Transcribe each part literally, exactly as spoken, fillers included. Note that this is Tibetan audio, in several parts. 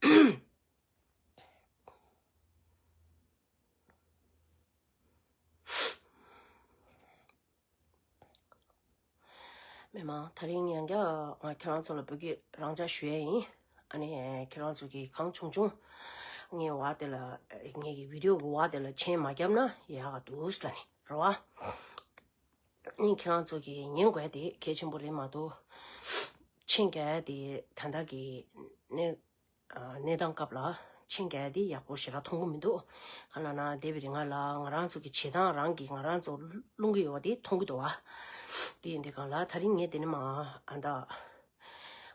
མི་མང་། དེ་རིང་ཡང་བསྐྱར་ང་ཁྱེད་རང་ཚོ་ལ་བོད་སྐད་རང་འཇགས་ཞུ་ཡས་ཡིན། ཨ་ནི་ཁྱེད་རང་ཚོ་གིས་གང་བྱུང་བྱུང་ངའི་འོག་དེ་ལ། ངའི་གི་བི་ཌིའོ་གི་འོག་དེ་ལ་མཆན་མ་བརྒྱབ་ན་ཡག་ག་འདུག་ཟེར་ནས་རེད་བ། ཨ་ནི་ཁྱེད་རང་ཚོ་གིས་ཉན་དགོས་ཡ་དེ་གལ་ཆེན་པོ་རེད་མ་གཏོགས། མཆན་རྒྱག་ཡ་དེ་ད་ལྟ་གི་གནས་གནས་སྟངས་སྐབས་ལ་མཆན་རྒྱག་ཡ་དེ་ཡག་པོ་ཞེ་དྲག་མཐོང་གི་མི་འདུག་གང་ལབ་ན་འདས་པའི་རིང་ལ་ང་རང་ཚོ་གི་བྱེད་སྟངས་རང་གིས་ང་རང་ཚོ་བསླུང་གི་ཡོད་པ་དེ་མཐོང་གི་འདུག་བ། དེ་ཡིན་དུས་གང་ལ་དེ་རིང་ངས་དེ་ནས་མ་ཨ་ད་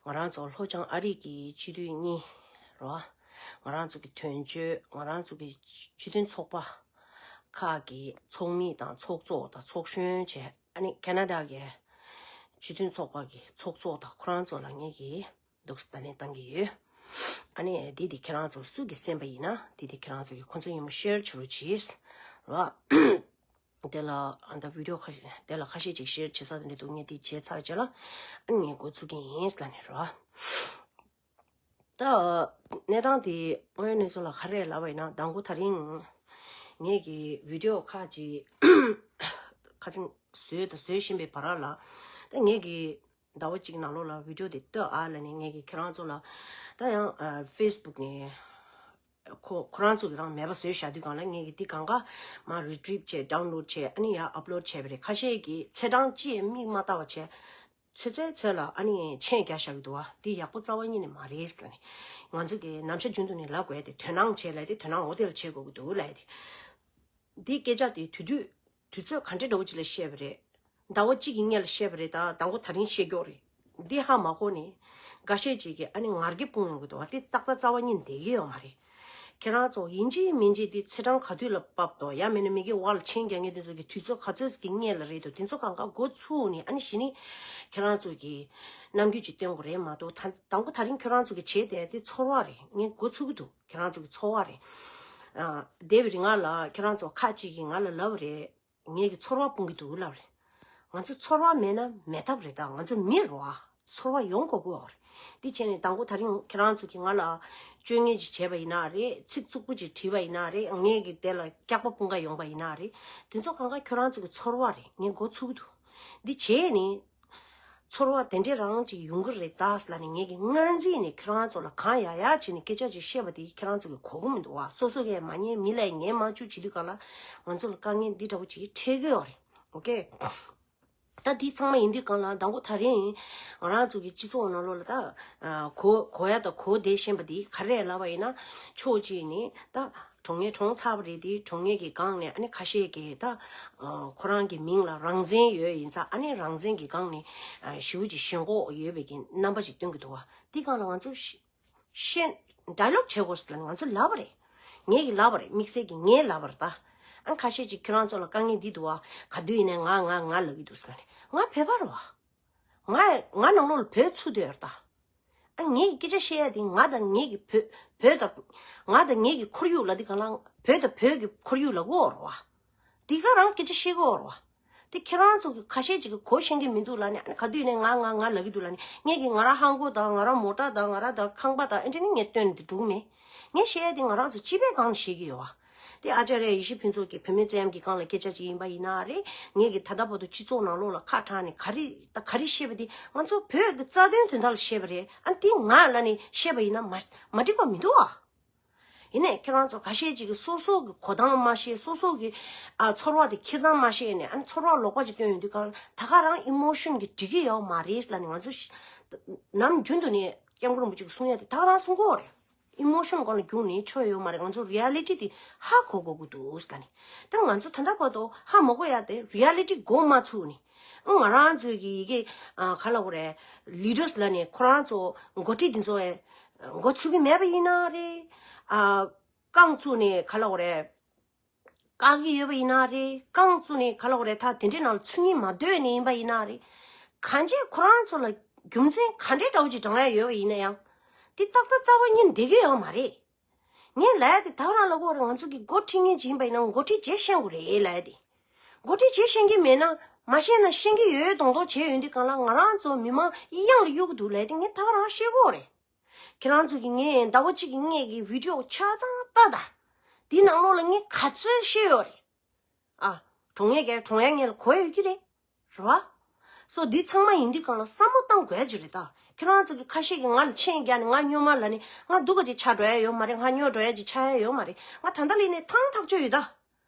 ང་རང་ཚོ་ལྷོ་བྱང་ཨ་རི་གི་སྤྱི་འཐུས་གཉིས་རེད་བ། ང་རང་ཚོ་གི་དོན་གཅོད། ང་རང་ཚོ་གི་སྤྱི་མཐུན་ཚོགས་པ་ཁག་གི་ཚོགས་མི་དང་ཚོགས་གཙོ་དང་ཚོགས་གཞོན་བཅས། ཨ་ནི་ཁེ་ན་ཌ་གི་སྤྱི་མཐུན་ཚོགས་པ་གི་ཚོགས་གཙོ་དང་ཁོ་རང་ཚོ་ལ་ངས་ཀྱིས་འདུག་སེ་བརྡ་ལན་བཏང་གི་ཡོད། ཨ་ནི་འདི་དེ་ཁྱེད་རང་ཚོ་སུ་གིས་གསན་པ་ཡིན་ན་འདི་དེ་ཁྱེད་རང་ཚོ་གིས་ཁོ་ཚོ་མཉམ་པོ་ཤེར་བྱེད་རོགས་གྱིས། རེད་བ། དེ་ལ་ཨ་ད་བི་ཌིའོ་ཁ་ཤས་དེ་ལ་ཁ་ཤས་ཅིག་ཤེར་བྱེད་ས་དེ་འདྲ་འདུག་ངས་དེ་བྱས་ཚར་རྗེས་ལ་ཨ་ནི་ངས་འགོ་ཚུགས་ཀྱི་ཡིན་ལབ་ནས་རེད་བ། ད་གནས་སྟངས་དེ་དངོས་ཡོད་གནས་ཚུལ་ལ་ག་རེ་ལབ་པ་ཡིན་ན། དང་པོ་དེ་རིང་ངས་ཀྱི་བི་ཌིའོ་ཁག་ཅིག་ཁ་སང་བཟོས་དང་བཟོ་བཞིན་པའི་བར་ལ། ད་ངས་ཀྱི་ཟླ་བ་གཅིག་ནང་ལོགས་ལ་བི་ཌིའོ་དེ་ལྟོས་ཨ་ལབ་ནས་ངས་ཀྱི་ཁྱེད་རང་ཚོ་ལ། ད་ཡང་ཨ་ཕེ་སི་བུག་ནས་ཁོ་ཁོ་རང་ཚོ་གི་རང་མེད་པ་བཟོས་བཞག་དུས་སྒང་ལ་ངས་ཀྱི་འདི་གང་ག་མར་རི་ཊི་རིབ་བྱས། ཌའུན་ལོཌ་བྱས། ཨ་ནི་ཡར་ཨབ་ལོཌ་བྱས་པ་རེད། ཁ་ཤས་ཀྱིས་ཚེས་གྲངས་ཅིག་མིག་མ་བལྟ་བ་བྱས། ཚོད་ཚོད་ཚོད་ལ་ཨ་ནི་མཆན་རྒྱག་བཞག་གི་འདུག་བ། འདི་ཡག་པོ་རྩ་བ་ཉིད་ནས་མ་རེད་ཟེར་ནས། ང་ཚོ་གི་ནམ་ཞག་རྒྱུན་དུ་ནས་ལབ་དགོས་ཏེ། དོ་སྣང་བྱེད་ལབ་དེ་དོ་སྣང་འོ་དེ་ལ་བྱེད་དགོས་ཀྱི་འདུག་ལབ་ཡ་དེ། འདི་སྐད་ཆ་དེ་དུས་དུས་དུས་ཚོད་ག་འདྲ་འདྲ་བོ་ཅིག་ལ་བཤད་པ་རེད། ཟླ་བ་གཅིག་གི་སྔོན་ལ་བཤད་པ་རེད། ད་དང་པོ་དེ་རིང་བཤད་རྒྱུ་རེད། འདི་ཧ་མ་གོ་ནས་འགའ་ཤས་ཅིག་གིས་ཨ་ནི་ངར་སྐད་སྤུངས་ཡོང་གི་འདུག་བ། དེ་ཏག་ཏག་རྩ་བ་ཉིད་བསྡད་ཀྱི་ཡོད་མ་རེད། ཁྱེད་རང་ཚོ་ཡིན་གཅིག་མིན་གཅིག་དེ་ཚེས་གྲངས་ག་དུས་ལ་བབས་འདུག་ཡང་མིན་ན་མི་གི་འོག་ལ་མཆན་རྒྱག་མཁན་དེ་ཚོ་གི་དུས་ཚོད་ག་ཚོད་ཀྱི་སྔོན་ལ་རེད་འདུག་དེ་ཚོ་གང་ག་འགོ་ཚུགས་ནས་ཨ་ནི་གཞི་ནས་ཁྱེད་རང་ཚོ་གི་རྣམ་འགྱུར་ཅིག་སྟོན་དགོས་རེད་མ་གཏོགས། ད་དང་པོ་དེ་རིང་ཁྱེད་རང་ཚོ་གི་བྱས་བསྡད་དེ་ཚོར་བ་རེད། ངས་འགོ་ཚུགས་ཀྱི་འདུག་ཁྱེད་རང་ཚོ་གི་ཚོར་བ་རེད། ཨ་འདས་པའི་རིང་ང་ལ་ཁྱེད་རང་ཚོ་ཁག་ཅིག་གིས་ང་ལ་ལབ་པ་རེད། ངེད་ཀྱི་ཚོར་བ་སྤུངས་ཀྱི་འདུག་ལབ་རེད། ང་ཚོ་ཚོར་བ་མེད་ན་མེད་ཐབས་རེད། ད་ང་ཚོ་མི་རེད་བ། ཚོར་བ་ཡོང་དགོས་ཀྱི་ཡོད་རེད། འདི་བྱས་ནས་དང་པོ་དེ་རིང་ཁྱེད་རང་ཚོ་གིས་ང་ལ་སྤྱོད་ངན་ཅིག་བྱས་པ་ཡིན་ན་རེད། ཚིག་རྩུབ་པོ་ཅིག་བྲིས་པ་ཡིན་ན་རེད། ངེད་ཀྱི་དེ་ལ་སྐྱག་པ་སྤུངས་ག་ཡོང་པ་ཡིན་ན་རེད། དེ་ཚོ་གང་ག་ཁྱེད་རང་ཚོ་གི་ཚོར་བ་རེད། ངས་འགོ་ཚུགས་ཀྱི་འདུག་འདི་བྱས་ནས་ཚོར་བ་དེ་འདྲས་རང་ཅིག་ཡོང་གི་རེད་ད་ཟེར་ལབ་ནས། ངེད་ཀྱི་སྔ་འཛིན་ནས་ཁྱེད་རང་ཚོ་ལ་གང་ཡག་ཡག་བྱས་ནས་སྐད་ཆ་ཅིག་བཤད་པ་དེ་ཁྱེད་རང་ཚོ་གི་གོ་གི་མི་འདུག་བ། སོ་སོ་གས་མ་ཉན། མི་ལ་ཉན་མ་བཅུག་བྱེད་དུས་ག་ལ་ང་ཚོ་ལ་དཀའ་ངལ་འདི་འདྲ་བོ་ཅིག་འཕྲད་ཀྱི་ཡོད་རེད། ཨོ་ཀེ། ད་འདི་ཚང་མ་ཡིན་དུས་གང་ལ་དང་པོ་དེ་རིང་ང་རང་ཚོ་གི་སྤྱི་ཚོགས་ནང་ལོགས་ལ་ད་གོ་གོ་ཡ་དང་གོ་བསྡད་བཞིན་པ་འདི་ག་རེ་ལབ་པ་ཡིན་ན། ཕྱོགས་གཅིག་ནས་ད་གྲོངས་མཁན་གྲོངས་ཚར་བ་རེད་དེ། གྲོངས་མཁན་གྱི་སྒང་ནས་ཨ་ནི་ཁ་ཤས་ཀྱིས་ད་ཁོ་རང་གི་མིང་ལ་རང་བཙན་ཡོད་ཡིན་ཙང་། ཨ་ནི་རང་བཙན་གྱི་སྒང་ནས་ཞེ་པོ་ཅིག་ཞེན་ཁོག་ཡོད་པའི་གི་རྣམ་པ་ཅིག་སྟོན་གྱི་འདུག་བ། འདི་སྒང་ལ་ང་ཚོ་ཤེས། ཌའི་ལོག་བྱེད་དགོས་ཟེར་ལབ་ནས་ང་ཚོ་ལབ་པ་རེད། ངེད་ཀྱིས་ལབ་པ་རེད། དམིགས་བསལ་གྱིས་ངས་ལབ་པ་རེད་ད། ཨ་ཁ་ཤས་ཅིག་ཁྱོད་རང་ཚོ་ལ་དཀའ་ངལ་འདི་འདུག་བ། ག་དུས་ཡིན་ནའི་ང་ང་ང་ལབ་ཀྱི་འདུག་ཟེར་ནས། ང་བོད་པ་རེད་བ། ང་ང་ནང་ལོགས་ལ་བོད་ཚུད་བསྡད་ཡོད་རེད་ད། ཨ་ངེད་ཀྱིས་སྐད་ཆ་བཤད་ཡ་དེ་ང་དང་ངེད་ཀྱི་བོད་བོད་དང་། ང་དང་ངེད་ཀྱི་ཁོར་ཡུག་ལབ་དུས་གང་ལ་བོད་དང་བོད་ཀྱི་ཁོར་ཡུག་ལབ་ཀྱི་ཡོད་རེད་བ། འདི་ག་རང་སྐད་ཆ་བཤད་ཀྱི་ཡོད་རེད་བ། དེ་ཁྱེད་རང་ཚོ་གི་ཁ་ཤས་ཅིག་གིས་གོ་ཤེས་ཀྱི་མི་འདུག་ལབ་ནས། ཨ་ནི་ག་དུས་ནས་ང་ང་ང་ལབ་ཀྱི་འདུག་ལབ་ནས། ངེད་ཀྱིས་ང་རང་ཧང་གོ་དང་། ང་རང་མོ་ཊ་དང་། ང་རང་དང་ཁང་པ་དང་། ཨེ་འདྲ་ནི་ངས་སྟོན་ནས་འདུག་མེད། ངས་བཤད་ཡ་དེ་ང་རང་ཚོ་སྤྱི་པའི་སྒང་ནས་བཤད་ཀྱི་ཡོད་བ། དེ་ཨ་ཅཱརྱ་ཡེ་ཤེས་ཕུན་ཚོགས་ཀྱིས་བུད་མེད་བཙན་གཡེམ་གྱི་སྒང་ལ་སྐད་ཆ་ཅིག་ཡིན་པ་ཡིན་ན་རེད། ངེད་ཀྱིས་ད་ལྟ་བར་དུ་སྤྱི་ཚོགས་ནང་ལོགས་ལ་ཁ་གྲགས་ནས་ག་རེ་ད་ག་རེ་བཤད་པ་དེ་ང་ཚོ་བོད་ཀྱི་རྩ་དོན་དོན་དག་ལ་བཤད་པ་རེད། ཨ་དེ་ང་ལབ་ནས་བཤད་པ་ཡིན་ན་མ་མ་འགྲིག་པ་མི་འདུག་བ། ཡིན་ནའི་ཁྱེད་རང་ཚོ་ཁ་ཤས་ཅིག་གིས་སོ་སོ་གི་གོ་སྟངས་མ་ཤེས། སོ་སོ་གི་ཨ་ཚོར་བ་དེ་འཁྱེར་སྟངས་མ་ཤེས་ནས། ཨ་ནི་ཚོར་བ་ལོག་པ་ཅིག་སྟོན་ཡོང་དུས་གང་ལ་ད་ག་རང་ཨི་མོ་ཤོན་གྱིས་འགྲིག་གི་ཡོད་མ་རེད་ལབ་ནས། ང་ཚོ་ནམ་རྒྱུན་དུ་ནས་སྐྱབས་མགོན་རིན་པོ་ཆེ་གིས་གསུང་ཡ་དེ་ད་ག་རང་གསུང་གི་ཡོད་རེད། ཨི་མོ་ཤོན་སྒང་ལ་རྒྱུགས་ནས་ཆོ་ཡོད་མ་རེད། ང་ཚོ་རི་ཡ་ལི་ཊི་དེ་ཧ་གོ་དགོས་ཀྱི་འདུག་ཟེར་ནས། ད་ང་ཚོ་ད་ལྟ་བར་དུ་ཧ་མ་གོ་ཡ་དེ་རི་ཡ་ལི་ཊི་གོ་མ་ཚུགས་ནས། ང་རང་ཚོའི་གི་ཡི་གེ་ཨ་ག་ལབ་དགོས་རེད། ལི་ཌར་སི་ལབ་ནས་ཁོ་རང་ཚོ་འགོ་ཁྲིད་དེ་ཚོ་ཨེ་འགོ་ཚུགས་ཀྱི་མེད་པ་ཡིན་ན་རེད། ཨ་རྐང་བཙུགས་ནས་ག་ལབ་དགོས་རེད། བཀག་གི་ཡོད་པ་ཡིན་ན་རེད། རྐང་བཙུགས་ནས་ག་ལབ་དགོས་རེད། ད་དེ་འདྲའི་ནང་ལ་ཚུད་ཀྱི་མ་འདོད་ནས་ཡིན་པ་ཡིན་ན་རེད། གང་ཅི་ཁོ་རང་ཚོ་ལ་རྒྱུ་མཚན་ག་འདྲའི་འདྲ་བོ་ཅིག་བགྲང་ཡ་ཡོད་པ་ཡིན་ན་ཡང་། དེ་ཏག་ཏག་རྩ་བ་ཉིད་བསྡད་ཀྱི་ཡོད་མ་རེད། ངས་ལབ་ཡ་དེ་ད་ག་རང་ལབ་དགོས་རེད། ང་ཚོ་གི་འགོ་ཁྲིད་མཁན་ཅིག་ཡིན་པ་ཡིན་ན་འགོ་ཁྲིད་བྱས་ཤེས་དགོས་རེད་ལབ་ཡ་དེ། འགོ་ཁྲིད་བྱས་ཤེས་ཀྱི་མེད་ན། མ་ཤེས་ན་ཤེས་ཀྱི་ཡོད་མདོག་མདོག་བྱས་ཡོང་དུས་གང་ལ་ང་རང་ཚོ་མི་མང་གཡང་ལ་གཡུག་གི་འདུག་ལབ་ཡ་དེ་ངས་ད་ག་རང་ཤེས་དགོས་རེད། ཁྱེད་རང་ཚོ་གི་ངས་ཟླ་བ་གཅིག་གི་སྔས་ཀྱི་བི་ཌི་ཡོ་ཆ་ཚང་ལྟ་ད། འདི་ནང་ལོགས་ལ་ངས་ག་ཚོད་བཤད་ཡོད་རེད། ཨ། གྲོང་ཡ་ག་གྲོང་ཡ་ངས་ལ་གོ་ཡོད་ཀྱི་རེད། རེད་བ། སོ་འདི་ཚང་མ་ཡིན་དུས་གང་ལ་བསམ་བློ་བཏང་དགོས་ཀྱི་རེད་ད། ཁྱེད་རང་ཚོ་གི་ཁ་ཤས་ཀྱིས་ང་ལ་མཆན་རྒྱག་ནས་ང་སྨྱོ་མ་ལབ་ནས་ང་སྡུག་ག་ཅིག་ཆགས་འགྲོ་ཡ་ཡོད་མ་རེད། ང་སྨྱོ་འགྲོ་ཡ་ཅིག་ཆགས་ཡ་ཡོད་མ་རེད། ང་ད་ལྟ་ལ་ཡིན་ནས་ཐང་ཐག་ཆོད་ཡོད་ད།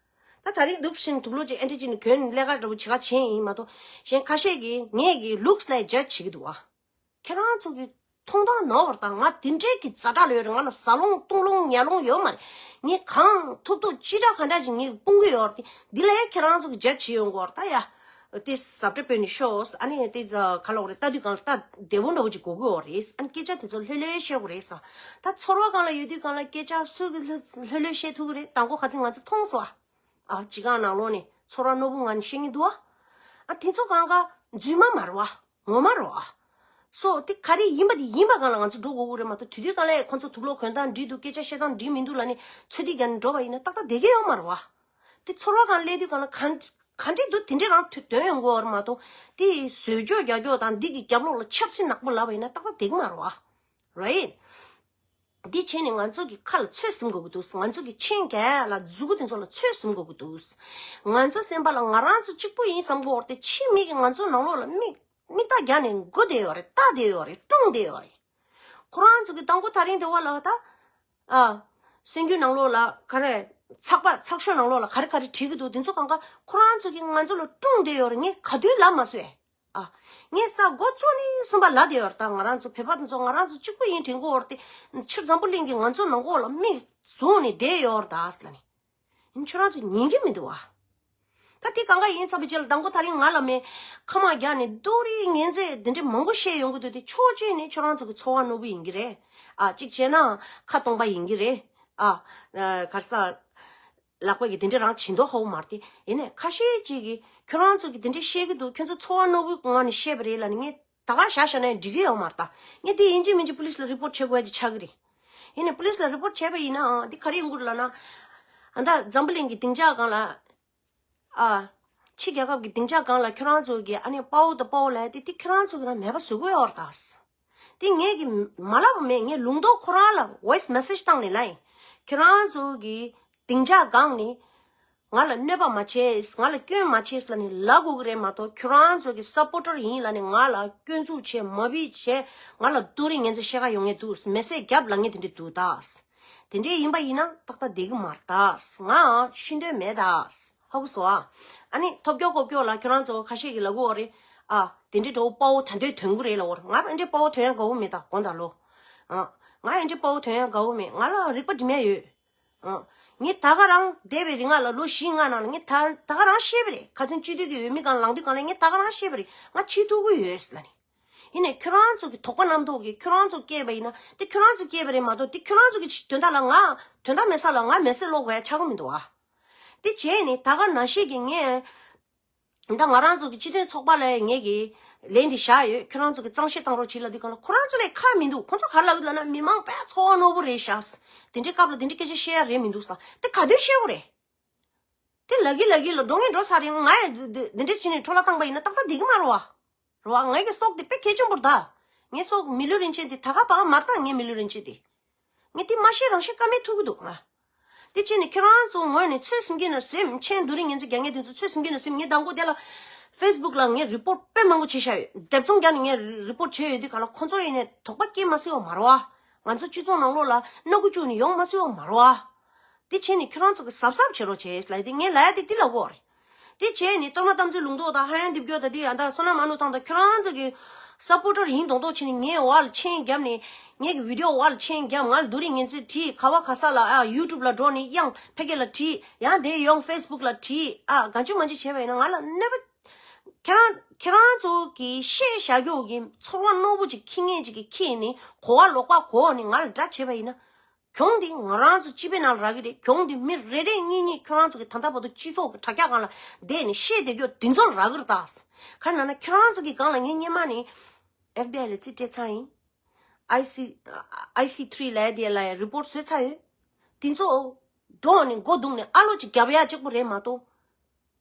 ད་ད་རིང་འདུག་བཞིན་དུག་ལོག་ཅིག་ཨེ་འདྲ་ཅིག་ནས་གྱོན་ནས་ལས་ཀ་འདྲ་པོ་བྱེད་ག་བྱས་ཡིན་མ་གཏོགས། གཞན་ཁ་ཤས་ཀྱིས་ངས་ཀྱི་ལུགས་ལ་ཇ་ཇི་བྱེད་ཀྱི་འདུག་བ། ཁྱེད་རང་ཚོ་གི་མཐོང་སྟངས་ནོར་བ་དང་། ང་དེ་འདྲའི་གི་ཛ་དྲག་ལ་ཡོད་རེད། ང་ལ་ཟ་ལོང་བཏུང་ལོང་ཉལ་ལོང་ཡོད་མ་རེད། ངས་གང་ཐུབ་ཐུབ་ཅི་དྲག་གང་དྲག་ཅིག་ངས་སྤུངས་གི་ཡོད་རེད། འདི་ལ་ཡ་ཁྱེད་རང་ཚོ་གི་ཇ་ཇི་ཡོང་གི་ཡོད་རེད་ད་ཡ། དེ་ཟབ་སྤྲོས་སྤེལ་ནས་ཤོག་ཨ་ནི་དེ་ཛ་ག་ལོག་རེད། ལྟ་དུས་གང་ལ་ལྟ་བདེ་པོ་འདྲ་པོ་ཅིག་དགོས་ཀྱི་ཡོད་རེད། ཨ་ནི་སྐད་ཆ་དེ་ཚོ་ལྷོད་ལྷོད་བཤད་དགོས་རེད་ས། ད་ཚོར་བ་གང་ལ་ཡོད་དུས་གང་ལ་སྐད་ཆ་སུ་གི་ལྷོད་ལྷོད་བཤད་ཐུབ་ཀྱི་རེད། དང་པོ་ཁ་ཚིག་ང་ཚོ་མཐོང་སོང་ཨ། ཨ་སྤྱི་ཁང་ནང་ལོགས་ནས་ཚོར་བ་རྣོ་པོ་ངང་ནས་བཤད་ཀྱི་འདུག་ཨ། ཨ་དེ་ཚོ་གང་ག་རྫུན་མ་མ་རེད་བ། ངོ་མ་རེད་བ། སོ་དེ་ག་རེ་ཡིན་པ་དེ་ཡིན་པ་གང་ལ་ང་ཚོ་འགྲོ་དགོས་ཀྱི་རེད་མ་གཏོགས། དུས་དུས་གང་ལ་ཁོ་ཚོ་དུག་ལོག་གྱོན་སྟངས་འགྲིག་འདུག་སྐད་ཆ་བཤད་སྟངས་འགྲིག་མི་འདུག་ལབ་ནས་ཚོད་ལྟ་རྒྱག་ནས་འགྲོ་བ་ཡིན་ན་ཏག་ཏག་བསྡད་ཀྱི་ཡོད་མ་རེད་བ། དེ་ཚོར་བ་གང་སླེབས་དུས་གང་ལ་ག་ག་འདྲས་འདུག་དེ་འདྲས་རང་དོན་ཡོང་གི་ཡོད་རེད་མ་གཏོགས། དེ་བཟོས་བཅོས་རྒྱག་རྒྱུ་དང་འདི་གི་རྒྱབ་ལོགས་ལ་ཆབ་སྲིད་ནག་པོ་ལབ་པ་ཡིན་ན་ཏག་ཏག་བསྡད་ཀྱི་མ་རེད་བ། རའིཊ། འདི་བྱས་ནས་ང་ཚོ་གི་ཁ་ལ་ཚོད་ཟིན་དགོས་ཀྱི་འདུག་ང་ཚོ་གི་མཆན་རྒྱག་ཡ་ལ་མཛུ་གུ་དེ་ཚོ་ལ་ཚོད་ཟིན་དགོས་ཀྱི་འདུག་ང་ཚོ་སེམས་པ་ལ་ང་རང་ཚོ་གཅིག་པུ་ཡིན་བསམ་གྱི་ཡོད་རེད་དེ། ཕྱི་མི་གིས་ང་ཚོ་ནང་ལོགས་ལ་མིག་མིག་ལྟ་རྒྱག་ནས་སྒུག་བསྡད་ཡོད་རེད། ལྟ་བསྡད་ཡོད་རེད། སྲུང་བསྡད་ཡོད་རེད། ཁོ་རང་ཚོ་གི་དང་པོ་ད་རིང་དེ་བ་ལ་ད། ཨ། སེམས་རྒྱུད་ནང་ལོགས་ལ་ག་རེ། ཚགས་པར་ཚགས་ཤོག་ནང་ལོགས་ལ་ག་རེ་ག་རེ་བྲིས་ཀྱི་འདུག་དེ་ཚོ་གང་ག་ཁོ་རང་ཚོ་གིས་ང་ཚོ་ལ་སྲུང་བསྡད་ཡོད་རེད། ངས་ག་དུས་ལབ་མ་སོང་ཨེ། ཨ། ངས་ས་འགོ་བཙུགས་ནས་གསུམ་པ་ལབ་བསྡད་ཡོད་རེད། ད་ང་རང་ཚོ་བོད་པ་དེ་ཚོ་ང་རང་ཚོ་གཅིག་པུ་ཡིན་དྲན་གྱི་ཡོད་རེད་དེ། ཕྱིར་འཛམ་བུ་གླིང་གིས་ང་ཚོ་ནང་ལོགས་ལ་མིག་བཟུང་ནས་བསྡད་ཡོད་རེད་ད་ཟེར་ལབ་ནས། ཁྱོད་རང་ཚོ་ཉན་གྱི་མི་འདུག་ཨ། ད་དེ་གང་ག་ཡིན་ཚར་བའི་རྗེས་ལ་དང་པོ་ད་རིང་ང་ལ་མེད་ཁ་མ་རྒྱག་ནས་རྡོ་རིང་ངན་ཚད་དེ་འདྲས་མང་པོ་བཤད་ཡོང་གི་འདུག་དེ་ཕྱོགས་གཅིག་ནས་ཁྱོད་རང་ཚོ་གི་ཚོར་བ་རྣོ་པོ་ཡིན་གྱི་རེད། ཨ་གཅིག་བྱས་ན་ཁ་སྟོང་པ་ཡིན་གྱི་རེད། ཨ་ག་རེ་ཟ། ལག་པ་གི་དེ་འདྲས་རང་བྱེད་མདོག་ཧ་གོ་མ་རེད་དེ། ཡིན་ནའི་ཁ་ཤས་ཅིག་གིས་ཁྱོད་རང་ཚོ་གི་དེ་འདྲས་བཤད་ཀྱི་འདུག་ཁྱོད་ཚོ་ཚོར་བ་རྣོ་པོའི་ངང་ནས་བཤད་པ་རེད་ལབ་ནས་ངས་ད་ག་བཞག་བཞག་ན་འགྲིག་གི་ཡོད་མ་རེད་ད། ངས་དེ་ཡིན་གཅིག་མིན་གཅིག་པུ་ལིས་ལ་རི་པོར་ཊི་བྱེད་དགོས་ཡ་ཅིག་ཆགས་ཀྱི་རེད། ཡིན་ནའི་པུ་ལིས་ལ་རི་པོར་ཊི་བྱས་པ་ཡིན་ནའང་དེ་ག་རེ་ཡོང་གི་རེད་ལབ་ན། ཨ་ད་འཛམ་བུ་གླིང་གི་སྡིངས་ཆ་སྒང་ལ། ཨ། ཕྱི་རྒྱལ་ཁབ་ཀྱི་སྡིངས་ཆ་སྒང་ལ་ཁྱོད་རང་ཚོ་གིས་ཨ་ནི་དཔའ་བོ་དང་དཔའ་བོ་ལབ་ཡ་དེ་དེ་ཁྱོད་རང་ཚོ་གིས་རང་མེད་པ་བཟོ་གི་ཡོད་རེད་ད། དེ་ངས་ཀྱིས་མ་ལབ་པ་མེད། ངས་ལུང་རྟོགས་ཁོ་རང་ལ་ཝོ་ཡིས་མེ་སེ་ཇི་བཏང་ནས་ལབ་ཡིན། ཁྱོད་རང་ཚོ་གི་སྡིངས་ཆ་སྒང་ནས་ང་ལ་གནོད་པ་མ་བྱེད། ང་ལ་སྐྱོན་མ་བྱེད་ལབ་ནས་ལབ་དགོས་ཀྱི་རེད་མ་གཏོགས། ཁྱོད་རང་ཚོ་གི་སབ་པོར་ཊར་ཡིན་ལབ་ནས་ང་ལ་སྐྱོན་འཛུགས་བྱས། མ་བི་བྱས། ང་ལ་རྡོ་རིང་ངན་ཚད་བཤད་ག་ཡོང་ངེས་འདུག་མེ་སེ་ཇི་རྒྱབ་ལབ་ངེས་དེ་འདྲས་འདུག་ད། དེ་འདྲས་ཡིན་པ་ཡིན་ན་ཏག་ཏག་བསྡད་ཀྱི་མ་རེད་ད། ང་ཤི་འདོད་མེད་ད། ཧ་གོ་སོང་ཨ། ཨ་ནི་ཐོབ་སྐྱོ་ཀོབ་སྐྱོ་ལ་ཁྱོད་རང་ཚོ་ཁ་ཤས་ཀྱིས་ལབ་ཀྱི་ཡོད་རེད། ཨ་དེ་འདྲས་འདྲ་པོ་དཔའ་བོ་ད་འདོད་དོན་གྱི་རེད་ལབ་ཀྱི་ཡོད་རེད། ང་དེ་འདྲས་དཔའ་བོ་དོན་ཡ་དགའ་པོ་མེད་ད་དགོངས་དག་ལོ། ཨ་ང་དེ་འདྲས་དཔའ་བོ་དོན་ཡ་དགའ་པོ་མེད། ང་ལ་རིག་པ་སྒྲིམ་ཡ་ཡོད། ཨ་ངས་ད་ག་རང་འདས་པའི་རིང་ལ་ལོ་བཞི་ལྔ་ནང་ལ་ངས་ད་ད་ག་རང་ཤེས་པ་རེད། ཁ་སང་སྤྱི་འཐུས་ཀྱི་འོས་མི་སྒང་ལངས་དུས་སྒང་ལ་ངས་ད་ག་རང་ཤེས་པ་རེད། ང་བྱེད་ཐུབ་ཀྱི་ཡོད་ལབ་ནས། ཡིན་ནའི་ཁྱོད་རང་ཚོ་གི་དོགས་པ་རྣམ་རྟོག་གིས་ཁྱོད་རང་ཚོ་སྐྱེས་པ་ཡིན་ན་དེ་ཁྱོད་རང་ཚོ་སྐྱེས་པ་རེད་མ་གཏོགས། དེ་ཁྱོད་རང་ཚོ་གི་དོན་དག་ལ་ང་དོན་དག་མེད་ས་ལ་ང་མེ་སེ་ཇི་སློག་དགོས་ཡ་ཆགས་ཀྱི་མི་འདུག་ཨ། དེ་བྱས་ནས་ད་ག་ནང་བཞིན་གྱི་ངས་ད་ང་རང་ཚོ་གི་སྤྱི་མཐུན་ཚོགས་པ་ལ་ངས་ཀྱི་ལན་འདི་བཞག་ཡོད། ཁྱོད་རང་ཚོ་གི་གཙང་བཤེར་བཏང་རོགས་བྱེད་ལབ་དུས་སྒང་ལ་ཁོ་རང་ཚོ་ལ་ཁག་མི་འདུག་ཁོ་ཚོ་ག་རེ་ལབ་ཀྱི་ལབ་ན། མི་མང་དཔེ་ཚོར་བ་རྣོ་པོ་རེད་ཤག་དེ་འདྲའི་སྐབས་ལ་དེ་འདྲའི་སྐད་ཆ་བཤད་ཡ་རེད་མི་འདུག་ས། དེ་ག་དུས་བཤད་དགོས་རེད། དེ་ལབ་ཀྱི་ལབ་ཀྱི་ལ་འགྲོ་ངེས་འགྲོ་ཚར་རེད། ང་ཡང་འདི་འདི་འདྲ་བྱས་ནས་འཕྲོ་བརླག་བཏང་པ་ཡིན་ན་ཏག་ཏག་བསྡད་ཀྱི་མ་རེད་བ། རེད་བ། ངའི་གི་སྲོག་དེ་དཔེ་གལ་ཆེན་པོ་རེད་ད། ངའི་སྲོག་མི་ལུས་རིན་ཆེན་དེ་ད་ག་པ་ག་མ་རེད་ད། ངའི་མི་ལུས་རིན་ཆེན་དེ། ངས་དེ་མ་ཤེས་རང་ཤེས་ཀ་མེད་ཐུག་གི་འདུག་ང་། དེ་བྱས་ནས་ཁྱོད་རང་ཚོ་ངོས་ནས་ཚོད་ཟིན་གྱི་ན་ཟིན། མཆན་རྡོ་རིང་ངན་ཚད་རྒྱག་མཁན་དེ་ཚོ་ཚོད་ཟིན་གྱི་ན་ཟིན། ངས་དང་པོ་དེ་ལ་ཕེ་སི་བུག་ལ་ངས་རི་པོར་ཊི་དཔེ་མང་པོ་བྱས་བཞག་ཡོད། སྡེབ་ཚོང་རྒྱག་ནས་ངས་རི་པོར་ཊི་བྱས་ཡོད་དུས་སྒང་ལ་ཁོ་ཚོ་ཡིན་ནས་དོགས་པ་སྐྱེ་མ་སྲིད་པ་མ་རེད་བ། ང་ཚོ་སྤྱི་ཚོགས་ནང་ལོགས་ལ་སྣ་ཁུག་བཅུག་ནས་ཡོང་མ་སྲིད་པ་མ་རེད་བ། དེ་བྱས་ནས་ཁྱོད་རང་ཚོ་གི་གཟབ་གཟབ་བྱེད་རོགས་བྱས་ལབ་དེ་ངས་ལབ་ཡ་དེ་འདི་ལབ་དགོས་རེད། དེ་བྱས་ནས་གཏོར་མ་དམ་ཚིག་ལུང་རྟོགས་དང་ཧ་ཡང་རྡེབ་སྐྱོར་དང་དེ་ཡང་དག་བསོད་ནམས་ཨ་ནུ་ཐང་དང་ཁྱོད་རང་ཚོ་གི་སབ་པོར་ཊར་ཡིན་མདོག་མདོག་བྱས་ནས་ངའི་འོག་ལ་མཆན་བརྒྱབ་ནས། ངའི་གི་བི་ཌི་ཡོ་འོག་ལ་མཆན་བརྒྱབ། ང་ལ་རྡོ་རིང་ངན་ཚད་བྲིས། ག་བ་ག་ས་ལ་ཨ་ཡུ་ཊུབ་ལ་འགྲོ་ནས་དབྱངས་ཕལ་སྐད་ལ་བྲིས། ཡང་དེ་ཡོང་ཕེ་སི་བུག་ལ་བྲིས། ཨ་གང་བྱུང་མང་བྱུང་བྱས་པ་ཡིན་ན་ང་ལ་གནོད་པ། ཁྱེད་རང་ཁྱེད་རང་ཚོ་གི་བཤད་བཞག་རྒྱུ་གི་ཚོར་བ་རྣོ་པོ་ཅིག་ཁྱི་ངན་ཅིག་གིས་ཁྱེར་ནས་གོ་བ་ལོག་པ་གོ་ནས་ང་ལ་དགྲ་བྱས་པ་ཡིན་ན། གྱོང་འདི་ང་རང་ཚོ་སྤྱི་པའི་ནང་ལ་རག་གི་རེད། གྱོང་འདི་མི་རེ་རེ་གཉིས་གཉིས་ཁྱོད་རང་ཚོ་གི་ད་ལྟ་བར་དུ་སྤྱི་ཚོགས་ཀྱི་དྲ་རྒྱ་སྒང་ལ་བསྡད་ནས་བཤད་བསྡད་རྒྱུ་འདི་ཚོ་ལ་རག་གི་རེད་ད། ག་རེ་ལབ་ན་ཁྱོད་རང་ཚོ་གི་སྒང་ལ་ངས་སྔོན་མ་ནས་ཨེཕ་བི་ཨའི་ལ་རྩིས་སྤྲད་ཚར་ཡིན། ཨའི་སི་ཨའི་སི་ཐི་རི་ལབ་ཡ་དེ་ལ་ཡང་རི་པོར་ཊི་བཟོས་ཚར་ཡོད། འདི་ཚོ་འགྲོ་ནས་མགོ་བརྡུངས་ནས་ཨ་ལོ་ཅིག་རྒྱབ་ཡ་གཅིག་པོ་རེད་མ་གཏོགས།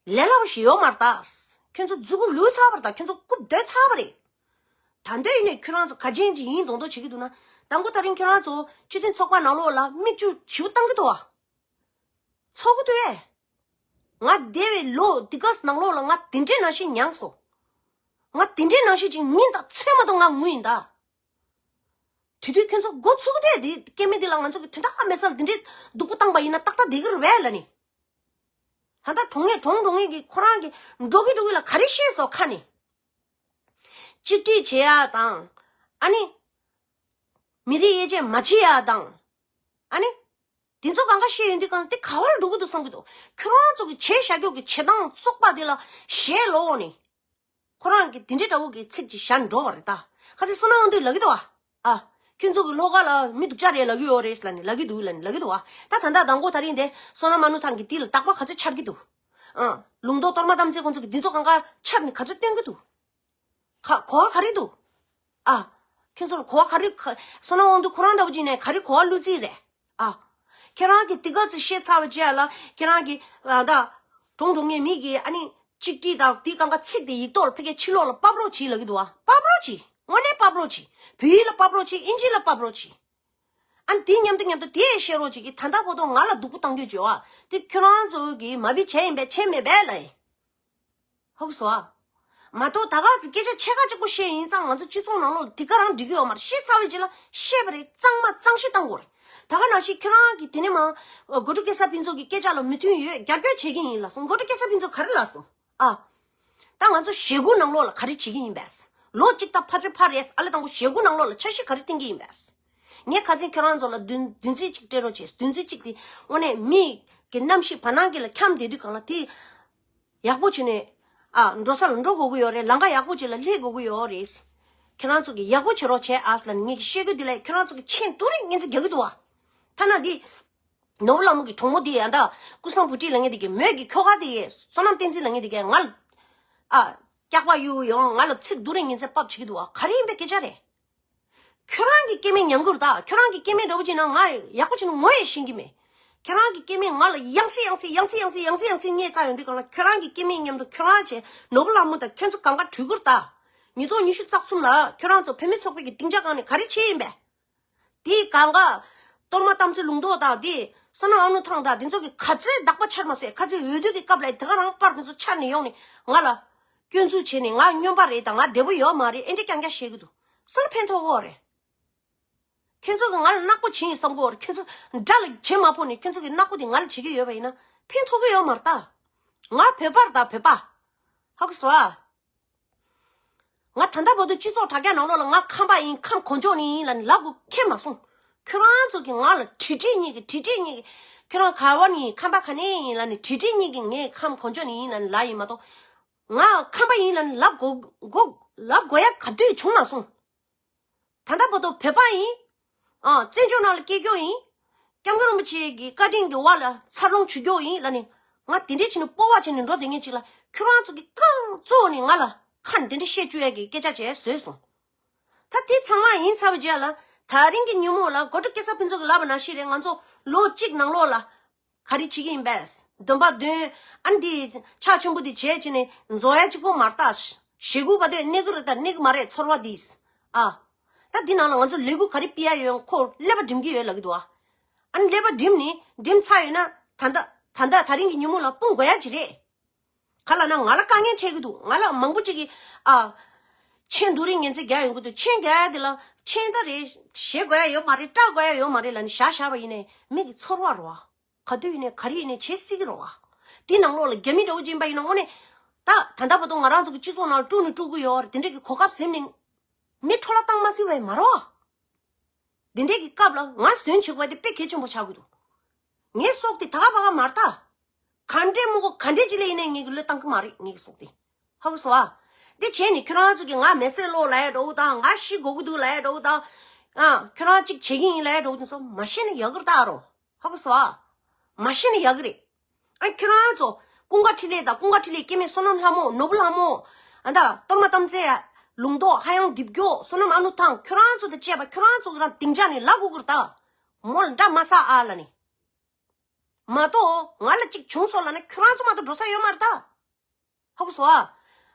ལས་སླ་པོ་ཞིག་ཡོད་མ་རེད་ད། ཁྱོད་ཚོ་མཛུ་གུ་ལུས་ཚར་བ་རེད་ད། ཁྱོད་ཚོ་རྐུབ་རྡོལ་ཚར་བ་རེད། ད་འདོད་ཡིན་ནས་ཁྱོད་རང་ཚོ་ག་ཅན་ཅིག་ཡིན་མདོག་མདོག་བྱེད་ཀྱི་འདུག་ན། ད་ དང་པོ་དེ་རིང་ཁྱེད་རང་ཚོ་སྤྱི་མཐུན་ཚོགས་པ་ནང་ལོགས་ལ་མིག་ཆུ་བྱིའུ་བཏང་གི་འདུག་བ། ཚོགས་ཀྱི་འདུག་ཨེ། ང་འདས་པའི་ལོ་འདི་ག་ནང་ལོགས་ལ་ང་དེ་འདྲའི་ནང་བཞིན་མྱངས་སོང་། ང་དེ་འདྲའི་ནང་བཞིན་ཅིག་ཉིན་དང་མཚན་མ་དང་ང་ངུ་ཡིན་ད། དེ་དུས་ཁྱོད་ཚོ་འགོ་ཚུགས་དེ་དེ་སྐྱེ་དམན་དེ་ལ་ང་ཚོ་གི་དོན་དག་མེད་ས་ལ་དེ་འདྲའི་སྡུག་པོ་བཏང་པ་ཡིན་ན་ཏག་ཏག་བསྡད་ཀྱི་རེད་པས་ལབ་ནི། ད་ལྟ་གྲོངས་ངེས་གྲོངས་གྲོངས་ངེས་ཀྱི་ཁོ་རང་གི་འགྲོ་གི་འགྲོ་གི་ལ་ག་རེ་བཤད་སོང་ཁ་ནས། གཅིག་སྒྲིལ་བྱེད་ཡ་དང་། ཨ་ནི། མི་རིགས་དབྱེ་འབྱེད་མ་བྱེད་ཡ་དང་། ཨ་ནི། དེ་ཚོ་གང་ག་བཤད་ཡོང་དུས་གང་ལ་དེ་ག་བར་འགྲོ་གི་འདུག་བསམ་གི་འདུག་ཁྱོད་རང་ཚོ་གི་བྱས་བཞག་རྒྱུ་གི་བྱེད་སྟངས་བཙོག་པ་དེ་ལ་ཞེད་ལོག་ནས། ཁོ་རང་གི་དེ་འདྲའི་འདྲ་བོ་གི་ཚིག་ཅིག་བཞག་འགྲོ་བ་རེད་ད། ཁ་ཚིག་བསོད་ནམས་དབང་འདུས་ལབ་གི་འདུག་བ། ཨ། ཁྱོད་ཚོ་གི་ལྷོ་ཁ་ལ་མི་སྡུག་ཅག་རེད་ལབ་གི་ཡོད་རེད་ལབ་ནས་ལབ་གི་འདུག་ལབ་ནས་ལབ་གི་འདུག་བ། ད་ད་ལྟ་དང་པོ་དེ་རིང་དེ་བསོད་ནམས་ཨ་ནུ་ཐང་གི་དེ་ལ་དག་པ་ག་ཚོད་འཆར་གི་འདུག་ཨ། ལུང་རྟོགས་གཏོར་མ་དམ་ཚིག་ཁོང་ཚོ་གི་འདི་ཚོ་གང་ག་འཆར་ནས་ག་ཚོད་སྟོན་གི་འདུག་ག་གོ་བ་ག་རེ་འདུག་ཨ། ཁྱོད་ཚོ་ལ་གོ་བ་ག་རེ་ག་བསོད་ནམས་དབང་འདུས་ཁོ་རང་འདྲ་བོ་ཅིག་ནས་ག་རེ་གོ་བ་བླུག་རྩིས་རེད། ཨ། ཁྱེད་རང་གིས་དེ་ག་ཚོད་བཤད་ཚར་བ་བྱས་ལ་ཁྱེད་རང་གིས་ཨ་ད་གྲོངས་གྲོངས་ངེས་མི་གིས་ཨ་ནི་གཅིག་སྒྲིལ་དང་དེ་གང་ག་ཚིག་དེ་ཡིག་ཐོག་ལ་ཕ་གིའི་ཕྱི་ལོགས་ལ་ཕབ་རོགས་གྱིས་ལབ་གི་འདུག་བ། ཕབ་རོགས་གྱིས། དངོས་གནས་ཕབ་རོགས་གྱིས། བོད་ཡིག་ལ་ཕབ་རོགས་གྱིས། ཨིན་ཇི་ལ་ཕབ་རོགས་གྱིས། ཨ་ནི་དེ་མཉམ་དུ་མཉམ་དུ་དེ་བཤད་རོགས་གྱིས་གི་ད་ལྟ་བར་དུ་ང་ལ་སྡུག་པོ་བཏང་རྒྱུ་བྱེད་བ་དེ་ཁྱོད་རང་ཚོ་གིས་མ་བི་བྱས་ཡིན་པས་བྱས་མེད་པས་ལབ་ཡིན། ཧོག་སོ། མ་གཏོགས་ད་ག་ཚོད་སྐད་ཆ་ཕྱེད་ཀ་གཅིག་པོ་བཤད་ཡིན་ཙང་ང་ཚོ་སྤྱི་ཚོགས་ནང་ལོགས་ལ་དེ་ག་རང་འགྲིག་གི་ཡོད་མ་རེད། བཤད་ཚར་བའི་རྗེས་ལ་བཤད་པ་རེད་གཙང་མ་གཙང་བཤད་བཏང་དགོས་རེད། ད་ག་ནང་བཞིན་ཁྱོད་རང་གིས་དེ་ནས་མ། སྒོ་ཕྲུག་སྐལ་བཟང་ཕུན་ཚོགས་ཀྱི་སྐད་ཆ་ལ་མོས་མཐུན་ཡོད་རྒྱབ་སྐྱོར་བྱེད་ཀྱི་ཡིན་ལབ་སོང་། སྒོ་ཕྲུག་སྐལ་བཟང་ཕུན་ཚོགས་ག་རེ་ལབ་སོང་། ཨ། ད་ང་ཚོ་ཞེ་དགུ་ནང་ལོགས་ལ་ག་རེ་བྱེད་ཀྱི་ཡིན་པས། ལོ་གཅིག་དང་ཕལ་ཆེར་ཕར་རེད། ཨ་ལེ་དང་པོ་ཞེ་དགུ་ནང་ལོགས་ལ་འཆར་གཞི་ག་རེ་བཏིང་གི་ཡིན་པས། ངས་ཁ་སང་ཁྱོད་རང་ཚོ་ལ་བདུན་བདུན་ཚིགས་གཅིག་སྤྲད་རོགས་བྱས། བདུན་ཚིགས་གཅིག་དེ་དངོས་གནས་མི་གི་རྣམ་ཤེས་བར་སྣང་གི་ལ་འཁྱམས་བསྡད་དུས་གང་ལ་དེ་ཡག་པོ་བྱས་ནས། ཨ། འགྲོ་ས་ལ་འགྲོ་དགོས་ཀྱི་ཡོད་རེད། ལམ་ཁ་ཡག་པོ་ཅིག་ལ་སླེབས་དགོས་ཀྱི་ཡོད་རེད། ཁྱེད་རང་ཚོ་གིས་ཡག་པོ་བྱེད་རོགས་བྱས་ཨ་ལབ་ནས་ངས་ཀྱི་བཤད་རྒྱུ་འདི་ལས་ཁྱེད་རང་ཚོ་གིས་མཆན་ཏུ་རིང་ངན་ཚིག་རྒྱག་གི་འདུག་བ། ཐ་ན་འདི། ནོར་བུ་ལྷ་མོ་གི་གྲོགས་མོ་དེ་ཡ་ད་ཀུན་བཟང་བུ་ཁྲིད་ལབ་མཁན་དེ་གས་མོས་ཀྱི་ཁྱོ་ག་དེ་གས་བསོད་ནམས་བསྟན་འཛིན་ལབ་མཁན་དེ་གས་ང་ལ། ཨ། སྐྱག་པ་གཡུག་ཡོང་ང་ལ་ཚིག་སྡུག་རིང་ངན་ཚིག་ཕབ་བྱེད་ཀྱི་འདུག་བ། ག་རེ་ཡིན་པའི་སྐད་ཆ་རེད། ཁྱོད་རང་གི་སྐྱེ་དམན་ཉམས་མགུར་ད་ཁྱོད་རང་གི་སྐྱེ་དམན་འདྲ་བོ་ཅིག་ན་ང་ཡག་པོ་བྱས་ནས་ངོ་ཡང་ཤེས་ཀྱི་མེད། ཁྱོད་རང་གི་སྐྱེ་དམན་ང་ལ་ཡང་སེ་ཡང་སེ་ཡང་སེ་ཡང་སེ་ཡང་སེ་ཡང་སེ་བརྙས་ཚར་ཡོང་དུས་གང་ལ་ཁྱོད་རང་གི་སྐྱེ་དམན་མཉམ་དུ་ཁྱོད་རང་བྱས་ནོར་བུ་ལྷ་མོ་དང་ཁྱོད་ཚོ་གང་ག་གྲོས་བསྡུར་ད། ཉིས་སྟོང་ཉི་ཤུ་རྩ་གསུམ་ལ་ཁྱོད་རང་ཚོ་བུད་མེད་ཚོགས་པའི་གི་སྡིངས་ཆ་སྒང་ནས་ག་རེ་བྱས་ཡིན་པས། དེའི་སྒང་ག་གཏོར་མ་དམ་ཚིག་ལུང་རྟོགས་དང་དེ་བསོད་ནམས་ཨ་ནུ་ཐང་དང་དེ་ཚོ་གི་ག་ཚོད་དག་པ་འཆར་མ་ཟད་ཁ་ཚོད་འོས་བསྡུ་གི་སྐབས་ལ་དེ་ག་རང་པར་དེ་ཚོ་འཆར་ནས་ཡོང་ནས་ང་ལ་སྐྱོན་འཛུགས་བྱས་ནས་ང་སྨྱོན་པ་རེད་དང་ང་བདེ་པོ་ཡོད་མ་རེད་ཨེ་འདྲ་རྐྱང་རྐྱང་བཤད་གི་འདུག་སུ་ལ་ཕན་ཐོགས་གི་ཡོད་རེད། ཁྱོད་ཚོ་གི་ང་ལ་ནག་པོ་བྱིན་ཡིན་བསམ་གི་ཡོད་རེད། ཁྱོད་ཚོ་དགྲ་ལ་བྱེད་མ་ཕོག་ནས་ཁྱོད་ཚོ་གི་ནག་པོ་དེ་ང་ལ་བྱེད་ཀྱི་ཡོད་པ་ཡིན་ན་ཕན་ཐོགས་གི་ཡོད་མ་རེད་ད། ང་བོད་པ་རེད་ད་བོད་པ། ཧ་གོ་སོང་ཨ། ང་ད་ལྟ་བར་དུ་སྤྱི་ཚོགས་དྲ་རྒྱ་ནང་ལོགས་ལ་ང་ཁམས་པ་ཡིན་ཁམས་གོ་འཇོག་ནི་ཡིན་ལབ་ནས་ལབ་དགོས་ཁེལ་མ་སོང་། ཁྱོད་རང་ཚོ་གིས་ང་ལ་དྲི་དྲི་གཉིས་ཀྱིས་དྲི་དྲི་གཉིས་ཀྱིས་ཁྱོད་རང་ག་བ་ནས་ཡིན་ཁམས་པ་ག་ནས་ཡིན་ལབ་ནས་དྲི་དྲི་གཉིས་ཀྱིས་ངས་ཁམས་གོ་འཇོག་ནི་ཡིན་ལབ་ནས་ལབ་ཡིན་མ་གཏོགས། ང་ཁམས་པ་ཡིན་ལབ་ནས་ལབ་དགོས་དགོས་ལབ་དགོས་ཡ་ག་དུས་བྱུང་མ་སོང་། ད་ལྟ་བར་དུ་བོད་པ་ཡིན། ཨ། བཙན་བྱོལ་ནང་ལ་སྐྱེས་རྒྱུ་ཡིན། སྐྱབས་མགོན་རིན་པོ་ཆེ་གི་བཀའ་དྲིན་གྱི་དབང་ལ་འཚར་ལོངས་བྱུང་རྒྱུ་ཡིན་ལབ་ནས་ང་དེ་འདྲས་བྱས་ནས་སྤོབས་པ་བྱས་ནས་འགྲོ་བསྡད་མཁན་ཅིག་ལ་ཁྱོད་རང་ཚོ་གིས་རྐང་བཙུགས་ནས་ང་ལ་ཁ་འདི་འདྲས་བཤད་བཅུག་ཡ་གི་སྐད་ཆ་བྱས་བཟོས་སོང་། ད་དེ་ཚང་མ་ཡིན་ཚར་བའི་རྗེས་ལ་ད་རིང་གི་ཉིན་མོ་ལ་སྒོ་ཕྲུག་སྐལ་བཟང་ཕུན་ཚོགས་ཀྱིས་ལབ་པ་ནང་བཞིན་རེད། ང་ཚོ་ལོ་གཅིག་ནང་ལོགས་ལ། ག་རེ་བྱེད་ཀྱི་ཡིན་པས། འདོན་པ་འདོན། ཨ་ནི་འདི་ཕྱག་ཆེན་པོ་འདི་བྱས་བྱས་ནས་རྫོགས་ཡ་གཅིག་པོ་མ་རེད་ད། ཞེ་དགུ་བར་དུ་གནས་ཀྱི་རེད་ད་གནས་ཀྱི་མ་རེད་ཚོར་བ་འདི། ཨ། ད་འདི་ནང་ལ་ང་ཚོ་ལས་འགུལ་ག་རེ་སྤེལ་ཡ་ཡོད་ཁོ་ཀླད་པ་འགྲིམ་གྱི་ཡོད་ལབ་ཀྱི་འདུག་ཨ། ཨ་ནི་ཀླད་པ་འགྲིམ་ནི་འགྲིམ་ཚར་ཡོད་ན་ད་ལྟ་ད་ལྟ་ད་རིང་གི་ཉིན་མོ་ལ་སྤུངས་དགོས་ཡ་ཅིག་རེད། ག་ལབ་ན་ང་ལ་དཀའ་ངལ་འཕྲད་ཀྱི་འདུག་ང་ལ་མང་པོ་ཅིག་གིས་ཨ། མཆན་སྡུག་རིང་ངན་ཚིག་རྒྱག་ཡོང་གི་འདུག་མཆན་རྒྱག་ཡ་དེ་ལ་མཆན་ད་རེད་བཞེས་དགོས་ཡ་ཡོད་མ་རེད་སྐྲག་དགོས་ཡ་ཡོད་མ་རེད་ལབ་ནས་བཞག་བཞག་པ་ཡིན་ནའི་མི་གི་ཚོར་བ་རེད་བ། ག་དུས་ཡིན་ནའི་ག་རེ་ཡིན་ནའི་བྱེད་སྲིད་ཀྱི་རེད་བ། དེའི་ནང་ལོགས་ལ་རྒྱ་མི་འདྲ་བོ་ཅིག་ཡིན་པ་ཡིན་ན་དངོས་གནས། ད་ད་ལྟ་བར་དུ་ང་རང་ཚོ་གི་སྤྱི་ཚོགས་ནང་ལ་དཀྲུག་ནས་དཀྲུག་གི་ཡོད་རེད་དེ་འདྲས་ཀྱི་གོ་སྐབས་ཟིན་ནས་མི་འཕྲོ་བརླག་བཏང་མ་སྲིད་པ་ཡིན་མ་རེད་བ། འདི་འདྲས་ཀྱི་སྐབས་ལ་ང་ཟོན་བྱེད་དགོས་དེ་དཔེ་གལ་ཆེན་པོ་ཆགས་ཀྱི་འདུག་ངའི་སྲོག་དེ་ད་ག་པ་ག་མ་རེད་ད། ག་འདྲས་མོ་གོ་ག་འདྲས་ཅིག་ལ་ཡིན་ནའི་ངས་ཀྱི་བློས་བཏང་གི་མ་རེད་ངས་ཀྱི་སྲོག་དེ། ཧ་གོ་སོང་ཨ། དེ་བྱས་ནས་ཁྱོད་རང་ཚོ་གིས་ང་མེ་སྲེག་གློག་ལབ་ཡ་འདྲ་བོ་དང་ང་ཤི་དགོས་ཀྱི་འདུག་ལབ་ཡ་འདྲ་བོ་དང་། ཨ། ཁྱོད་རང་གཅིག་བྱེད་ཀྱི་ཡིན་ལབ་ཡ་འདྲ་བོ་དེ་ཚོ་མ་བཤད་ན་ཡག་གི་རེད་ད་རོ། ཧ་གོ་སོང་ཨ། མ་བཤད་ན་ཡག་གི་རེད། ཨ་ཁྱོད་རང་ཚོ་ཀུན་དགའ་འཕྲིན་ལས་དང་ཀུན་དགའ་འཕྲིན་ལས་སྐྱེ་དམན་བསོད་ནམས་ལྷ་མོ་ནོར་བུ་ལྷ་མོ། ཨ་ད་གཏོར་མ་དམ་རྫས་ལུང་རྟོགས་ཧ་ཡང་རྡིབ་སྐྱོ་བསོད་ནམས་ཨ་ནུ་ཐང་ཁྱོད་རང་ཚོ་དང་བཅས་པ་ཁྱོད་རང་ཚོ་གི་རང་སྡིངས་ཆ་ནས་ལབ་དགོས་ཀྱི་རེད་ད། མོ་ལ་འདྲ་མ་ཟ་ཨ་ལ་ནི། མ་གཏོགས་ང་ལ་གཅིག་བྱུང་སོང་ལབ་ན་ཁྱོད་རང་ཚོ་མ་གཏོགས་འགྲོ་ས་ཡོད་མ་རེད་ད། ཧ་གོ་སོང་ཨ།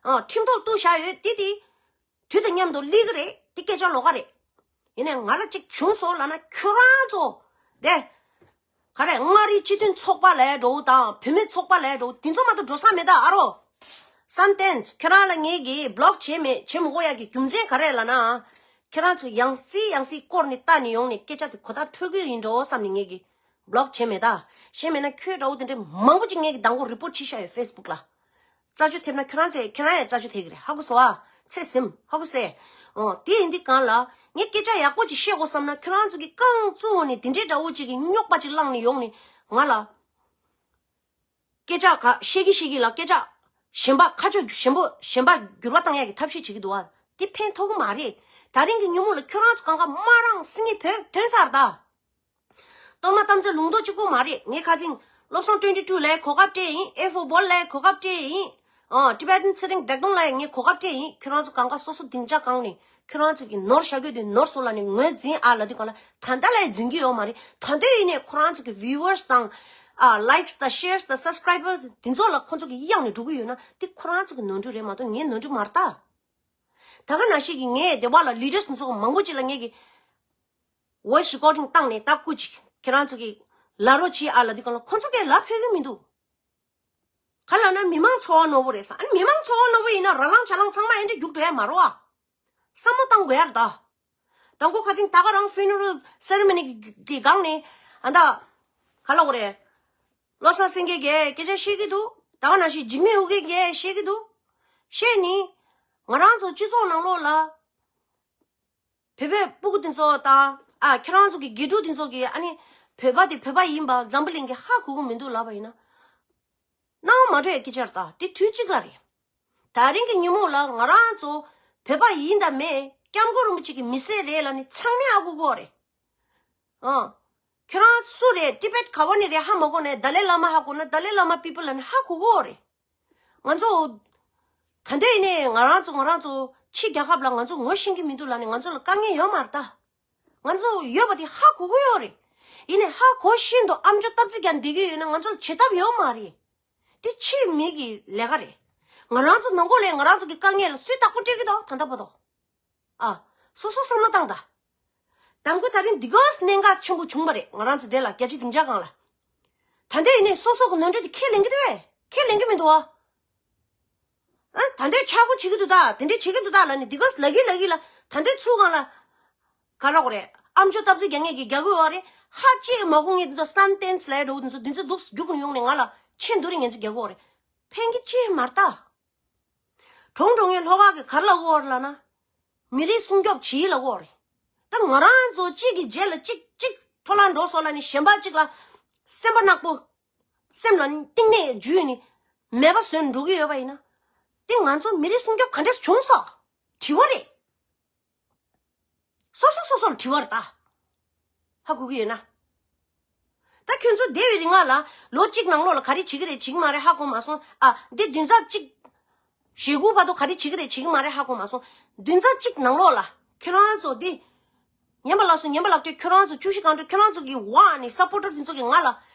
ཨ་ཁྲིམས་ཐོག་གཏུགས་བཞག་ཡོད་དེ་དེ། དུས་དང་མཉམ་དུ་སླེབས་ཀྱི་རེད་དེ་སྐད་ཆ་ལོགས་ཀ་རེད། ཡིན་ནའི་ང་ལ་གཅིག་བྱུང་སོང་ལབ་ན་ཁྱོད་རང་ཚོ་དེ། ག་རེ་མངའ་རིས་སྤྱི་མཐུན་ཚོགས་པ་ལ་འགྲོ་དང་བུད་མེད་ཚོགས་པ་ལ་འགྲོ་དེ་ཚོ་མ་གཏོགས་འགྲོ་ས་མེད་ད་ཨ་རོ། བསམ་གཏན་ཁྱོད་རང་ལ་ངས་ཀྱི་བློག་བྱས་མེད་བྱེད་མི་དགོས་ཡག་གི་རྒྱུ་མཚན་ག་རེ་ལབ་ན། ཁྱོད་རང་ཚོ་ཡང་སྲིད་ཡང་སྲིད་སྐོར་ནས་ལྟ་ནས་ཡོང་ནས་སྐད་ཆ་དེ་གོ་ཐག་འཁྲུལ་གི་ཡིན་འགྲོ་བསམ་ནས་ངས་ཀྱི་བློག་བྱས་མེད་ད། བྱས་མེད་ན་ཁྱོད་འདྲ་བོ་དེ་འདྲའི་མང་པོ་ཅིག་ངས་ཀྱི་མདང་དགོང་རི་པོར་ཊི་བྲིས་བཞག་ཡོད་ཕེ་སི་བུག་ལ། རྩ་ཆུ་ཐེབས་ན་ཁྱོད་རང་ཚོས་ཁྱོད་རང་ཡང་རྩ་ཆུ་ཐེབས་ཀྱི་རེད། ཧ་གོ་སོང་ཨ། ཚེ་ཟིན་ཧ་གོ་སོང་། འོ་དེ་ཡིན་དུས་གང་ལ་ངས་སྐད་ཆ་ཡག་པོ་ཅིག་བཤད་དགོས་བསམ་ན་ཁྱོད་རང་ཚོ་གི་རྐང་བཙུགས་ནས་དེ་འདྲའི་འདྲ་བོ་ཅིག་གི་རྙོག་པ་ཅིག་བསླངས་ནས་ཡོང་ནས་ང་ལ་སྐད་ཆ་ག་བཤད་ཀྱི་བཤད་ཀྱི་ལ་སྐད་ཆ་གཞན་པ་ཁ་ཕྱོགས་གཞན་པོ་གཞན་པ་འགྱུར་བ་བཏང་ཡག་གི་ཐབས་ཤེས་བྱེད་ཀྱི་འདུག་ཨ། དེ་ཕན་ཐོགས་ཀྱི་མ་རེད། ད་རིང་གི་ཉིན་མོ་ལ་ཁྱོད་རང་ཚོ་གང་ག་མ་རང་སེང་གེ་བོད་ཐོན་ཚར་ད། གཏོར་མ་གཏམ་ཚོད་ལུང་རྟོགས་གཅིག་པོ་མ་རེད། ངས་ཁ་སང་བློ་བཟང་twenty two ལ་གོ་སྐབས་སྤྲད་ཡིན། A for Bold ལ་གོ་སྐབས་སྤྲད་ཡིན། ཨ་Tibetan Sitting Back Down ལ་ངས་གོ་སྐབས་སྤྲད་ཡིན། ཁྱོད་རང་ཚོ་གང་ག་སོ་སོ་སྡིངས་ཆ་གང་ནས་ཁྱོད་རང་ཚོ་གི་ནོར་བཞག་གི་དུས་ནོར་སོང་ལ་ནས་ངོས་འཛིན་ཨ་ལ་དུས་གང་ལ་ད་ལྟ་ལ་འཛིན་གི་ཡོད་མ་རེད། ད་ལྟ་ཡིན་ནས་ཁོ་རང་ཚོ་གི་viewers དང་ཨ་likes དང་shares དང་subscribers དེ་ཚོ་ལ་ཁོ་ཚོ་གི་གཡང་ནས་འགྲོ་གི་ཡོད་ན་དེ་ཁོ་རང་ཚོ་གི་ནོར་འཁྲུལ་རེད་མ་གཏོགས་ངའི་ནོར་འཁྲུལ་མ་རེད་ད། ད་ག་ནང་བཞིན་གི་ངས་སྡེ་བ་ལ་leaders དེ་ཚོ་མང་པོ་ཅིག་ལ་ངས་གི voice recording བཏང་ནས་ད་སྐུ་ཅིག་ཁྱེད་རང་ཚོ་གི་ལ་རོ་ཆི་ཨ་ལ་དུས་གང་ལ་ཁོ་ཚོ་གས་ལབ་ཕོད་གི་མི་འདུག་ག་ལ་ན་མི་མང་ཚོར་བ་ནོར་བོ་རེད་ས། ཨ་ནི་མི་མང་ཚོར་བ་ནོར་བོ་ཡིན་ན་ར་ལང་ཆ་ལང་ཚང་མ་ཨེ་འདྲ་རྒྱུག་འགྲོ་ཡ་མ་རོ་ཨ། བསམ་བློ་བཏང་དགོས་ཡ་རེད་ད། དང་པོ་ཁ་སང་ད་ག་རང་funeral ceremony གི་གི་སྒང་ནས་ཨ་ད་ག་ལ་འོ་རེད། བློ་བཟང་སེང་གེ་གས་སྐད་ཆ་བཤད་གི་འདུག་ད་ག་ནང་བཞིན་འཇིགས་མེད་ཨུ་རྒྱན་གས་བཤད་གི་འདུག་བཤད་ནི་ང་རང་ཚོ་སྤྱི་ཚོགས་ནང་ལོགས་ལ། བོད་པའི་སྤུ་གུ་དེ་ཚོ་དང་ཨ་ཁྱེད་རང་ཚོ་གི་དགེ་ཕྲུག་དེ་ཚོ་གི་ཨ་ནི་བོད་པ་དེ་བོད་པ་ཡིན་པ་འཛམ་བུ་གླིང་གི་ཧ་གོ་གི་མི་འདུག་ལབ་པ་ཡིན་ན། སྣང་བ་མ་འགྲོ་ཡ་སྐད་ཆ་རེད་ད། དེ་དུས་གཅིག་ལ་རེད། ད་རིང་གི་ཉིན་མོ་ལ་ང་རང་ཚོ་བོད་པ་ཡིན་དང་མེད་སྐྱབས་མགོན་རིན་པོ་ཆེ་གི་མི་སེར་རེད་ལབ་ནི་ཚང་མས་ཧ་གོ་གི་ཡོད་རེད། ཨ། ཁྱོད་རང་སུ་རེད། ཊི་བེཊ་ག་བ་ནས་རེད་ཧ་མ་གོ་ནས་ཏཱ་ལའི་བླ་མ་ཧ་གོ་ན་ཏཱ་ལའི་བླ་མ་people ལབ་ནི་ཧ་གོ་གི་ཡོད་རེད། ང་ཚོ་ད་ལྟ་ཡིན་ནའི་ང་རང་ཚོ་ང་རང་ཚོ་ཕྱི་རྒྱལ་ཁབ་ལ་ང་ཚོ་ངོ་ཤེས་ཀྱི་མི་འདུག་ལབ་ནས་ང་ཚོ་ལ་དཀའ་ངལ་ཡོད་མ་རེད་ད། ང་ཚོ་ཡོད་པ་དེ་ཧ་གོ་གི་ཡོད་རེད། ཡིན་ནའི་ཧ་གོ་བཞིན་དུ་ཨམ་ཅོག་སྟབས་རྩེ་རྒྱག་བསྡད་ཀྱི་ཡོད་ན་ང་ཚོ་ལ་བྱེད་ཐབས་ཡོད་མ་རེད། དེ་ཕྱིའི་མི་གི་ལས་ཀ་རེད། ང་རང་ཚོ་ནང་ཁུལ་ལ་ང་རང་ཚོ་གི་དཀའ་ངལ་ལ་སུས་བདག་པོ་སྤྲད་ཀྱི་འདུག་ད་ལྟ་བར་དུ། ཨ། སོ་སོ་བསམ་བློ་བཏང་ད། དང་པོ་ད་རིང་འདི་ག་གནད་འགག་ཆེན་པོ་བྱུང་བ་རེད། ང་རང་ཚོ་དེ་ལ་རྒྱལ་སྤྱིའི་སྡིངས་ཆ་སྒང་ལ། ད་ལྟ་ཡིན་ནའི་སོ་སོ་གི་ནོར་འཁྲུལ་དེ་ཁས་ལེན་གྱི་འདུག་བས། ཁས་ལེན་གྱི་མི་འདུག་བ། ཨ། ད་ལྟ་ཆག་སྒོ་བྱེད་ཀྱི་འདུག་ད། དེ་འདྲས་བྱེད་ཀྱི་འདུག་ད་ལབ་ནས་འདི་ག་ལབ་ཀྱི་ལབ་ཀྱི་ལ་ད་ལྟའི་ཚུལ་སྒང་ལ། ག་ལ་གོ་རེད། ཨམ་ཅོག་སྟབས་རྩེ་རྒྱག་མཁན་གྱི་རྒྱག་གི་ཡོད་རེད། ཧ་ཅིག་མ་གོ་མཁན་འདི་ཚོ་སན་ཏེན་སི་ལབ་འགྲོ་འདི་ཚོ་འདི་ཚོ་འདུག་རྒྱུག་ནས་ཡོང་ནས་ང་ལ་ཆེ་འདུག་རེ་ངན་ཚོ་རྒྱག་གི་ཡོད་རེད། ཕན་གྱི་ཅི་མ་རེད་ད། གྲོང་གྲོང་ངེད་ལྷོ་ཁ་གི་ག་རེ་ལབ་ཀྱི་ཡོད་རེད་ལབ་ན། མི་རིགས་སྲུང་སྐྱོབ་བྱེད་ལབ་ཀྱི་ཡོད་རེད། ད་ང་རང་ཚོ་གཅིག་གི་རྗེས་ལ་གཅིག་གཅིག་འཕྲོ་བརླག་འགྲོ་སོང་ལབ་ནས་གཞན་པ་གཅིག་ལ་སེམས་པ་ནག་པོ། སེམས་ལ་གཏིང་ནས་འཇུས་ནས་མེད་པ་བཟོས་འགྲོ་གི་ཡོད་པ་ཡིན་ན། དེ་ང་ཚོ་མི་རིགས་སྲུང་སྐྱོབ་ག་འདྲས་བྱུང་སོང་། དྲི་བ་རེད། སོ་སོ་སོ་སོར་དྲི་བར་ལྟ། ཧ་གོ་གི་ཡོད་ན། ད་ཁྱོད་ཚོ་འདས་པའི་རིང་ལ་ལོ་གཅིག་ནང་ལོགས་ལ་ག་རེ་བྱེད་ཀྱི་རེད་བྱེད་ཀྱི་མ་རེད་ཧ་གོ་མ་སོང་། ཨ། འདི་བདུན་ཚར་གཅིག་ཞེ་དགུ་བར་དུ་ག་རེ་བྱེད་ཀྱི་རེད་བྱེད་ཀྱི་མ་རེད་ཧ་གོ་མ་སོང་། བདུན་ཚར་གཅིག་ནང་ལོགས་ལ་ཁྱོད་རང་ཚོ་འདི་ཉན་པ་ལགས་སོ་ཉན་པ་ལགས་ཀྱིས་ཁྱོད་རང་ཚོ་བཅུ་བཞི་སྒང་དྲུག་ཁྱོད་རང་ཚོ་གི་ཝ་ནི་སབ་པོར་ཊར་འདི་ཚོ་གིས་ང་ལ་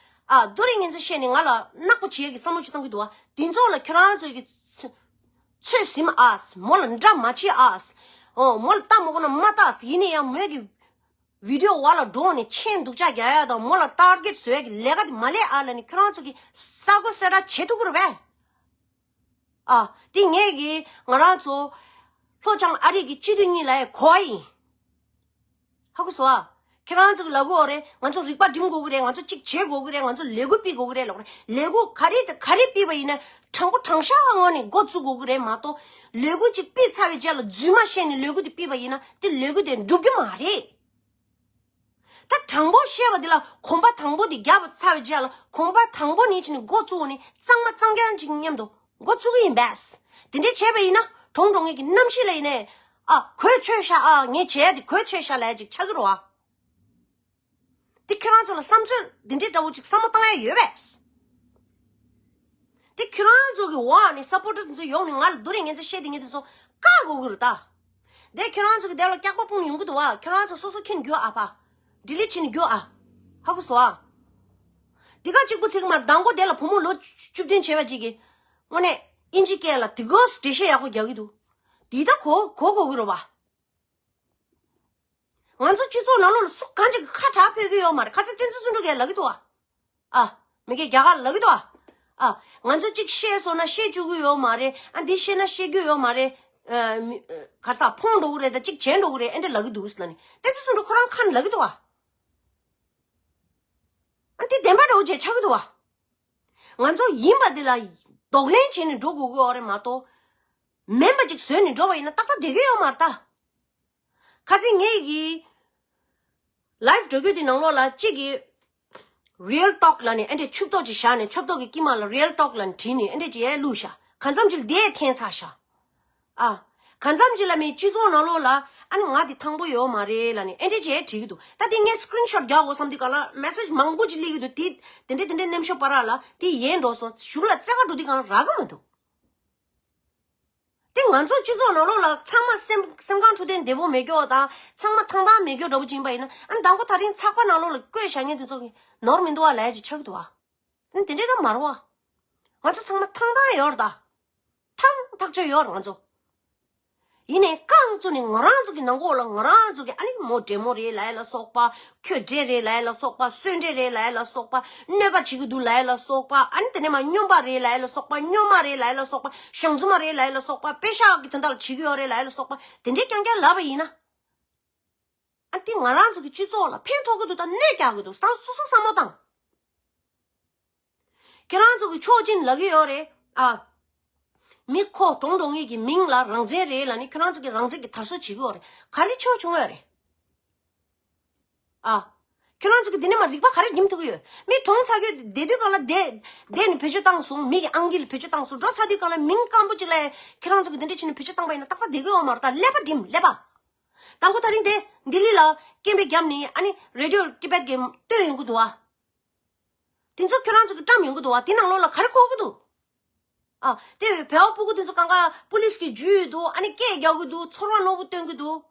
ཨ་རྡོ་རིང་ངན་ཚ་བཤད་ནས་ང་ལ་ནག་པོ་བྱེད་ཡས་ཀྱི་བསམ་བློ་ཅིག་བཏང་གི་འདུག་བ། འདི་ཚོ་ལ་ཁྱོད་རང་ཚོ་གི་ཚོད་ཚོད་ཟིན་ཨ། མོ་ལ་འདྲ་མ་བྱེད་ཨ། ཨོ་མོ་ལ་ལྟ་མ་དགོས་ན་མ་ལྟ། ཡིན་ན་ཡང་མོས་ཀྱི་བི་ཌི་ཡོ་བ་ལ་འགྲོ་ནས་མཆན་སྡུག་ཅག་རྒྱག་ཡ་དང་མོ་ལ་ཊར་གེཊ་བཟོ་ཡ་གི་ལས་ཀ་དེ་མ་ལས་ཨ་ལ་ནི་ཁྱོད་རང་ཚོ་གི་ས་གོ་ས་གྲ་བྱེད་ཐུབ་ཀྱི་རེད་པས། ཨ། དེ་ངས་ཀྱིས་ང་རང་ཚོ་ལྷོ་བྱང་ཨ་རི་གི་སྤྱི་འཐུས་གཉིས་ལ་གོ་བ་ཡིན། ཧ་གོ་སོང་ཨ། ཁྱེད་རང་ཚོ་གི་ལབ་དགོས་རེད། ང་ཚོ་རིག་པ་སྒྲིམ་དགོས་ཀྱི་རེད། ང་ཚོ་གཅིག་བྱེད་དགོས་ཀྱི་རེད། ང་ཚོ་ལས་འགུལ་སྤེལ་དགོས་ཀྱི་རེད་ལབ་རེད། ལས་འགུལ་ག་རེ་དང་ག་རེ་སྤེལ་བ་ཡིན་ན་དྲང་པོ་དྲང་བཞག་ངང་ནས་འགོ་བཙུགས་དགོས་ཀྱི་རེད་མ་གཏོགས། ལས་འགུལ་གཅིག་སྤེལ་ཚར་བའི་རྗེས་ལ་རྫུན་མ་བཤད་ནས་ལས་འགུལ་དེ་སྤེལ་བ་ཡིན་ན་དེ་ལས་འགུལ་དེ་འགྲུབ་ཀྱི་མ་རེད། ད་དྲང་པོ་བཤད་པ་འདི་ལ་གོམ་པ་དང་པོ་འདི་བརྒྱབ་ཚར་བའི་རྗེས་ལ་གོམ་པ་དང་པོ་ནས་ཕྱིན་ནས་འགོ་བཙུགས་ནས་གཙང་མ་གཙང་རྐྱང་ཅིག་མཉམ་དུ་འགོ་བཙུགས་ཀྱི་ཡིན་པས། དེ་འདྲས་བྱས་པ་ཡིན་ན་གྲོང་གྲོང་ངེད་ཀྱི་གནམ་གཤིས་ལ་ཡིན་ནའི་ཨ་གོས་ཆོད་ཤག་ཨ་ངས་བྱས་ཏེ་གོས་ཆོད་ཤག་ལབ་ཡ་ཅིག་ཆགས་ཀྱི་རེད་བ། དེ་ཁྱོད་རང་ཚོ་ལ་བསམ་ཚུལ་འདི་འདྲས་འདྲ་བོ་ཅིག་བསམ་བློ་བཏང་ཡ་ཡོད་པས། དེ་ཁྱོད་རང་ཚོ་གི་འོག་ནས་སབ་པོར་ཊར་དེ་ཚོ་ཡོང་ནས་ང་ལ་རྡོ་རིང་ངན་ཚ་བཤད་དེ་ངས་དེ་ཚོ་བཀག་དགོས་ཀྱི་རེད་ད། དེ་ཁྱོད་རང་ཚོ་གི་དེ་ལ་སྐྱག་པ་སྤུངས་ཡོང་གི་འདུག་བ། ཁྱོད་རང་ཚོ་སོ་སོ་མཁྱེན་རྒྱུ་ཨ་ཕ། ཌི་ལིཊ་བྱེད་ནས་རྒྱུ་ཨ། ཧ་གོ་སོང་ཨ། འདི་ག་གཅིག་པུ་ཚིག་མ་མདང་དགོང་དེ་ལ་བུ་མོ་ལོ་བཅུ་བདུན་བྱས་པ་ཅིག་གིས་དངོས་གནས་ཨིན་ཇི་སྐད་ལ་དེ་གོ་འགྲེལ་བཤད་ཡག་པོ་རྒྱག་གི་འདུག་འདི་ད་གོ་གོ་གོ་གི་རེད་བ། ང་ཚོ་སྤྱི་ཚོགས་ནང་ལོགས་ལ་སུ་གང་ཅིག་གི་ཁ་གྲག་ཕོད་ཀྱི་ཡོད་མ་རེད། ཁ་ཚ་བསྟན་འཛིན་བརྩོན་འགྲུས་གས་ལབ་ཀྱི་འདུག་ཨ། ཨ། མི་སྒེར་རྒྱ་གར་ལབ་ཀྱི་འདུག་ཨ། ཨ། ང་ཚོ་གཅིག་བཤད་སོང་ན་བཤད་བཅུག་གི་ཡོད་མ་རེད། ཨ། འདི་བཤད་ན་བཤད་རྒྱུ་ཡོད་མ་རེད། ཨ། མི། ཨ། ག་རེ་ཟ། ཕོངས་འགྲོ་གི་རེད། ད་གཅིག་བྱས་འགྲོ་གི་རེད། ཨེ་འདྲ་ལབ་ཀྱི་འདུག་ཟེར་ལབ་ནས་བསྟན་འཛིན་བརྩོན་འགྲུས་ཁོ་རང་ཁ་ནས་ལབ་ཀྱི་འདུག་ཨ། ཨ། འདི་བདེན་པ་འདྲ་བོ་ཅིག་ཆགས་ཀྱི་འདུག་ཨ། ང་ཚོ་ཡིན་པ་འདི་ལ་གདོང་ལེན་བྱས་ནས་འགྲོ་དགོས་ཀྱི་ཡོད་རེད་མ་གཏོགས། མིན་པ་ཅིག་བཟོས་ནས་འགྲོ་བ་ཡིན་ན་ཏག་ཏག་བསྡད་ཀྱི་ཡོད་མ་རེད་ད། ཁ་སང་ངས་ཀྱི་ལའིབ་འགྲོ་རྒྱུ་དེ་ནང་ལོགས་ལ་གཅིག་གིས་Real Talk་ལབ་ནས་ཨེ་འདྲས་ཆུབ་ཏོག་ཅིག་བཞག་ནས་ཆོབ་ཏོག་གི་དཀྱིལ་མ་ལ་Real Talk་ལབ་ནས་བྲིས་ནས་ཨེ་འདྲས་ཅིག་ཡར་བླུགས་ཤག་གང་འཚམ་ཅིག་ལ་དེ་འཐེན་ཚར་ཤག་ཨ། གང་འཚམ་ཅིག་ལ་མི་སྤྱི་ཚོགས་ནང་ལོགས་ལ་ཨ་ནི་ང་དེ་ཐང་པོ་ཡོད་མ་རེད་ལབ་ནས་ཨེ་འདྲས་ཅིག་ཡར་བྲིས་ཀྱི་འདུག་ད་དེ་ངས་screenshot་རྒྱག་དགོས་བསམ་དུས་ག་ལ་message་མང་པོ་ཅིག་སླེབས་ཀྱི་འདུག་དེ་དེ་འདྲས་དེ་འདྲས་རྣམ་ཤོག་པ་ར་ལ་དེ་ཡལ་འགྲོ་སོང་། གཞུག་ལ་བཙལ་ག་འགྲོ་དུས་གང་རག་གི་མི་འདུག་དེ་ང་ཚོ་སྤྱི་ཚོགས་ནང་ལོགས་ལ་ཚང་མ་སེམས་སེམས་ཁམས་འཕྲོད་བསྟེན་བདེ་པོ་མེད་ཀྱོག་དང་ཚང་མ་ཐང་ཐང་མེད་ཀྱོག་འདྲ་པོ་ཅིག་ཡིན་པ་ཡིན་ན། ཨ། དང་པོ་དེ་རིང་ཚགས་པར་ནང་ལོགས་ལ་བཀོད་བཞག་མཁན་དེ་ཚོ་གི་ནོར་མི་འདུག་བ་ལབ་ཡ་ཅིག་ཆགས་ཀྱི་འདུག་བ། ཨ། དེ་འདྲས་ད་མ་རེད་བ། ང་ཚོ་ཚང་མ་ཐང་ཐང་ཡོད་རེད་ད། ཐང་ཐག་ཆོད་ཡོད་རེད་ང་ཚོ། ཡིན་ནའི་རྐང་བཙུགས་ནས་ང་རང་ཚོ་གི་ནང་ཁོག་ལ་ང་རང་ཚོ་གི་ཨ་ནི་མོ་འདྲེ་མོ་རེད་ལབ་ཡ་ལ་སོགས་པ། ཁྱོད་འདྲེ་རེད་ལབ་ཡ་ལ་སོགས་པ། གསོན་འདྲེ་རེད་ལབ་ཡ་ལ་སོགས་པ། གནོད་པ་བྱེད་ཀྱི་འདུག་ལབ་ཡ་ལ་སོགས་པ། ཨ་ནི་དེ་ནས་མ་སྨྱོན་པ་རེད་ལབ་ཡ་ལ་སོགས་པ། སྨྱོན་མ་རེད་ལབ་ཡ་ལ་སོགས་པ། ཞང་ཚུ་མ་རེད་ལབ་ཡ་ལ་སོགས་པ། པེ་ཤག་གི་དོན་དག་ལ་བྱེད་ཀྱི་ཡོད་རེད་ལབ་ཡ་ལ་སོགས་པ། དེ་འདྲས་རྐྱང་རྐྱང་ལབ་པ་ཡིན་ན། ཨ། དེ་ང་རང་ཚོ་གི་སྤྱི་ཚོགས་ལ་ཕན་ཐོགས་ཀྱི་འདུག་དང་གནོད་རྒྱག་གི་འདུག་བསམ། སོ་སོ་བསམ་བློ་བཏང་། ཁྱེད་རང་ཚོ་གི་ཕྱོགས་གཅིག་ནས་ལབ་ཀྱི་ཡོད་རེད། ཨ། མི་ཁོ་གྲོངས་འགྲོ་མཁན་གྱི་མིང་ལ་རང་བཙན་རེད་ལབ་ནས་ཁྱེད་རང་ཚོ་གི་རང་བཙན་གྱི་དར་སྲོལ་བྱེད་ཀྱི་ཡོད་རེད། ག་རེ་ཆོ་བྱུང་ཡོད་རེད། ཨ། ཁྱེད་རང་ཚོ་གི་འདི་ནས་མ་རིག་པ་ག་རེ་རྒྱུན་ཐུག་གི་ཡོད། མི་གྲོངས་ཚར་རྒྱུ་བསྡད་དུས་གང་ལ་བསྡད་བསྡད་ནས་བེད་སྤྱོད་བཏང་སོང་། མི་གི་ཨང་ཀི་ལ་བེད་སྤྱོད་བཏང་སོང་། འགྲོ་ཚར་དུས་གང་ལ་མིང་སྐམ་པོ་ཅིག་ལ་ཁྱེད་རང་ཚོ་གི་འདི་འདྲ་བྱས་ནས་བེད་སྤྱོད་བཏང་པ་ཡིན་ན་ཏག་ཏག་བསྡད་ཀྱི་ཡོད་མ་རེད། ད་ཀླད་པ་སྒྲིམ། ཀླད་པ། དང་པོ་དེ་རིང་དེ་ལྡི་ལི་ལ་སྐད་འབོད་བརྒྱབ་ནས་ཨ་ནི་Radio Tibet་གི་སྟོན་ཡོང་གི་འདུག་བ། དེ་ཚོ་ཁྱོད་རང་ཚོ་གི་བཀྲམ་ཡོང་གི་འདུག་བ། དེ་ནང་ལོགས་ལ་ག་རེ་གོ་གི་འདུག་ཨ། དེ་བོད་པ་སྤུ་གུ་དེ་ཚོ་གང་ག་པུ་ལིས་གིས་འཇུས་འདུག་ཨ་ནི་སྐད་རྒྱག་གི་འདུག་ཚོར་བ་རྣོ་པོ་སྟོན་གི་འདུག་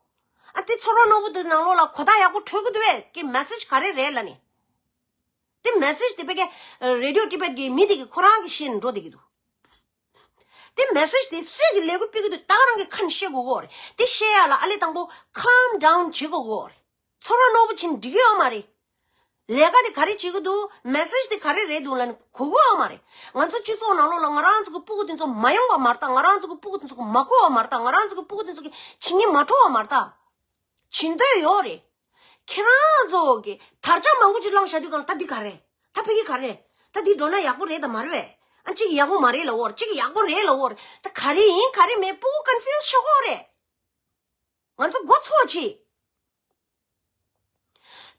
ཨ། དེ་ཚོར་བ་རྣོ་པོ་དེ་ནང་ལོགས་ལ་གོ་བརྡ་ཡག་པོ་འཕྲོད་གི་འདུག་བས། ཀྱི་message་ག་རེ་རེད་ལབ་ནས། དེ་message་དེ་བོད་ཀྱི་Radio Tibet་གི་མི་དེ་གིས་ཁོ་རང་གིས་ཤེས་ནས་འགྲོ་བསྡད་ཀྱི་འདུག་དེ་message་དེ་སུས་ཀྱིས་ལས་འགུལ་སྤེལ་གྱི་འདུག་ད་ག་རང་གི་ཁ་ནས་བཤད་དགོས་གོ་རེད། དེ་བཤད་ཡ་ལ་ཨ་ལས་དང་པོ་calm down་བྱེད་དགོས་གོ་རེད། ཚོར་བ་རྣོ་པོ་བྱེད་ནས་འགྲིག་གི་ཡོད་མ་རེད། ལས་ཀ་དེ་ག་རེ་བྱེད་ཀྱི་འདུག message་དེ་ག་རེ་རེད་འདུག་ལབ་ནས་གོ་གི་ཡོད་མ་རེད། ང་ཚོ་སྤྱི་ཚོགས་ནང་ལོགས་ལ་ང་རང་ཚོ་གི་སྤུ་གུ་དེ་ཚོ་མ་ཡོང་བ་མ་རེད་ད། ང་རང་ཚོ་གི་སྤུ་གུ་དེ་ཚོ་གིས་མ་གོ་བ་མ་རེད་ད། ང་རང་ཚོ་གི་སྤུ་གུ་དེ་ཚོ་གིས་བྱེད་སྙིང་མ་བྲོ་བ་མ་རེད་ད། བྱེད་འདོད་ཡོད་རེད། ཁྱེད་རང་ཚོ་གིས་དར་ཆ་མང་པོ་ཅིག་བསླངས་བཞག་དུས་གང་ལ་ད་འདི་ག་རེད། ད་ཕ་གི་ག་རེད། ད་འདི་འགྲོ་ན་ཡག་པོ་རེད་དང་མ་རེད་པས། ཨ། གཅིག་ཡག་པོ་མ་རེད་ལབ་ཡོད་རེད། གཅིག་ཡག་པོ་རེད་ལབ་ཡོད་རེད། ད་ག་རེ་ཡིན་ག་རེ་མིན་སྤུ་གུ་confuse་ཆགས་ཀྱི་ཡོད་རེད། ང་ཚོ་མགོ་ཚོས་བྱེད།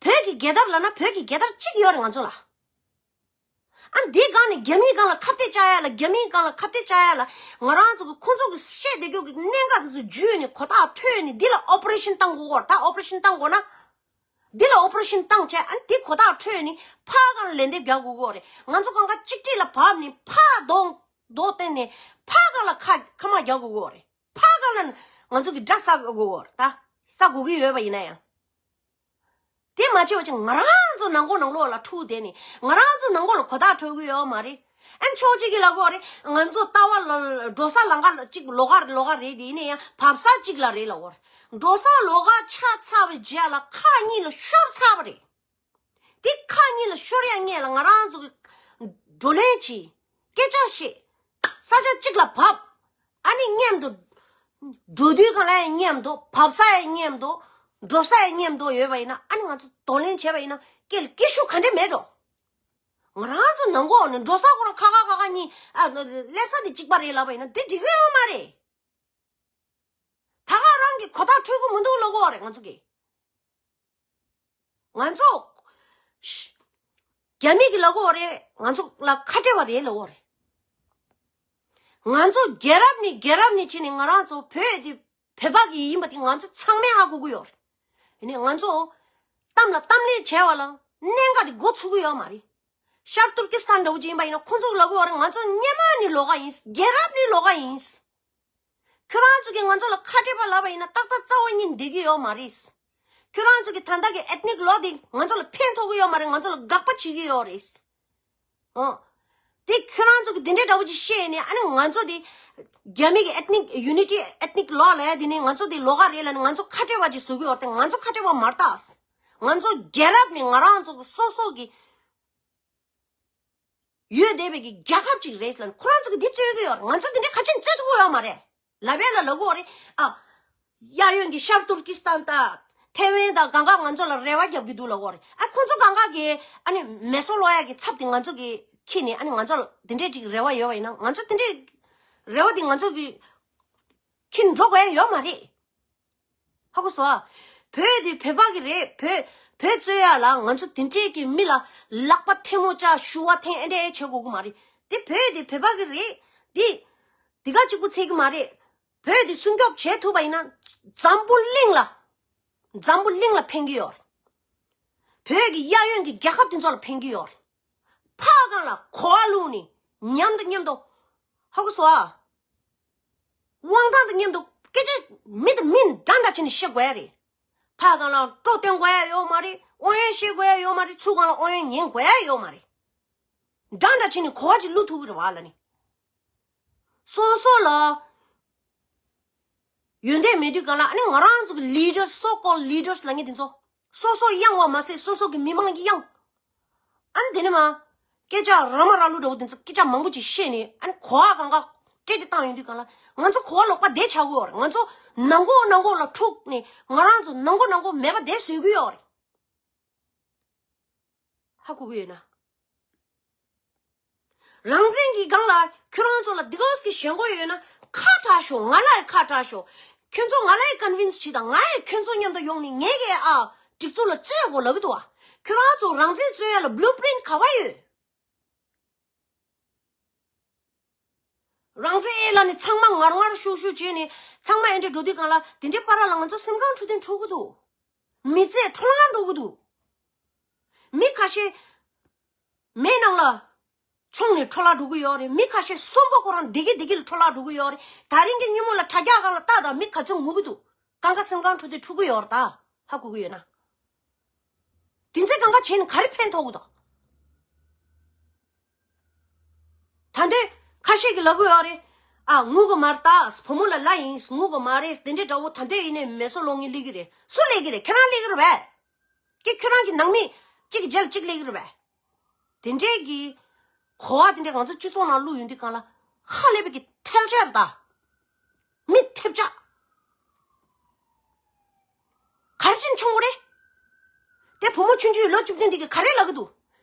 བོད་ཀྱི་རྒྱལ་དར་ལབ་ན་བོད་ཀྱི་རྒྱལ་དར་གཅིག་ཡོད་རེད་ང་ཚོ་ལ། ཨ། འདིའི་སྒང་ནས་རྒྱ་མིའི་སྒང་ལ་ཁ་གཏད་བཅག་ཡ་ལ། རྒྱ་མིའི་སྒང་ལ་ཁ་གཏད་བཅག་ཡ་ལ། ང་རང་ཚོ་གི་ཁོང་ཚོ་གི་བཤད་བསྡད་རྒྱུ་གི་གནད་འགག་དེ་ཚོ་བརྗོད་ནས་གོ་རྟོགས་འཕྲོད་ནས་འདི་ལ་operation་བཏང་དགོས་གོ་རེད། ད་operation་བཏང་དགོས་ན། འདི་ལ་operation་བཏང་བྱས། ཨ། འདི་གོ་རྟོགས་འཕྲོད་ནས་ཕར་སྒང་ལ་ལན་འདེབས་རྒྱག་དགོས་གོ་རེད། ང་ཚོ་གང་ག་གཅིག་སྒྲིལ་ལ་བབས་ནས་ཕར་རྡོ་རྡོ་བཏོན་ནས་ཕར་སྒང་ལ་ཁ་ཁ་དམག་རྒྱག་དགོས་གོ་རེད། ཕར་སྒང་ལ་ང་ཚོ་གི་དགྲ་ཟ་དགོས་གོ་རེད། ད་ཟ་དགོས་ཀྱི་ཡོད་པ་ཡིན་ན་ཡང་། དེ་མ་བྱས་པ་ཅིག་ང་རང་ཚོ་ནང་ཁོག་ནང་ལོགས་ལ་འཁྲུག་བསྡད་ནས་ང་རང་ཚོ་ནང་ཁོག་ལ་གོ་རྟོགས་འཕྲོད་ཀྱི་ཡོད་མ་རེད། ཨན་ཕྱོགས་གཅིག་གིས་ལབ་ཀྱི་ཡོད་རེད། ང་ཚོ་ལྟ་བ་ལ་འགྲོ་ས་ལམ་ཁ་གཅིག་ལོགས་ཀ་ལོགས་ཀ་རེད། དེ་ཡིན་ན་ཡང་བབས་ས་གཅིག་ལ་རེད་ལབ་ཀྱི་ཡོད་རེད། འགྲོ་ས་ལོགས་ཀ་ཆགས་ཚར་བའི་རྗེས་ལ་ཁག་གཉིས་ལ་ཤོར་ཚར་བ་རེད། དེ་ཁག་གཉིས་ལ་ཤོར་ཡ་སྔོན་ལ་ང་རང་ཚོ་གིས་བགྲོ་གླེང་བྱས། སྐད་ཆ་བཤད། ས་ཆ་གཅིག་ལ་བབས། ཨ་ནི་མཉམ་དུ་འགྲོ་དུས་གང་ལ་ཡང་མཉམ་དུ། བབས་ས་ཡང་མཉམ་དུ། འགྲོ་ས་ཡང་མཉམ་དུ་ཡོད་པ་ཡིན་ན། ཨ་ནི་ང་ཚོ་གདོང་ལེན་བྱས་པ་ཡིན་ན་སྐད་ལ་སྐད་ཤུགས་ག་འདྲ་མེད་འགྲོ། ང་རང་ཚོ་ནང་ཁོག་ནས་འགྲོ་ས་ཁོ་རང་ཁ་ཁ་ཁ་ཁ་གཉིས། ཨ། སླེབས་ས་དེ་གཅིག་པ་རེད་ལབ་པ་ཡིན་ན་དེ་འགྲིག་གི་ཡོད་མ་རེད། ད་ག་རང་གི་གོ་རྟོགས་འཕྲོད་ཀྱི་མི་འདུག་ལབ་ཀྱི་ཡོད་རེད་ང་ཚོ་གིས། ང་ཚོ། རྒྱ་མི་གིས་ལབ་ཀྱི་ཡོད་རེད། ང་ཚོ་ལ་ཁ་བྲལ་བ་རེད་ལབ་ཀྱི་ཡོད་རེད། ང་ཚོ་རྒྱལ་རབས་ནས་རྒྱལ་རབས་ནས་བྱས་ནས་ང་རང་ཚོ་བོད་དེ་བོད་པ་གི་ཡིན་པ་དེ་ང་ཚོ་ཚང་མས་ཧ་གོ་གི་ཡོད་རེད། ཡིན་ནའི་ང་ཚོ་གཏམ་ལ་གཏམ་ལན་བྱས་པ་ལ་གནད་འགག་དེ་མགོ་ཚོད་ཀྱི་ཡོད་མ་རེད། ཤར་ཏུར་ཀི་སི་ཐན་འདྲ་བོ་ཅིག་ཡིན་པ་ཡིན་ན་ཁོང་ཚོ་གིས་ལབ་ཀྱི་ཡོད་རེད། ང་ཚོ་སྔོན་མ་ནས་ལོགས་ཀ་ཡིན། རྒྱལ་རབས་ནས་ལོགས་ཀ་ཡིན། ཁྱོད་རང་ཚོ་གིས་ང་ཚོ་ལ་ཁ་བྲལ་བ་ལབ་པ་ཡིན་ན་ཏག་ཏག་རྩ་བ་ཉིད་བསྡད་ཀྱི་ཡོད་མ་རེད། ཁྱོད་རང་ཚོ་གི་ད་ལྟ་གི་ethnic law་དེ་ང་ཚོ་ལ་ཕན་ཐོགས་ཀྱི་ཡོད་མ་རེད། ང་ཚོ་ལ་དགག་པ་བྱེད་ཀྱི་ཡོད་རེད། ཨོ། དེ་ཁྱོད་རང་ཚོ་གིས་དེ་འདྲའི་འདྲ་བོ་ཅིག་བཤད་ནས། ཨ་ནི་ང་ཚོ་དེ་ རྒྱ་མི་གི་ethnic unity, ethnic law ལབ་ཡ་དེ་ནི་ང་ཚོ་དེ་ལོགས་ཀ་རེད་ལབ་ནི་ང་ཚོ་ཁ་བྲལ་བ་ཅིག་བཟོ་གི་ཡོད་རེད་དེ། ང་ཚོ་ཁ་བྲལ་བ་མ་རེད་ད། ང་ཚོ་རྒྱལ་རབས་ནས་ང་རང་ཚོ་གི་སོ་སོ་གི་ཡོད་བསྡད་པའི་གི་རྒྱལ་ཁབ་ཅིག་རེད་ལབ་ནི་ཁོ་རང་ཚོ་གི་འདི་རྩོད་གི་ཡོད་རེད། ང་ཚོ་དེ་འདྲའི་ག་ཅན་རྩོད་ཐུབ་ཀྱི་ཡོད་མ་རེད། ལབ་ཡ་ལ་ལབ་གི་ཡོད་རེད་ཨ། གཡས་གཡོན་གྱི་ཤར་ཏུར་ཀི་སི་ཐན་དང་ཐེ་ཝན་དང་གང་ག་ང་ཚོ་ལ་རེ་བ་རྒྱབ་ཀྱི་འདུག་ལབ་གི་ཡོད་རེད་ཨ། ཁོ་ཚོ་གང་ག་གི་ཨ་ནི་མེ་སོ་ལོ་ཡ་གི་ཚབ་དེ་ང་ཚོ་གི་ཁྱེར་ནས་ཨ་ནི་ང་ཚོ་ལ་དེ་འདྲའི་ཅིག་རེ་བ་ཡོད་པ་ཡིན་ན་ང་ཚོ་དེ་འདྲའི་རེ་བ་དེ་ང་ཚོ་གི་ཁྱེར་འགྲོ་དགོས་ཡ་ཡོད་མ་རེད། ཧ་གོ་སོང་ཨ། བོད་དེ་བོད་པ་གི་རེད། བོད་བོད་རྩོད་ཡ་ལ་ང་ཚོ་དེ་འདྲའི་གི་མི་ལ་ལག་པ་ཐལ་མོ་སྦྱར་ཞུ་བ་འཐེན་ཨེ་འདྲ་ཨེ་བྱེད་དགོས་གི་མ་རེད། དེ་བོད་དེ་བོད་པ་གི་རེད། དེ་དེ་ག་གཅིག་པུ་ཚད་གི་མ་རེད། བོད་དེ་སྲུང་སྐྱོབ་བྱེད་ཐུབ་པ་ཡིན་ན་འཛམ་བུ་གླིང་ལ་འཛམ་བུ་གླིང་ལ་ཕན་གི་ཡོད་རེད། བོད་ཀྱི་གཡས་གཡོན་གྱི་རྒྱལ་ཁབ་དེ་ཚོ་ལ་ཕན་གི་ཡོད་རེད། ཕར་སྒང་ལ་གོ་བ་བླུགས་ནས་མཉམ་དུ་མཉམ་དུ། ཧ་གོ་སོང་ཨ། དབང་ཐང་དང་མཉམ་དུ་སྐད་ཆ་མི་དང་མི་འདྲ་འདྲ་བྱས་ནས་བཤད་དགོས་ཡ་རེད། ཕར་སྒང་ལ་སྤྲོ་སྟོན་དགོས་ཡ་ཡོད་མ་རེད། ཨོ་ཡན་བཤད་དགོས་ཡ་ཡོད་མ་རེད། ཚུར་སྒང་ལ་ཨོ་ཡན་ཉན་དགོས་ཡ་ཡོད་མ་རེད། འདྲ་འདྲ་བྱས་ནས་གོ་བ་ཅིག་བླུག་ཐུབ་ཀྱི་རེད་བ་ལ་ནི། སོ་སོ་ལ་ཡོན་ཏན་མེད་དུས་གང་ལ་ཨ་ནི་ང་རང་ཚོ་གི་leaders, so called leaders ལབ་མཁན་དེ་ཚོ་སོ་སོ་གཡེང་བ་མ་ཟད་སོ་སོ་གི་མི་མང་གི་གཡེང་། ཨ་ནི་དེ་ནས་མ། སྐད་ཆ་ར་མ་ར་ལུག་འདྲ་བོ་དེ་ཚོ་སྐད་ཆ་མང་པོ་ཅིག་བཤད་ནས་ཨ་ནི་གོ་བ་གང་ག་སྤྲད་དེ་བཏང་ཡོང་དུས་གང་ལ་ང་ཚོ་གོ་བ་ལོག་པ་བསྡད་ཆགས་ཀྱི་ཡོད་རེད། ང་ཚོ་ནང་ཁོག་ནང་ཁོག་ལ་འཁྲུག་ནས་ང་རང་ཚོ་ནང་ཁོག་ནང་ཁོག་མེད་པ་བསྡད་བཟོས་ཀྱི་ཡོད་རེད། ཧ་གོ་གི་ཡོད་ན། རང་བཙན་གྱི་སྒང་ལ་ཁྱོད་རང་ཚོ་ལ་འདི་ག་གི་ཞེན་ཁོག་ཡོད་ན་ཁ་གྲག་ཤོག་ང་ལ་ཡང་ཁ་གྲག་ཤོག་ཁྱོད་ཚོ་ང་ལ་ཡང་convince བྱེད་དང་། ང་ཡང་ཁྱོད་ཚོ་མཉམ་དུ་ཡོང་ནས་ངས་ཀྱི་ཨ་སྒྲིག་འཛུགས་ལ་རྩོད་དགོས་ལབ་ཀྱི་འདུག་བ། ཁྱོད་རང་ཚོ་རང་བཙན་རྩོད་ཡ་ལ་blueprint ག་བ་ཡོད། རང་བཙན་ཨེ་ལ་ནི་ཚང་མ་ངར་ངར་ཤུག་ཤུག་བྱས་ནས་ཚང་མ་ཨེ་འདྲ་འགྲོ་དུས་གང་ལ་དེ་འདྲའི་བར་ལ་ང་ཚོ་སེམས་ཁམས་འཕྲོད་བསྟེན་འཕྲོད་ཀྱི་འདུག་མི་ཚེ་འཕྲོ་བརླག་འགྲོ་གི་འདུག་མི་ཁ་ཤས་མེ་ནང་ལ་མཆོངས་ནས་འཕྲོ་བརླག་འགྲོ་གི་ཡོད་རེད། མི་ཁ་ཤས་གསོན་པོ་ཁོ་རང་བདེ་སྐྱིད་བདེ་སྐྱིད་ལ་འཕྲོ་བརླག་འགྲོ་གི་ཡོད་རེད། ད་རིང་གི་ཉིན་མོ་ལ་དྲ་རྒྱ་སྒང་ལ་ལྟ་དང་མི་ག་ཚོད་ངུ་གི་འདུག་གང་ག་སེམས་ཁམས་འཕྲོད་བསྟེན་འཕྲོད་གི་ཡོད་རེད། ད་ཧ་གོ་གི་ཡོད་ན། དེ་ཚོའི་གང་ག་བྱས་ནས་ག་རེ་ཕན་ཐོགས་གི་འདུག་ད་འདོད་ཁ་ཤས་ཀྱིས་ལབ་གི་ཡོད་རེད། ཨ་ངུ་གི་མ་རེད། ད་བུ་མོ་ལ་ལབ་ཡིན། ངུ་གི་མ་རེད། དེ་འདྲའི་འདྲ་བོ་ད་འདོད་ཡིན་ནའི་མེ་སོ་ལོག་ངེས་སླེབས་ཀྱི་རེད། སུ་སླེབས་ཀྱི་རེད། ཁྱེད་རང་སླེབས་ཀྱི་རེད་པས། ཀྱེ་ཁྱོད་རང་གི་ནང་མི་གཅིག་གི་རྗེས་ལ་གཅིག་སླེབས་ཀྱི་རེད་པས། དེ་འདྲའི་གི་གོ་བ་དེ་འདྲ་ང་ཚོ་སྤྱི་ཚོགས་ནང་བླུགས་ཡོང་དུས་གང་ལ་ཧ་ལས་པའི་གི་ཐལ་ཆ་རེད་ད། མི་ཐེབས་ཆག་ག་རེ་བྱས་ནས་མཆོང་གི་རེད། དེ་བུ་མོ་ཆུང་ཆུང་ལོ་བཅུ་བདུན་དེ་གིས་ག་རེ་ལབ་ཀྱི་འདུག་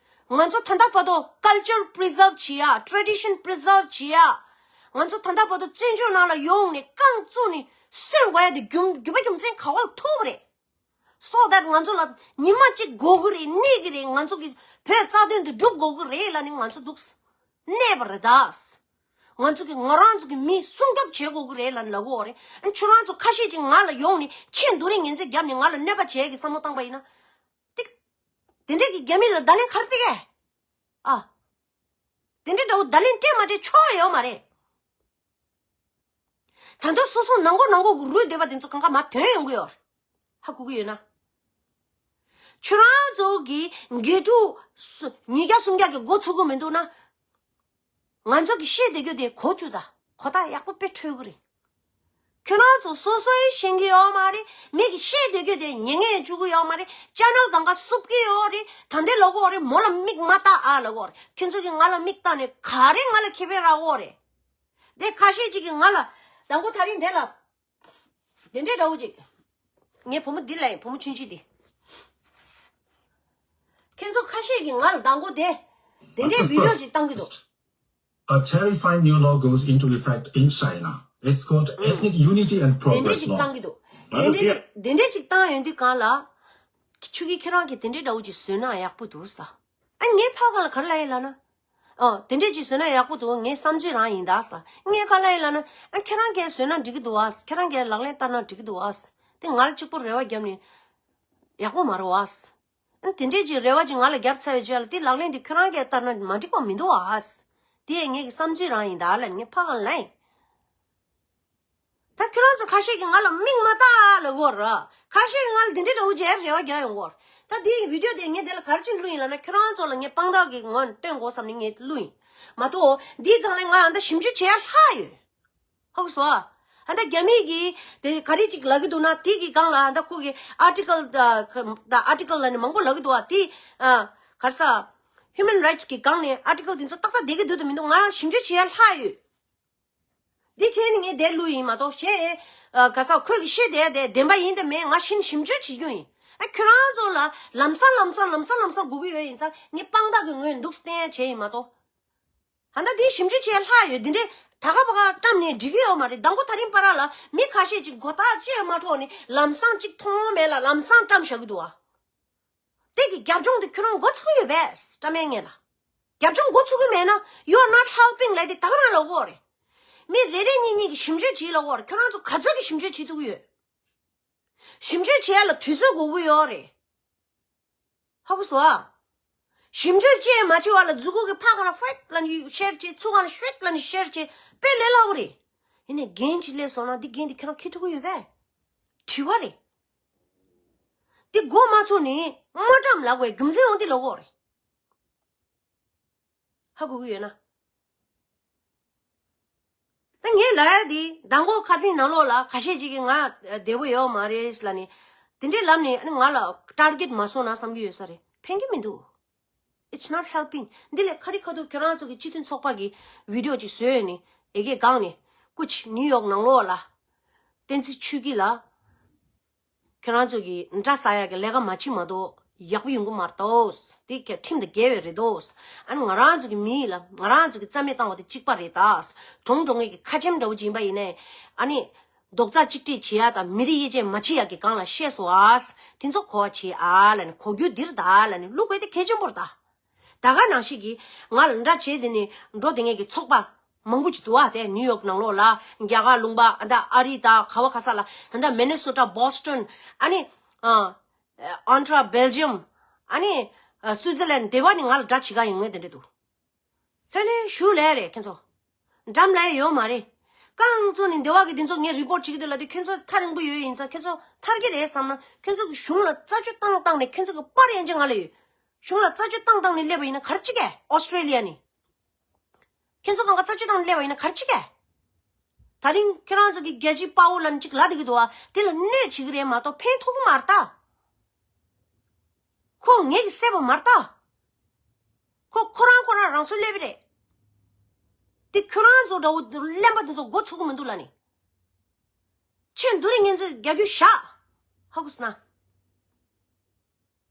ང་ཚོ་ད་ལྟ་བར་དུ་culture preserve བྱེད་ཡ། tradition preserve བྱེད་ཡ། ང་ཚོ་ད་ལྟ་བར་དུ་བཙན་བྱོལ་ནང་ལ་ཡོང་ནས་རྐང་བཙུགས་ནས་གསོན་དགོས་ཡ་དེ་རྒྱུ་རྒྱུ་མ་རྒྱུ་མཚན་ག་བ་ལ་ཐུག་པ་རེད། So that ང་ཚོ་ལ་ཉི་མ་གཅིག་དགོས་ཀྱི་རེད། གནས་ཀྱི་རེད། ང་ཚོ་གི་བོད་རྩ་དོན་དེ་སྒྲུབ་དགོས་ཀྱི་རེད་ལབ་ནས་ང་ཚོ་འདུག་གནས་པ་རེད་ད། ང་ཚོ་གི་ང་རང་ཚོ་གི་མི་སྲུང་སྐྱོབ་བྱེད་དགོས་ཀྱི་རེད་ལབ་ལབ་གོ་རེད། ཨ་ཁྱོད་རང་ཚོ་ཁ་ཤས་ཅིག་ང་ལ་ཡོང་ནས་ཁྱེད་འདུག་རེད་ངན་ཚད་བརྒྱབ་ནས་ང་ལ་གནོད་པ་བྱེད་ཀྱི་བསམ་བློ་བཏང་པ་ཡིན་ན། ཏིག་དེ་འདྲས་ཀྱི་རྒྱ་མི་ལ་བརྡ་ལན་ག་རེ་སྟེར་གས། ཨ། དེ་འདྲས་འདྲ་བོ་བརྡ་ལན་སྤྲད་མ་སྤྲད་ཆོག་ཡོད་མ་རེད། ད་དུང་སོ་སོ་ནང་སྒོ་ནང་སྒོ་གི་རུལ་བསྡད་པ་དེ་ཚོ་གང་ག་མར་ཐོན་ཡོང་གི་ཡོད་རེད། ཧ་གོ་གི་ཡོད་ན། ཁྱོད་རང་ཚོ་གི་དགེ་ཕྲུག་སུ་ཉིས་བརྒྱ་སུམ་བརྒྱ་གི་མགོ་ཚོད་གི་མི་འདུག་ན། ང་ཚོ་གི་བཤད་བསྡད་རྒྱུ་དེ་གོ་བཅུག་ད། གོ་རྟགས་ཡག་པོ་དཔེ་འཕྲོད་གི་རེད། ཁྱོད་རང་ཚོ་སོ་སོ་ཡིས་ཤེས་ཀྱི་ཡོད་མ་རེད། མི་གི་བཤད་བསྡད་རྒྱུ་དེ་ཉན་ངེས་བཅུག་གི་ཡོད་མ་རེད། ཅེ་ནལ་གང་ག་སུབ་ཀྱི་ཡོད་རེད། ད་འདི་ལབ་གོ་རེད། མོ་ལ་མིག་མ་བལྟ་ཨ་ལབ་གོ་རེད། ཁྱོད་ཚོ་གི་ང་ལ་མིག་བལྟ་ནས་ག་རེ་ང་ལ་ཁེ་ཕན་རག་གོ་རེད། དེ་ཁ་ཤས་ཅིག་གིས་ང་ལ་དང་པོ་ད་རིང་དེ་ལ་དེ་འདྲའི་འདྲ་བོ་ཅིག་ངའི་བུ་མོ་འདི་ལ་ཡིན། བུ་མོ་ཆུང་ཆུང་འདི། ཁྱེད་ཚོ་ཁ་ཤས་ཀྱིས་ང་ལ་དང་པོ་དེ་དེ་འདྲའི་བི་ཌི་ཡོ་ཅིག་བཏང་གི་འདུག A terrifying new law goes into effect in China. It's called Ethnic Unity and དེ་འདྲས་Progress ཅིག་Law. བཏང་གི་འདུག་དེ་འདྲས་ཅིག་དེ་འདྲས་ཅིག་བཏང་ཡོང་དུས་གང་ལ། ཆུ་གི་ཁྱེད་རང་གིས་དེ་འདྲས་འདྲ་བོ་ཅིག་བཟོས་ན་ཡག་པོ་འདུག་ས། ཨ་ངས་ཕ་ག་ལ་ག་རེ་ལབ་ཡིན་ལབ་ན། ཨོ་དེ་འདྲས་ཅིག་བཟོས་ན་ཡག་པོ་འདུག་ངའི་བསམ་ཚུལ་རང་ཡིན་ད་ས། ངས་ག་ལབ་ཡིན་ལབ་ན། ཨ་ཁྱེད་རང་གིས་བཟོས་ན་འགྲིག་གི་འདུག་ཨ། ཁྱེད་རང་གིས་ལག་ལེན་བསྟར་ན་འགྲིག་གི་འདུག་ཨ། དེ་ང་ལ་གཅིག་པོ་རེ་བ་བརྒྱབ་ནས་ཡག་པོ་མ་རེད་ཨ། ཨ་དེ་འདྲས་ཀྱི་རེ་བ་ཅིག་ང་ལ་བརྒྱབ་ཚར་བའི་རྗེས་ལ་དེ་ལག་ལེན་དེ་ཁྱོད་རང་གིས་བསྟར་ན་མ་འགྲིག་པ་མི་འདུག་ཨ། དེ་ངེད་ཀྱི་བསམ་ཚུལ་རང་ཡིན་ད་ལབ་ངས་ཕ་ག་ལ་ལབ་ཡིན། ད་ཁྱོད་རང་ཚོ་ཁ་ཤས་ཀྱིས་ང་ལ་མིག་མ་བལྟ་ལབ་གོ་ར། ཁ་ཤས་ཀྱིས་ང་ལ་དེ་འདྲས་འདྲ་བོ་བྱས་རེ་བ་རྒྱག་ཡོང་གོ་ར། ད་དེའི་བི་ཌི་ཡོ་དེ་ངས་དེ་ལ་ག་རེ་བྱས་ནས་བླུགས་ཡིན་ལབ་ན། ཁྱོད་རང་ཚོ་ལ་ངས་དཔང་རྟགས་ཀྱི་ངོས་ནས་སྟོན་དགོས་བསམ་ནས་ངས་བླུགས་ཡིན་མ་གཏོགས། འདིའི་སྒང་ལ་ང་ཨ་ད་ཞིབ་འཇུག་བྱེད་ཡ་ལྷག་ཡོད། ཧ་གོ་སོང་ཨ། ཨ་ད་རྒྱ་མི་གིས་དེ་ག་རེ་ཅིག་ལབ་ཀྱི་འདུག་ན་དེ་གི་སྒང་ལ་ཨ་ད་ཁོ་གི་article ད་article ལ་ནི་མང་པོ་ལབ་ཀྱི་འདུག་ཨ། དེ་ཨ་ག་རེ་ཟེར། Human Rights གི་སྒང་ནས་article དེ་ཚོ་ཏག་ཏག་བསྡད་ཀྱི་འདུག་དང་མི་འདུག་ང་ཞིབ་འཇུག་བྱེད་ཡ་ལྷག་ཡོད། འདི་བྱས་ནས་ངས་དེ་བླུགས་ཡིན་མ་གཏོགས་གཞན་ཨ་ག་རེ་ཟེར་ཁོས་གི་བཤད་བསྡད་དེ་བདེན་པ་ཡིན་དང་མིན་ང་ཕྱིན་ཞིབ་འཇུག་བྱེད་རྒྱུ་ཡིན། ཨ་ཁྱོད་རང་ཚོ་ལ་ལམ་སང་ལམ་སང་ལམ་སང་ལམ་སང་དགོས་ཀྱི་ཡོད་ཡིན་ཙང་ངས་དཔང་རྟགས་ཀྱི་ངོས་འདུག་བསྟན་ཡ་བྱས་ཡིན་མ་གཏོགས། ཨ་ད་འདི་ཞིབ་འཇུག་བྱེད་ཡ་ལྷག་ཡོད། འདི་འདྲའི་ད་ག་པ་ག་བཀྲམ་ནས་འགྲིག་གི་ཡོད་མ་རེད། མདང་དགོང་ད་རིང་བར་ལ་མི་ཁ་ཤས་ཅིག་མགོ་ཐག་བཅད་མ་འཕྲོག་ནས་ལམ་སང་ཅིག་མཐོང་མེད་ལ་ལམ་སང་བཀྲམ་བཞག་གི་འདུག་ཨ། དེ་གི་རྒྱབ་ལྗོངས་དེ་ཁྱོད་རང་མགོ་ཚོས་ཡོད་པས་བཀྲམ་མེད་ངེས་ལ། རྒྱབ་ལྗོངས་མགོ་ཚོས་གི་མེད་ན་you are not helping ལབ་དེ་ད་ག་རང་ལབ་གོ་རེད། མི་རེ་རེ་གཉིས་གཉིས་ཀྱི་ཞིབ་འཇུག་བྱེད་ལབ་གོ་རེད། ཁྱོད་རང་ཚོ་ག་ཚོད་ཀྱི་ཞིབ་འཇུག་བྱེད་ཐུབ་ཀྱི་ཡོད། ཞིབ་འཇུག་བྱེད་ཡ་ལ་དུས་ཚོད་དགོས་ཀྱི་ཡོད་རེད། ཧ་གོ་སོང་ཨ། ཞིབ་འཇུག་བྱེད་མ་བྱེད་པ་ལ་མཛུ་གུ་གི་ཕར་ག་ལ་ཧྥེག་ལ་ནི་ཤེར་བྱེད་ཚུར་ག་ལ་ཧྥེག་ལ་ནི་ཤེར་བྱེད་དཔེ་ལས་སླ་པོ་རེད། ཡིན་ནའི་འགན་ཅིག་སླེབས་སོང་ན་འདི་འགན་འདི་ཁྱེད་རང་འཁྱེར་ཐུབ་ཀྱི་ཡོད་པས། དྲི་བ་རེད། འདི་མགོ་མ་ཚོས་ནི་མ་བཀྲམ་ལབ་དགོས་རྒྱུ་མཚན་འོང་འདི་ལབ་དགོས་རེད། ཧ་གོ་གི་ཡོད་ན། ད་ངས་ལབ་ཡ་དེ་མདང་དགོང་ཁ་སང་ནང་ལོགས་ལ་ཁ་ཤས་ཅིག་གིས་ང་བདེ་པོ་ཡོད་མ་རེད་ལབ་ནས་དེ་འདྲས་ལབ་ནས་ཨ་ནི་ང་ལ་target མ་སོང་ན་བསམ་གྱི་ཡོད་ས་རེད། ཕན་གྱི་མི་འདུག It's not helping. འདི་ལས་ཁ་རི་ཁ་ཐུག་ཁྱོད་རང་ཚོ་གི་སྤྱི་མཐུན་ཚོགས་པ་གི་video ཅིག་བཟོས་ནས་ཨེ་གེ་སྒང་ནས་ཀུ་ཆི་ནིའུ་ཡོག་ནང་ལོགས་ལ་བསྟན་འཛིན་ཆོས་སྐྱིད་ལ། ཁྱོད་རང་ཚོ་གིས་འདྲ་ས་ཡ་གི་ལས་ཀ་མ་བྱེད་མ་གཏོགས་ཡག་པོ་ཡོང་གི་མ་རེད་དོ། དེ་ཁྱེད་ཁྲིམས་དང་འགལ་བའི་རེད་དོ། ཨ་ནི་ང་རང་ཚོ་གི་མི་ལ་ང་རང་ཚོ་གི་རྩ་མེད་བཏང་བ་དེ་གཅིག་པ་རེད་ད། གྲོང་གྲོང་ངེད་ཀྱི་ཁ་ཆེམས་འདྲ་བོ་ཅིག་ཡིན་པ་ཡིན་ནའི་ཨ་ནི་རྡོག་རྩ་གཅིག་སྒྲིལ་བྱེད་ཡ་དང་མི་རིགས་དབྱེ་འབྱེད་མ་བྱེད་ཡ་གི་སྒང་ལ་བཤད་སོང་ཨ། དེ་ཚོ་གོ་བ་བྱེད་ཨ་ལ་ནི་གོ་རྒྱུ་འདིར་ད་ལ་ནི་བླུག་པའི་དེ་གལ་ཆེན་པོ་རེད་ད། ད་ག་ནང་བཞིན་གྱི་ང་ལ་འདྲ་བྱེད་དེ་ནི་འགྲོ་དེ་ངེད་ཀྱི་ཚོགས་པ་མང་པོ་ཅིག་འདུག་བ། དེ་ནིའུ་ཡོག་ནང་ལོགས་ལ་རྒྱ་གར་ལུང་པ་ཨ་ད་ཨ་རི་ད་ག་བ་ག་ས་ལ་ད་ད་མི་ནི་སོ་ཊ་བོ་སི་ཊོན་ཨ་ནི་ཨ་ཨན་ཊ་བྷེལ་ཇི་ཡམ་ཨ་ནི་ཨ་སུའི་ཛར་ལན་དེ་བ་ནི་ང་ལ་འདྲ་བྱེད་ག་ཡོང་ངེས་དེ་འདྲ་འདུག་ལྷོད་ལྷོད་ཞུ་ལས་རེད་ཁྱེད་ཚོ། འགྲམ་ལ་ཡོད་མ་རེད། རྐང་ཚོ་ནི་འདི་བ་གི་འདི་ཚོ་ངས་རི་པོར་ཊི་བྱེད་ཀྱི་འདུག་ལ་དེ་ཁྱོད་ཚོ་ཐག་རིང་པོ་ཡོད་ཡིན་ཙང་ཁྱོད་ཚོ་ཐར་གྱི་རེད་བསམ་ན་ཁྱོད་ཚོ་གི་གཞུང་ལ་རྩད་གཅོད་བཏང་བཏང་ནས་ཁྱོད་ཚོ་གི་པར་ཡན་ཆད་ང་ལ་ཡོད། གཞུང་ལ་རྩད་གཅོད་བཏང་བཏང་ནས་སླེབས་པ་ཡིན་ན་ག་རེ་བྱེད་གས་ཨོ་སི་ཀྲེ་ལི་ཡ་ནས། ཁྱོད་ཚོ་གང་ག་རྩད་གཅོད་བཏང་ནས་སླེབས་པ་ཡིན་ན་ག་རེ་བྱེད་གས། ད་རིང་ཁྱོད་རང་ཚོ་གི་རྒྱལ་སྤྱིའི་དཔའ་བོ་ལ་ནི་ཅིག་ལབ་བསྡད་ཀྱི་འདུག་བ། དེ་ལ་གནོད་བྱེད་ཀྱི་རེད་མ་གཏོགས་ཕན་ཐོགས་ཀྱི་མ་རེད་ད། ཁོ་ངེད་ཀྱི་སྲས་པོ་མ་རེད་ད། ཁོ་ཁོ་རང་ཁོ་རང་རང་སྲོག་བློས་པ་རེད། དེ་ཁྱོད་རང་ཚོ་འདྲ་བོ་གླེན་པ་དེ་ཚོ་མགོ་ཚོས་ཀྱི་མི་འདུག་ལབ་ནི། ཆེས་སྡུག་རེད་ངན་ཚོས་རྒྱག་རྒྱུ་བཞག་ཧ་གོ་སོང་ན།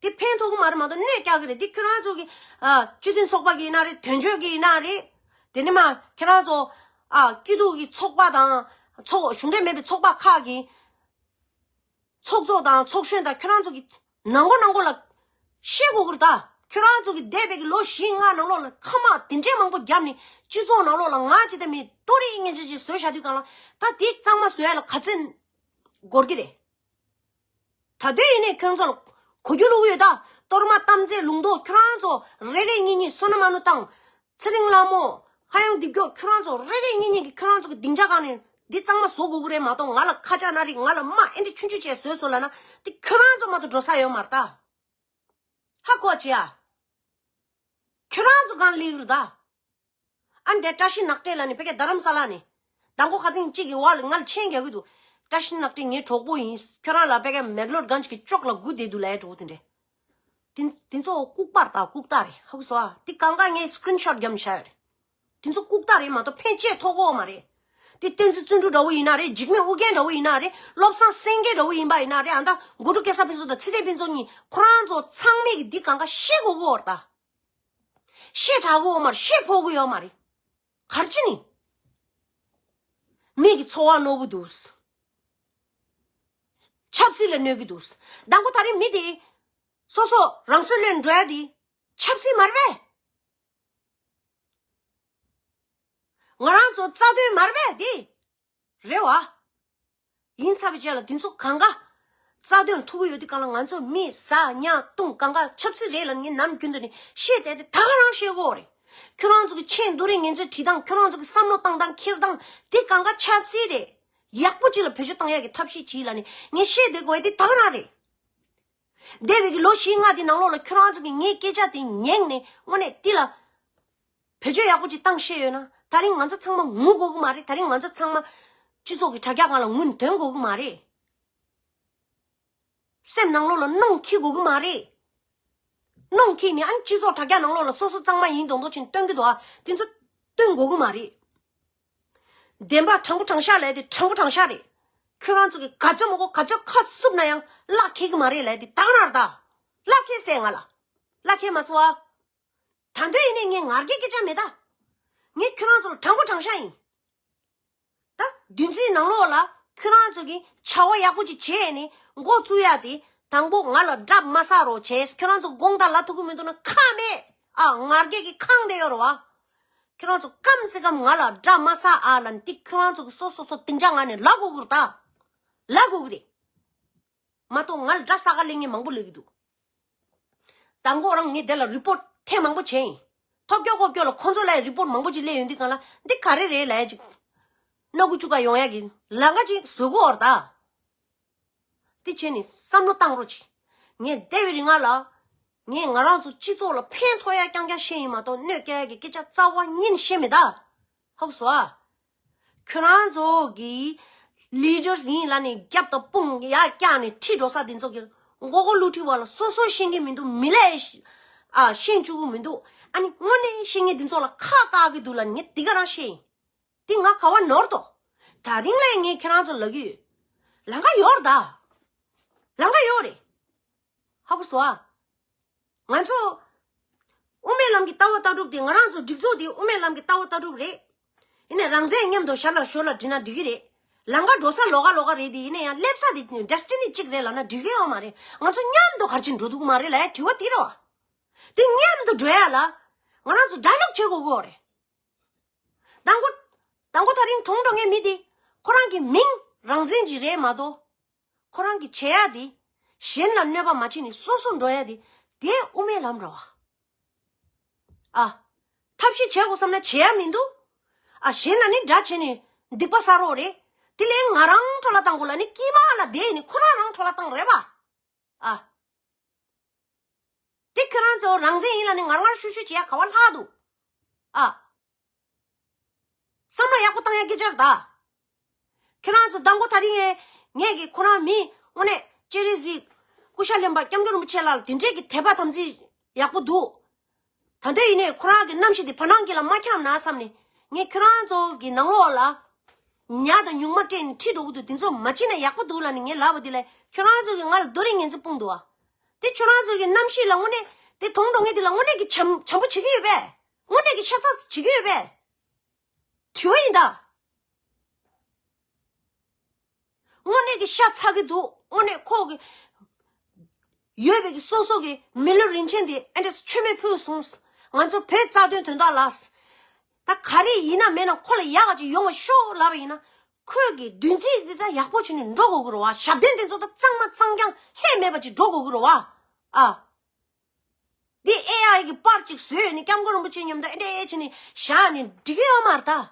དེ་ཕན་ཐོགས་ཀྱི་མ་རེད་མ་གཏོགས་གནོད་རྒྱག་གི་རེད། དེ་ཁྱོད་རང་ཚོ་གི་ཨ་སྤྱི་མཐུན་ཚོགས་པ་གི་ཡིན་ན་རེད། དོན་གཅོད་ཀྱི་ཡིན་ན་རེད། དེ་ནས་མ་ཁྱོད་རང་ཚོ་ཨ་སྐྱིད་སྡུག་གི་ཚོགས་པ་དང་ཚོགས་གཞུང་འབྲེལ་མེད་པའི་ཚོགས་པ་ཁག་གི་ཚོགས་གཙོ་དང་ཚོགས་གཞོན་དང་ཁྱོད་རང་ཚོ་གི་ནང་སྒོ་ནང་སྒོ་ལ་བཤད་དགོས་ཀྱི་རེད་ད། ཁྱོད་རང་ཚོ་གི་འདས་པའི་གི་ལོ་བཞི་ལྔ་ནང་ལོགས་ལ་ཁ་དམག་དེ་འདྲའི་མང་པོ་བརྒྱབ་ནས་སྤྱི་ཚོགས་ནང་ལོགས་ལ་ང་ཅི་ལྟ་མི་ལྟོ་རིགས་ངན་ཅི་ཅི་བཟོས་བཞག་དུས་གང་ལ་ད་དེ་གཙང་མ་བཟོ་ཡ་ལ་ག་ཚོད་འགོར་གི་རེད། ད་ལྟ་ཡིན་ནའི་ཁྱོད་ཚོ་ལ་གོ་རྒྱུ་བླུག་ཡོད་ད། གཏོར་མ་དམ་རྫས་ལུང་རྟོགས་ཁྱོད་རང་ཚོ་རེ་རེ་གཉིས་གཉིས་བསོད་ནམས་ཨ་ནུ་དང་། ཚེ་རིང་ལྷ་མོ། ཧ་ཡང་འདི་མགྱོགས་ཁྱོད་རང་ཚོ་རེ་རེ་གཉིས་གཉིས་ཀྱིས་ཁྱོད་རང་ཚོ་གི་སྡིངས་ཆ་སྒང་ནས་འདི་གཙང་མ་བཟོ་དགོས་ཀྱི་རེད་མ་གཏོགས་ང་ལ་ཁ་ཆག་ན་རིགས་ང་ལ་དམག་ཨེ་འདྲ་ཆུང་ཆུང་བྱས་བཟོས་སོང་ལབ་ན་འདི་ཁྱོད་རང་ཚོ་མ་གཏོགས་འགྲོ་ས་ཡོད་མ་རེད་ད། ཧ་གོ་བྱེད་ཨ། ཁྱོད་རང་ཚོ་སྒང་སླེབས་ཀྱི་རེད་ད། ཨ་ནི་དེ་བཀྲ་ཤིས་ནག་ཏྲེ་ལ་ནི་ཕ་གི་རྡ་རམ་ས་ལ་ནི། མདང་དགོང་ཁ་སང་གཅིག་གི་བར་ལ་ང་ལ་མཆན་རྒྱག་གི་འདུག་བཀྲ་ཤིས་ནག་ཏྲེ་ངའི་གྲོགས་པོ་ཡིན། ཁྱོད་རང་ལ་ཕ་གི་མེག་ལོར་གན་ཇི་གི་ཅོག་ལ་སྒུག་བསྡད་འདུག་ལབ་ཡ་གྲོགས་པོ་དེ་འདྲས། དེ་དེ་ཚོ་ལྐུགས་པ་རེད་ད། ལྐུགས་རྟགས་རེད། ཧ་གོ་སོང་ཨ། དེ་གང་ག་ངས་སི་ཀི་རིན་ཤོཊ་བརྒྱབ་ནས་བཞག་ཡོད་རེད། དེ་ཚོ་ལྐུགས་རྟགས་རེད་མ་གཏོགས་ཕན་ཆད་ཐོགས་ཀྱི་ཡོད་མ་རེད། དེ་བསྟན་འཛིན་བརྩོན་འགྲུས་འདྲ་བོ་ཡིན་ན་རེད། འཇིགས་མེད་ཨོ་རྒྱན་འདྲ་བོ་ཡིན་ན་རེད། བློ་བཟང་སེང་གེ་འདྲ་བོ་ཡིན་པ་ཡིན་ན་རེད། ཨ་ད་མགོ་ཕྲུག་སྐལ་བཟང་ཕུན་ཚོགས་དང་ཚེ་བརྟན་ཕུན་ཚོགས་གཉིས་ཁོ་རང་ཚོ་ཚང་མས་ཀྱི་འདི་གང་ག་ཤེས་དགོས་ཀྱི་ཡོད་རེད་ད། ཤེས་དྲག་གི་ཡོད་མ་རེད། ཤེས་ཕོད་ཀྱི་ཡོད་མ་རེད། ག་རེ་བྱས་ནས། མི་གི་འཚོ་བ་རྣོ་པོ་འདུག་ཆབ་སྲིད་ལ་གནོད་ཀྱི་འདུག་མདང་དགོང་ད་རེས་མི་དེ་སོ་སོ་རང་སྲོག་བློས་འགྲོ་ཡ་དེ་ཆབ་སྲིད་མ་རེད་པས། ང་རང་ཚོ་རྩ་དོན་མ་རེད་པས་དེ། རེད་བ། ཡིན་ཚར་བའི་རྗེས་ལ་དེ་ཚོ་གང་ག་རྩ་དོན་ཐུག་གི་ཡོད་དུས་གང་ལ་ང་ཚོ་མི་ཟ་ཉལ་བཏུང་གང་ག་ཆབ་སྲིད་རེད་ལ་ངས་ནམ་རྒྱུན་དུ་ནས་བཤད་བསྡད་དེ་ད་ག་རང་བཤད་དགོས་རེད། ཁྱོད་རང་ཚོ་གི་མཆན་རྡོ་རིང་ངན་ཚོས་བྲིས་སྟངས། ཁྱོད་རང་ཚོ་གི་བསམ་བློ་བཏང་སྟངས། འཁྱེར་སྟངས་དེ་གང་ག་ཆབ་སྲིད་རེད། ཡག་པོ་ཅིག་ལ་བེད་སྤྱོད་བཏང་ཡག་གི་ཐབས་ཤེས་བྱིས་ལ་ནི་ངས་བཤད་བསྡད་དགོས་ཡ་དེ་ད་ག་རང་རེད། འདས་པའི་གི་ལོ་བཞི་ལྔ་དེ་ནང་ལོགས་ལ་ཁྱོད་རང་ཚོ་གི་ངའི་སྐད་ཆ་དེ་ཉན་ནས་དངོས་གནས་དེ་ལ་བེད་སྤྱོད་ཡག་པོ་ཅིག་བཏང་ཤེས་ཡོད་ན། ད་རིང་ང་ཚོ་ཚང་མ་ངུ་དགོས་ཀྱི་མ་རེད། ད་རིང་ང་ཚོ་ཚང་མ་ སྤྱི་ཚོགས་ཀྱི་དྲ་རྒྱ་སྒང་ལ་ངོས་ནས་འདོན་དགོས་ཀྱི་མ་རེད། སེམས་ནང་ལོགས་ལ་གནོང་འཁྱེར་དགོས་ཀྱི་མ་རེད། གནོང་འཁྱེར་ནས་ཨ་ནི་སྤྱི་ཚོགས་དྲ་རྒྱ་ནང་ལོགས་ལ་སོ་སོ་གཙང་མ་ཡིན་མདོག་མདོག་བྱས་ནས་སྟོན་གྱི་འདུག་ཨ། དེ་ཚོ་སྟོན་དགོས་ཀྱི་མ་རེད། བདེན་པ་དྲང་པོ་དྲང་བཞག་ལབ་དེ་དྲང་པོ་དྲང་བཞག་རེད། ཁྱོད་རང་ཚོ་གི་ག་ཚོད་མང་པོ་ག་ཚོད་ཁ་བསུབ་ན་ཡང་གླགས་འཁེལ་གྱི་མ་རེད་ལབ་དེ་ད་ག་རང་རེད་ད། གླགས་འཁེལ་ཟེར་ང་ལ། གླགས་འཁེལ་མ་སོང་ཨ། ད་དུང་ཡིན་ནའི་ངས་ངར་སྐད་སྐད་ཆ་མེད་ད། ངས་ཁྱོད་རང་ཚོ་ལ་དྲང་པོ་དྲང་བཞག་ཡིན། ད་བདུན་ཚིགས་ནང་ལོགས་ལ་ཁྱོད་རང་ཚོ་གིས་བྱ་བ་ཡག་པོ་ཅིག་བྱས་ནས་འགོ་བཙུགས་ཡ་དེ། དང་པོ་ང་ལ་དགྲ་མ་ཟ་རོགས་བྱས། ཁྱོད་རང་ཚོ་དགོངས་དག་ལ་ཐུག་གི་མི་འདུག་ན་ཁག་མེད། ཨ། ངར་སྐད་ཀྱི་ཁེངས་བསྡད་ཡོད་རེད་བ། ཁྱོད་རང་ཚོ་སྐམ་སེ་སྐམ་ང་ལ་དགྲ་མ་ཟ་ཨ་ལབ་ནས་དེ་ཁྱོད་རང་ཚོ་གིས་སོ་སོ་སོ་སྡིངས་ཆ་ངང་ནས་ལབ་དགོས་ཀྱི་རེད་ད། ལབ་དགོས་ཀྱི་རེད། མ་གཏོགས་ང་ལ་དགྲ་ཟ་ག་སླེབས་མཁན་མང་པོ་སླེབས་ཀྱི་འདུག་དང་པོ་རང་ངས་དེ་ལ་རི་པོར་ཊི་ཐེངས་མང་པོ་བྱས་ཡིན། ཐོབ་སྐྱོ་ཁོབ་སྐྱོ་ལ་ཁོ་ཚོ་ལ་རི་པོར་ཊི་མང་པོ་ཅིག་སླེབས་ཡོང་དུས་སྒང་ལ་འདི་ག་རེ་རེད་ལབ་ཡ་ཅིག་སྣ་ཁུག་བཅུག་ག་ཡོང་ཡ་གི་ལམ་ཁ་ཅིག་བཟོ་གི་ཡོད་རེད་ད། དེ་བྱས་ནས་བསམ་བློ་བཏང་རོགས་གྱིས། ངས་འདས་པའི་རིང་ལ། ངས་ང་རང་ཚོ་སྤྱི་ཚོགས་ལ་ཕན་ཐོགས་ཡ་རྐྱང་རྐྱང་བཤད་ཡིན་མ་གཏོགས་གནོད་སྐྱེལ་ཡ་གི་སྐད་ཆ་རྩ་བ་ཉིད་ནས་བཤད་མེད་ད། ཧ་གོ་སོང་ཨ། ཁྱོད་རང་ཚོ་གི་ལི་ཌར་སི་ཡིན་ལབ་ནས་རྒྱབ་དང་དཔུང་ཡར་བཀྱགས་ནས་ཁྲིད་འགྲོ་ས་དེ་ཚོ་གི་མགོ་སྐོར་བསླུ་བྲིད་པ་ལ་སོ་སོ་ཤེས་ཀྱི་མི་འདུག་མི་ལས་ཤ་ཨ་ཤེས་བཅུག་གི་མི་འདུག་ཨ་ནི་དངོས་གནས་ཤེས་མཁན་དེ་ཚོ་ལ་ཁག་བཀག་གི་འདུག་ལབ་ནས་ངས་དེ་ག་རང་བཤད་ཡིན། དེ་ང་ག་བ་ནོར་ཏོ། ད་རིང་ལས་ངས་ཁྱེད་རང་ཚོ་ལབ་ཀྱི་ཡོད། ལམ་ཁ་ཡོད་རེད་ད། ལམ་ཁ་ཡོད་རེད། ཧ་གོ་སོང་ཨ། ང་ཚོ། དབུ་མའི་ལམ་གྱི་ལྟ་བ་ལྟ་གྲུབ་དེ་ང་རང་ཚོ་སྒྲིག་འཛུགས་དེ་དབུ་མའི་ལམ་གྱི་ལྟ་བ་ལྟ་གྲུབ་རེད། ཡིན་ནའི་རང་བཙན་མཉམ་དུ་ཞར་ལ་ཞོར་ལ་འགྲིག་ན་འགྲིག་གི་རེད། ལམ་ཁ་འགྲོ་ས་ལོགས་ཀ་ལོགས་ཀ་རེད་དེ་ཡིན་ན་ཡང་སླེབས་ས་དེ་ཌེ་སི་ཊི་ནི་གཅིག་རེད་ལབ་ན་འགྲིག་གི་ཡོད་མ་རེད། ང་ཚོ་མཉམ་དུ་ག་རེ་བྱས་འགྲོ་ཐུབ་ཀྱི་མ་རེད་ལབ་ཡ་དྲི་བ་དེ་རེད་བ། དེ་མཉམ་དུ་འགྲོ་ཡ་ལ། ང་རང་ཚོ་ཌའི་ལོག་བྱེད་དགོས་ཀྱི་ཡོད་རེད། དང་པོ། དང་པོ་ད་རིང་གྲོངས་འགྲོ་མཁན་མི་དེ། ཁོ་རང་གི་མིང་རང་བཙན་གྱི་རེད་མ་གཏོགས། ཁོ་རང་གི་བྱེད་ཡ་དེ། གཞན་ལ་གནོད་པ་མ་བྱས་ནས་སོ་སོ་འགྲོ་ཡ་དེ། དེ་དབུ་མའི་ལམ་རེད་བ། ཨ། ཐབས་ཤེས་བྱེད་དགོས་བསམ་ན་བྱེད་ཡ་མི་འདུག་ཨ། གཞན་ལ་ནི་དགྲ་བྱས་ནས་སྡིག་པ་བསགས་རོགས་རེད། དེ་ལས་ང་རང་འཕྲོ་བརླག་བཏང་དགོས་ལབ་ནི་དཀྱིལ་མ་ལ་བསྡད་ནི་ཁོ་རང་རང་འཕྲོ་བརླག་བཏང་རེད་བ། ཨ། དེ་ཁྱོད་རང་ཚོ་རང་བཙན་ཡིན་ལབ་ནི་ངར་ངར་ཤུ་ཤུ་བྱེད་ཡ་ག་བ་ལྷག་འདུག་ཨ། བསམ་བློ་ཡག་པོ་བཏང་ཡ་སྐད་ཆ་རེད་ད། ཁྱེད་རང་ཚོ་དང་པོ་ད་རིང་ངས་ངས་ཀྱི་ཁོ་རང་མི་དངོས་གནས་སྤྱན་རས་གཟིགས་སྐུ་ཤ་ལེན་པ་སྐྱབས་མགོན་རིན་པོ་ཆེ་ལགས་ལ་དེ་འདྲས་ཀྱི་དད་པ་དམ་ཚིག་ཡག་པོ་འདུག་ད་ལྟ་ཡིན་ནའི་ཁོ་རང་གི་རྣམ་ཤེས་དེ་བར་སྣང་གི་ལ་མ་འཁྱམས་ན་བསམ་ནས་ངས་ཁྱོད་རང་ཚོ་གི་ནང་ལོགས་ལ་ཉ་དང་ཉུང་མ་སྤྲད་ནས་ཁྲིད་འགྲོ་གི་འདུག་དེ་ཚོ་མ་བྱེད་ན་ཡག་པོ་འདུག་ལབ་ནས་ངས་ལབ་པ་དེ་ལས་ཁྱོད་རང་ཚོ་གི་ང་ལ་རྡོ་རིང་ངན་ཚོ་སྤུངས་འདུག་བ། དེ་ཁྱོད་རང་ཚོ་གི་རྣམ་ཤེས་ལ་དངོས་གནས་དེ་གྲོངས་འགྲོ་མཁན་དེ་ལ་དངོས་གནས་ཀྱི་བྱམས་བྱམས་པོ་བྱེད་ཀྱི་ཡོད་པས། དངོས་གནས་ཀྱི་ཤ་ཚ་བྱེད་ཀྱི་ཡོད་པས། དྲི་བ་ཡིན་ད། དངོས་གནས་ཀྱི་ཤ་ཚ་གི་འདུག་དངོས་གནས་ཁོ་གི་ཡོད་པའི་གི་སོ་སོ་གི་མི་ལུས་རིན་ཆེན་དེ་ཨེ་འདྲས་མཆོད་མེ་ཕུལ་སོང་། ང་ཚོ་བོད་རྩ་དོན་དོན་དག་ལ། ད་ག་རེ་ཡིན་ན་མེད་ན་ཁོ་ལ་ཡག་ག་ཅིག་ཡོང་བ་ཤོག་ལབ་པ་ཡིན་ན། ཁོས་གི་བདུན་ཚིགས་དེ་ད་ཡག་པོ་བྱས་ནས་འགྲོ་དགོས་ཀྱི་རེད་བ། ཞབས་བརྟན་དེ་ཚོ་ད་གཙང་མ་གཙང་རྐྱང་ལྷད་མེད་པ་ཅིག་འགྲོ་དགོས་ཀྱི་རེད་བ། ཨ། འདི་ཨེ་ཨའི་གི་པར་ཅིག་བཟོས་ནས་སྐྱབས་མགོན་རིན་པོ་ཆེ་མཉམ་དུ་ཨེ་འདྲས་བྱས་ནས་བཞག་ནས་འགྲིག་གི་ཡོད་མ་རེད་ད།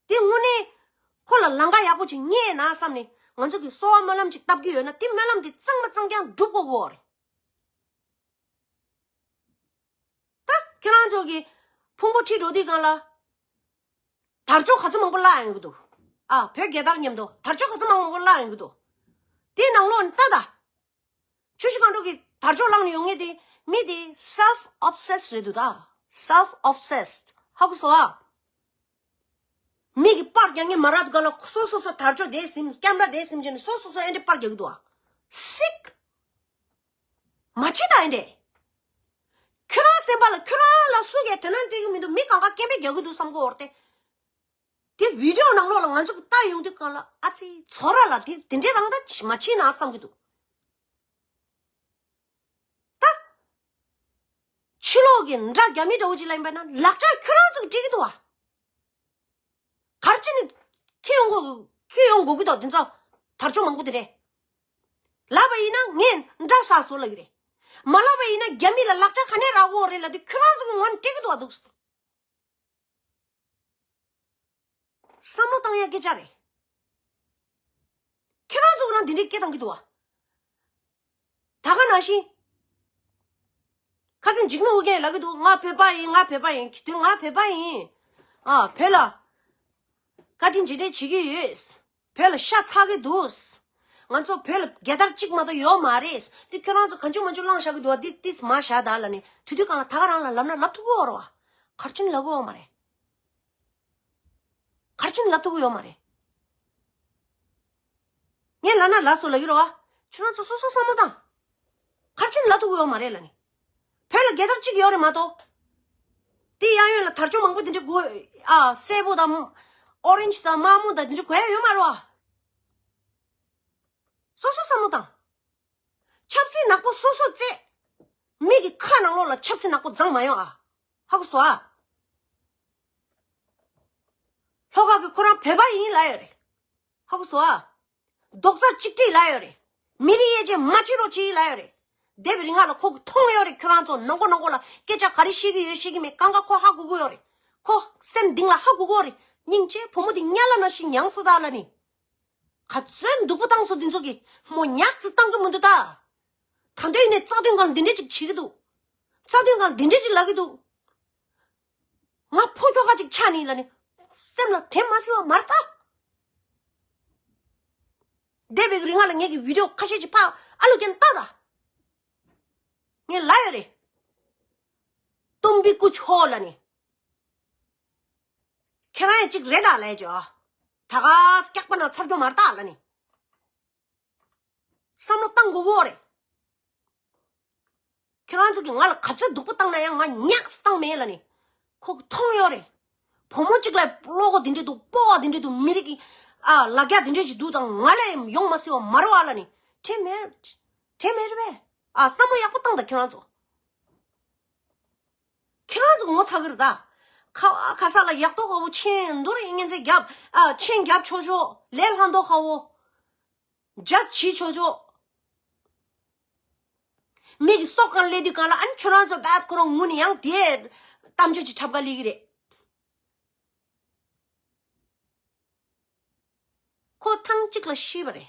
དེ་དངོས་གནས་ཁོ་ལ་ལམ་ཁ་ཡག་པོ་ཅིག་རྙེད་ན་བསམ་ནས་ང་ཚོ་གི་གསོལ་བ་སྨོན་ལམ་ཅིག་བཏབ་ཀྱི་ཡོད་ན་དེ་སྨོན་ལམ་དེ་གཙང་མ་གཙང་རྐྱང་འགྲུབ་དགོས་ཀྱི་ཡོད་རེད། ད་ཁྱེད་རང་ཚོ་གི་ཕུང་པོ་ཁྲིད་འགྲོ་དུས་སྒང་ལ། དར་ལྕོག་ག་ཚོད་མང་པོ་བརླག་ཡོང་གི་འདུག་ཨ། བོད་རྒྱལ་དར་མཉམ་དུ་དར་ལྕོག་ག་ཚོད་མང་པོ་བརླག་ཡོང་གི་འདུག་དེའི་ནང་ལོགས་ནས་ལྟ་ད། ཆུ་བཞི་སྒང་དྲུག་གི་དར་ལྕོག་བརླག་ནས་ཡོང་མཁན་དེ་མི་དེ་self obsessed རེད་འདུག་ད། Self obsessed ཧ་གོ་སོང་ཨ། མི་གི་པར་རྒྱག་མཁན་མ་རག་དུས་སྒང་ལ་སོ་སོ་སོ་དར་ལྕོག་དེ་ཟིན། ཀེམ་ར་དེ་ཟིན་བྱས་ནས་སོ་སོ་སོ་ཨེ་འདྲས་པར་རྒྱག་གི་འདུག་ཨ། སིག་མ་བྱེད་ད་ཨེ་འདྲས། ཁྱོད་རང་སེམས་པ་ལ་ཁྱོད་རང་ལ་སུ་གིས་དོ་སྣང་སྤྲད་ཀྱི་མི་འདུག་མི་གང་ག་སྐད་འབོད་རྒྱག་གི་འདུག་བསམ་གི་ཡོད་རེད་དེ། དེ་བི་ཌི་ཡོ་ནང་ལོགས་ལ་ང་ཚོ་གིས་ལྟ་ཡོང་དུས་སྒང་ལ་ཨ་ཙི་ཚོར་ར་ལ་དེ་དེ་འདྲའི་རང་ད་མ་བྱེད་ན་བསམ་གྱི་འདུག་ད། ཕྱི་ལོགས་ཀྱི་འདྲ་རྒྱ་མི་འདྲ་བོ་ཅིག་ལ་ཡིན་པ་ན་ལག་ཆ་ཁྱོད་རང་ཚོ་གིས་སྤྲད་ཀྱི་འདུག་བ། ག་རེ་བྱས་ནས་ཁྱེར་ཡོང་དགོས་ཁྱེར་ཡོང་དགོས་ཀྱི་འདུག་དེ་ཚོ་དར་ལྕོག་མང་པོ་དེ་རེད། ལབ་པ་ཡིན་ན་ངས་འདྲ་བསགས་སོང་ལབ་ཀྱི་རེད། མ་ལབ་པ་ཡིན་ན་རྒྱ་མི་ལ་ལག་ཆ་ག་ནས་རག་གི་ཡོད་རེད་ལབ་དུས་ཁྱོད་རང་ཚོ་གི་ངོ་ནས་སྤྲད་ཀྱི་འདུག་བ་འདུག་བསམ་བློ་བཏང་ཡ་སྐད་ཆ་རེད། ཁྱེད་རང་ཚོ་རང་འདི་འདྲའི་སྐད་བཏང་གི་འདུག་བ། ད་ག་ནང་བཞིན། ཁ་སང་འཇིགས་མེད་ཨོ་རྒྱན་ལབ་ཀྱི་འདུག་ང་བོད་པ་ཡིན། ང་བོད་པ་ཡིན། དེ་ང་བོད་པ་ཡིན། ཨ་བོད་ལ་བཀའ་དྲིན་རྗེས་དྲན་བྱེད་ཀྱི་ཡོད། བོད་ལ་ཤ་ཚ་གི་འདུག་ང་ཚོ་བོད་ལ་རྒྱལ་དར་གཅིག་མ་གཏོགས་ཡོད་མ་རེད། འདི་ཁྱོད་རང་ཚོ་གང་བྱུང་མང་བྱུང་བླངས་བཞག་གི་འདུག་བ། འདི་ཏིས་མ་བཞག་ད་ལ་ནི་དུས་དུས་གང་ལ་ད་ག་རང་ལ་ལབ་ན་ལབ་ཐུབ་ཀྱི་ཡོད་རེད་བ། གར་ཆེན་ལབ་ཀྱི་ཡོད་མ་རེད། གར་ཆེན་ལབ་ཐུབ་ཀྱི་ཡོད་མ་རེད། ངས་ལབ་ན་ལབ་སོང་ལབ་ཀྱི་རེད་བ། ཁྱོད་རང་ཚོ་སོ་སོ་བསམ་བློ་བཏང་། གར་ཆེན་ལབ་ཐུབ་ཀྱི་ཡོད་མ་རེད་ལབ་ནི། བོད་ལ་རྒྱལ་དར་གཅིག་ཡོད་རེད་མ་གཏོགས། དེ་གཡས་གཡོན་ལ་དར་ལྕོག་མང་པོ་དེ་འདྲ་དགོས། ཨ་སེར་པོ་དང་། ཨོ་རེན་ཇི་དང་དམར་མོ་དང་དེ་འདྲ་དགོས་ཡ་ཡོད་མ་རེད་བ། སོ་སོ་བསམ་བློ་བཏང་། ཆབ་སྲིད་ནག་པོ་སོ་སོ་རྩེད། མི་གི་ཁ་ནང་ལོགས་ལ་ཆབ་སྲིད་ནག་པོ་འཛིང་མ་ཡོང་ཨ། ཧ་གོ་སོང་ཨ། ལྷོ་ཁ་གི་ཁོ་རང་བོད་པ་ཡིན་ལབ་ཡོད་རེད། ཧ་གོ་སོང་ཨ། རྡོག་རྩ་གཅིག་སྒྲིལ་ལབ་ཡོད་རེད། མི་རིགས་དབྱེ་འབྱེད་མ་བྱེད་རོགས་གྱིས་ལབ་ཡོད་རེད། འདས་པའི་རིང་ལ་ཁོ་གི་མཐོང་ཡོད་རེད། ཁྱོད་རང་ཚོ་ནང་ཁོ་ནང་ཁོ་ལ་སྐད་ཆ་ག་རེ་བཤད་ཀྱི་ཡོད་བཤད་ཀྱི་མེད་གང་ག་ཁོ་ཧ་གོ་གི་ཡོད་རེད། ཁོ་སེམས་གཏིང་ལ་ཧ་གོ་གི་ཡོད་རེད། སྙིང་རྗེ་བུ་མོ་དེ་དམྱལ་བ་ནང་བཞིན་མྱངས་སོང་ད་ལབ་ནི། ག་ཚོད་སྡུག་པོ་བཏང་སོང་དེ་ཚོ་གི་མོ་ཉག་ཙི་བཏང་གི་མི་འདུག་ད། ད་འདོད་ཡིན་ནས་རྩ་དོན་སྒང་འདི་འདྲས་ཅིག་བྱེད་ཀྱི་འདུག་རྩ་དོན་སྒང་འདི་འདྲས་ཅིག་ལབ་ཀྱི་འདུག་ང་ཕོ་ཁྱོ་ག་ཅིག་ཆགས་ནི་ལབ་ནི། སེམས་ལ་དྲན་མ་སྲིད་པ་མ་རེད་ད། འདས་པའི་རིང་ལ་ངེད་ཀྱི་བི་ཌིའོ་ཁ་ཤས་ཅིག་ཕར་ཨ་ལོ་ཀྱན་ལྟ་ད། ངས་ལབ་ཡོད་རེད། ཏུམ་བི་ཀུ་ཆོ་ལབ་ནི། ཁྱེད་རང་ཡང་ཅིག་རེད་ད་ལབ་ཅོ། ད་ག་སྐྱག་པ་ན་ཚར་རྒྱུ་མ་རེད་ད་ལབ་ནི། བསམ་བློ་བཏང་དགོས་གོ་རེད། ཁྱེད་རང་ཚོ་གིས་ང་ལ་ག་ཚོད་སྡུག་པོ་བཏང་ན་ཡང་ང་ཉག་བཏང་མེད་ལབ་ནི། ཁོ་གི་མཐོང་ཡོད་རེད། བུ་མོ་གཅིག་ལ་བློ་ཁོག་དེ་འདྲ་འདུག་སྤོབས་པ་དེ་འདྲ་འདུག་མི་རིགས་ཀྱི་ཨ་ལ་རྒྱ་དེ་འདྲ་ཞིག་འདུག་དང་ང་ལ་ཡང་ཡོང་མ་སྲིད་པ་མ་རེད་བ་ལབ་ནི། དྲན་མེད། དྲན་མེད་རེད་པས། ཨ་བསམ་བློ་ཡག་པོ་བཏང་ད་ཁྱེད་རང་ཚོ། ཁྱེད་རང་ཚོ་ངོ་ཚ་གི་རེད་ད། ཁ་བ་ཁ་ས་ལ་ཡག་ཏོ་ཁ་བོ་ཆེན་འདུག་རེད་ངན་ཚེ་རྒྱབ་ཨ་ཆེན་རྒྱབ་ཆོག་ཆོག་ལས་སླ་མདོག་ཁ་བོ། རྒྱ་བྱེད་ཆོག་ཆོག་མི་གི་སྲོག་གང་ལས་དུས་གང་ལ་ཨ་ནི་ཁྱོད་རང་ཚོ་བད་ཁོ་རང་ངུ་ནས་ཡང་དེ་གཏམ་བརྗོད་ཅིག་འཁྲབ་ག་ལི་གི་རེད། ཁོ་ཐེངས་གཅིག་ལ་ཤི་བ་རེད།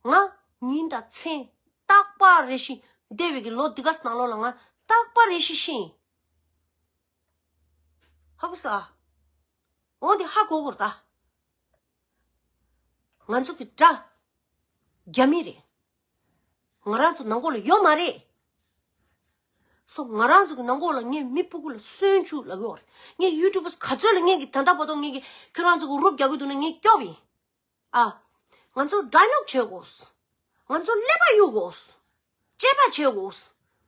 ང་ཉིན་དང་མཚན་རྟག་པར་རེ་ཞིག་འདས་པའི་གི་ལོ་འདི་ག་ནང་ལོགས་ལ་ང་རྟག་པར་རེ་ཞིག་ཤི་ཡིན། ཧ་གོ་སོང་ཨ། འོ་འདི་ཧ་གོ་དགོས་རེད་ད། ང་ཚོ་གི་དགྲ་རྒྱ་མི་རེད། ང་རང་ཚོ་ནང་ཁོག་ལ་ཡོད་མ་རེད། སོ་ང་རང་ཚོ་གི་ནང་ཁོག་ལ་ངས་མི་སྤུ་གུ་ལ་སོན་བཅུག་ལབ་ཡོད་རེད། ངས་ཡུ་ཊུབ་ག་ཚོད་ལ་ངས་གི་ད་ལྟ་བར་དུ་ངས་གི་ཁྱོད་རང་ཚོ་གི་རུབ་རྒྱག་གི་འདུག་ན་ངས་སྐྱོབ་ཡིན། ཨ། ང་ཚོ་ཌའི་ལོག་བྱེད་དགོས། ང་ཚོ་ཀླད་པ་གཡུག་དགོས། དཔྱད་པ་བྱེད་དགོས།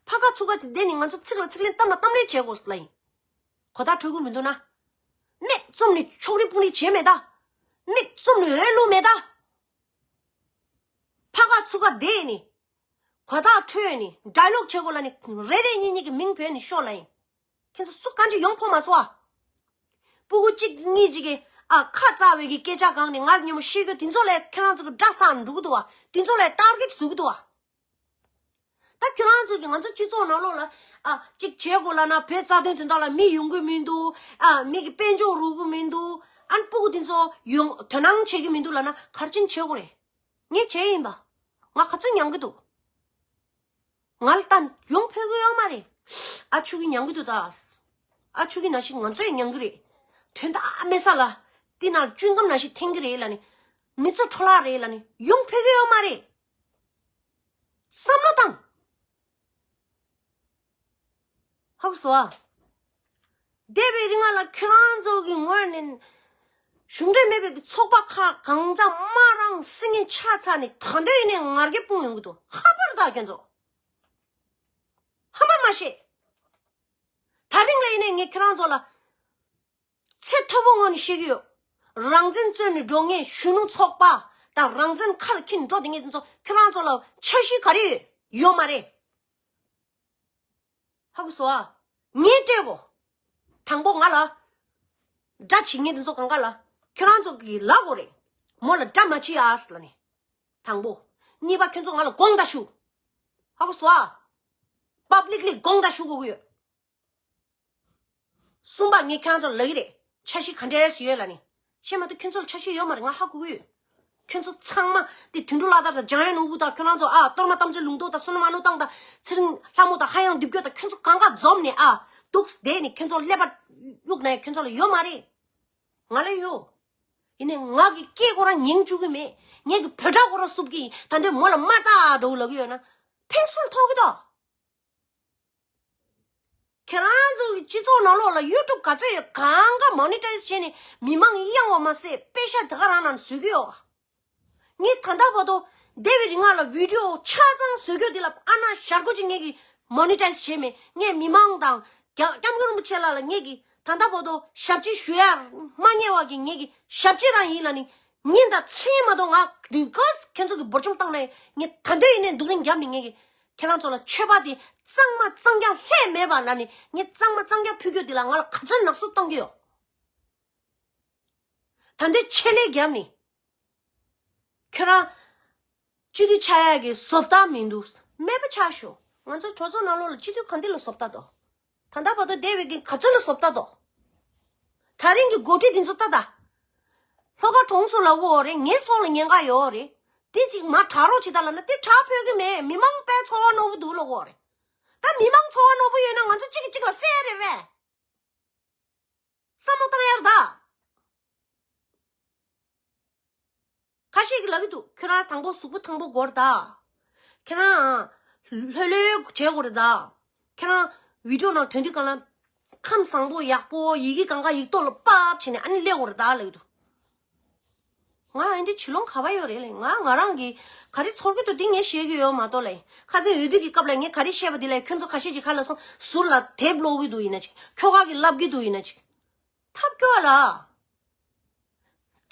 ཕ་ཁ་ཚུགས་ཀ་དེ་བསྡད་ནས་ང་ཚོ་ཚིག་ལ་ཚིག་ལན་གཏམ་ལ་གཏམ་ལན་བྱེད་དགོས་ལབ་ཡིན། གོ་བརྡ་འཕྲོད་ཀྱི་མི་འདུག་ན། མིག་བཙུམ་ནས་ཕྱོགས་རིས་སྤུ་རིས་བྱེད་མེད་ད། མིག་བཙུམ་ནས་འོས་བླུག་མེད་ད། ཕ་ཁ་ཚུགས་ཀ་བསྡད་ནས། གོ་བརྡ་འཕྲོད་ནས་ཌའི་ལོག་བྱེད་དགོས་ལབ་ནས་རེ་རེ་གཉིས་གཉིས་ཀྱི་མིང་བོས་ནས་ཤོག་ལབ་ཡིན། ཁྱེད་ཚོ་སུ་གང་ཅི་ཡོང་ཕོད་མ་སོང་ཨ། སྤུ་གུ་གཅིག་གཉིས་ཅིག་གིས་ཨ་ཁ་རྩ་བའི་གི་སྐད་ཆ་གང་ནས་ང་ལ་ཉིན་མོ་ཤེས་རྒྱུ་དེ་ཚོ་ལས་ཁྱེད་རང་ཚོ་གི་དགྲ་བསགས་འགྲོ་གི་འདུག་བ། དེ་ཚོ་ལས་ཊར་གེ་ཊི་བཟོ་གི་འདུག་བ། ད་ཁྱེད་རང་ཚོ་གི་ང་ཚོ་སྤྱི་ཚོགས་ནང་ལོགས་ལ་ཨ་གཅིག་བྱེད་དགོས་ལབ་ན་བོད་རྩ་དོན་དོན་དག་ལ་མི་ཡོང་གི་མི་འདུག་ཨ་མི་གི་དཔལ་འབྱོར་རུག་གི་མི་འདུག་ཨ་ནི་སྤུ་གུ་དེ་ཚོ་ཡོང་དོ་སྣང་བྱེད་ཀྱི་མི་འདུག་ལབ་ན་གར་ཆེན་བྱེད་དགོས་རེད། ངས་བྱས་ཡིན་པ། ང་ག་ཚོད་མྱང་གི་འདུག་ང་ལ་ལྟ་ཡོང་ཕོད་ཀྱི་ཡོད་མ་རེད། ཨ་ཆུ་གི་མྱང་གི་འདུག་ད། ཨ་ཆུ་གི་ནང་བཞིན་ང་ཚོ་ཡང་མྱང་གི་རེད། དོན་དག་མེད་ས་ལ། དེ་ནང་ལ་ཅུན་ཏམ་ནང་བཞིན་འཐེན་གི་རེད་ལབ་ནས། མི་ཚོ་འཕྲོ་བརླག་རེད་ལབ་ནས་ཡོང་ཕོད་ཀྱི་ཡོད་མ་རེད། བསམ་བློ་བཏང་། ཧ་གོ་སོང་ཨ། འདས་པའི་རིང་ལ་ཁྱོད་རང་ཚོ་གི་ངོས་ནས་གཞུང་འབྲེལ་མེད་པའི་ཚོགས་པ་ཁག་གང་ཚང་མ་རང་སྲིད་ངན་ཆགས་ཚར་ནས་ད་འདོད་ཡིན་ནས་ང་རྒྱལ་སྤུངས་ཡོང་གི་འདུག་ཧ་པར་ད་ཁྱོད་ཚོ། ཧ་མ་མ་ཤེས། ད་རིང་ལ་ཡིན་ནས་ངས་ཁྱོད་རང་ཚོ་ལ་ཚད་མཐོ་པོ་ངང་ནས་བཤད་ཀྱི་ཡོད། རང་བཙན་རྩོད་ནས་འགྲོ་མཁན་གཞོན་ནུ་ཚོགས་པ་དང་རང་བཙན་ཁ་ལ་འཁྱེར་འགྲོ་བསྡད་མཁན་དེ་ཚོ་ཁྱོད་རང་ཚོ་ལ་འཆར་གཞི་ག་རེ་ཡོད་ཡོད་མ་རེད། ཧ་གོ་སོང་ཨ། ངས་སྤྲད་གོ། དང་པོ་ང་ལ། དགྲ་བྱེད་མཁན་དེ་ཚོ་གང་ག་ལ། ཁྱོད་རང་ཚོ་གིས་ལབ་དགོས་རེད། མོ་ལ་དགྲ་མ་བྱེད་ཨ་ཟེར་ལབ་ནས། དང་པོ། གཉིས་པ་ཁྱོད་ཚོ་ང་ལ་དགོངས་དག་ཞུ། ཧ་གོ་སོང་ཨ། པབ་ལིག་ལི་དགོངས་དག་ཞུ་དགོས་ཀྱི་ཡོད། གསུམ་པ་ངས་ཁྱེད་རང་ཚོ་ལ་ལབ་ཀྱི་རེད། འཆར་གཞི་ག་འདྲས་ཡོད་ལབ་ནས། བཤད་མ་ཐུབ། ཁྱོད་ཚོ་ལ་འཆར་གཞི་ཡོད་མ་རེད། ང་ཧ་གོ་གི་ཡོད། ཁྱོད་ཚོ་ཚང་མ་དེ་དོན་གྲུབ་བླ་དར་དང་འཇམ་དབྱངས་ནོར་བུ་དང་ཁྱོད་རང་ཚོ་ཨ་གཏོར་མ་རྟ་མགོ་ཚེ་ལུང་རྟོགས་དང་བསོད་ནམས་ཨ་ནུ་བཏང་དང་ཚེ་རིང་ལྷ་མོ་དང་ཧ་ཡང་འདི་བརྒྱུད་དང་ཁྱོད་ཚོ་གང་ག་འཛོམས་ནས་ཨ་ འདུག་བསྡད་ནས་ཁྱོད་ཚོ་ཀླད་པ་གཡུག་ན་ཁྱོད་ཚོ་ལ་ཡོད་མ་རེད། ང་ལ་ཡོད། ཡིན་ནའི་ང་གི་སྐད་ཁོ་རང་ཉན་བཅུག་གི་མེད། ངེད་ཀྱི་བོད་སྒྲ་ཁོ་རང་བསུབ་ཀྱི་ཡིན། ད་འདོད་མོ་ལ་མ་བལྟ་འགྲོ་ལབ་ཀྱི་ཡོད་ན་ཕན་སུ་ལ་ཐོགས་ཀྱི་དོ། ཁྱེད་རང་ཚོ་གི་སྤྱི་ཚོགས་ནང་ལོགས་ལ་ཡུ་ཊུབ་ག་ཚོད་ཡོད་གང་ག་མོ་ནི་ཊའི་ཛི་བྱས་ནས་མི་མང་གཡེང་བ་མ་ཟད་པེ་ཤ་དེ་ག་རང་ནང་བཟོས་ཀྱི་ཡོད། ངས་ད་ལྟ་བར་དུ་འདས་པའི་རིང་ལ་བི་ཌི་ཡོ་ཆ་ཚང་བཟོ་རྒྱུ་འདི་ལ་ཨ་ན་ཞར་སྒོ་ཅིག་ངས་ཀྱི་མོ་ནི་ཊའི་ཛི་བྱས་མེད། ངས་མི་མང་དང་སྐྱབས་སྐྱབས་མགོན་རིན་པོ་ཆེ་ལགས་ལ་ངས་ཀྱི་ད་ལྟ་བར་དུ་ཞབས་ཕྱི་ཞུ་ཡ་མ་རྙེད་པ་གི་ངས་ཀྱི་ཞབས་ཕྱི་རང་ཡིན་ལ་ནི་ཉིན་དང་མཚན་མ་གཏོགས་ང་འདི་ག་ཁྱེད་ཚོ་གི་འབོར་ཆུང་བཏང་ནས་ངས་ད་འདོད་ཡིན་ནས་འདུག་རིང་རྒྱབ་ནས་ངས་ཀྱི་ཁྱེད་རང་ཚོ་ལ་མཆོད་པ་དེ་གཙང་མ་གཙང་རྐྱང་ལྷད་མེད་པ་ལ་ནི་ངས་གཙང་མ་གཙང་རྐྱང་ཕུལ་རྒྱུ་འདི་ལ་ང་ལ་ག་ཚོད་ནག་སུབ་བཏང་གི་ཡོད། ད་འདོད་ཆེད་ལས་རྒྱབ་ནས། ཁྱོད་རང་སྤྱི་འཐུས་ཆགས་ཡག་གི་བཟོ་ལྟ་མི་འདུག་མེད་པ་ཆགས་ཤོག་ང་ཚོ་གྲོས་ཚོགས་ནང་ལོགས་ལ་སྤྱི་འཐུས་ག་འདི་ལ་བཟོ་ལྟ་དོ། ད་ལྟ་བར་དུ་བསྡད་པའི་གི་ག་ཚོད་ལ་བཟོ་ལྟ་དོ། ད་རིང་གི་འགོ་ཁྲིད་འདི་ཚོ་ལྟ་ད། ལྷོ་ཁ་གྲོང་ཚོ་ལ་འོ་རེད། ངའི་སྲོག་ལ་ཉེན་ཁ་ཡོད་རེད། དེ་ཅིག་མ་དྲག་རོགས་བྱེད་ད་ལབ་ན་དེ་དྲག་ཕོད་ཀྱི་མེད། མི་མང་དཔེ་ཚོར་བ་རྣོ་པོ་འདུག་ལབ་དགོས་རེད། ད་མི་མང་ཚོར་བ་རྣོ་པོ་ཡོད་ན་ང་ཚོ་གཅིག་གིས་གཅིག་ལ་བསད་རེད་པས། བསམ་བློ་བཏང་ཡར་ད། ཁ་ཤས་ཀྱིས་ལབ་ཀྱི་འདུག་ཁྱོད་རང་དང་པོ་གཟུགས་པོ་ཐང་པོ་དགོས་རེད་ད། ཁྱེད་རང་ལྷོད་ལྷོད་བྱེད་དགོས་རེད་ད། ཁྱེད་རང་བི་ཌི་ཡོ་ནང་དོན་དུས་གང་ལ་ཁམས་བཟང་པོ་ཡག་པོ་ཡི་གེ་གང་ག་ཡིག་ཐོག་ལ་ཕབ་བྱས་ནས་ཨ་ནི་སླེབས་དགོས་རེད་ད་ལབ་ཀྱི་འདུག་ང་ཨ་འདྲ་བྱེད་ལོང་ག་པར་ཡོད་རེད་ལས། ང་ང་རང་གིས་ག་རེ་ཚོར་གྱི་འདུག་འདི་ངས་བཤད་ཀྱི་ཡོད་མ་གཏོགས་ལས། ཁ་སང་འོས་བསྡུ་གི་སྐབས་ལ་ངས་ག་རེ་བཤད་པ་འདི་ལས་ཁྱོད་ཚོ་ཁ་ཤས་ཀྱིས་ག་ལ་སོང་ཟུར་ལ་དེབ་ཀློག་གི་འདུག་ཡིན་ན་ཅིག་ཁྱོ་ག་གིས་ལབ་ཀྱི་འདུག་ཡིན་ན་ཅིག་ཐབས་སྐྱོ་བ་ལ།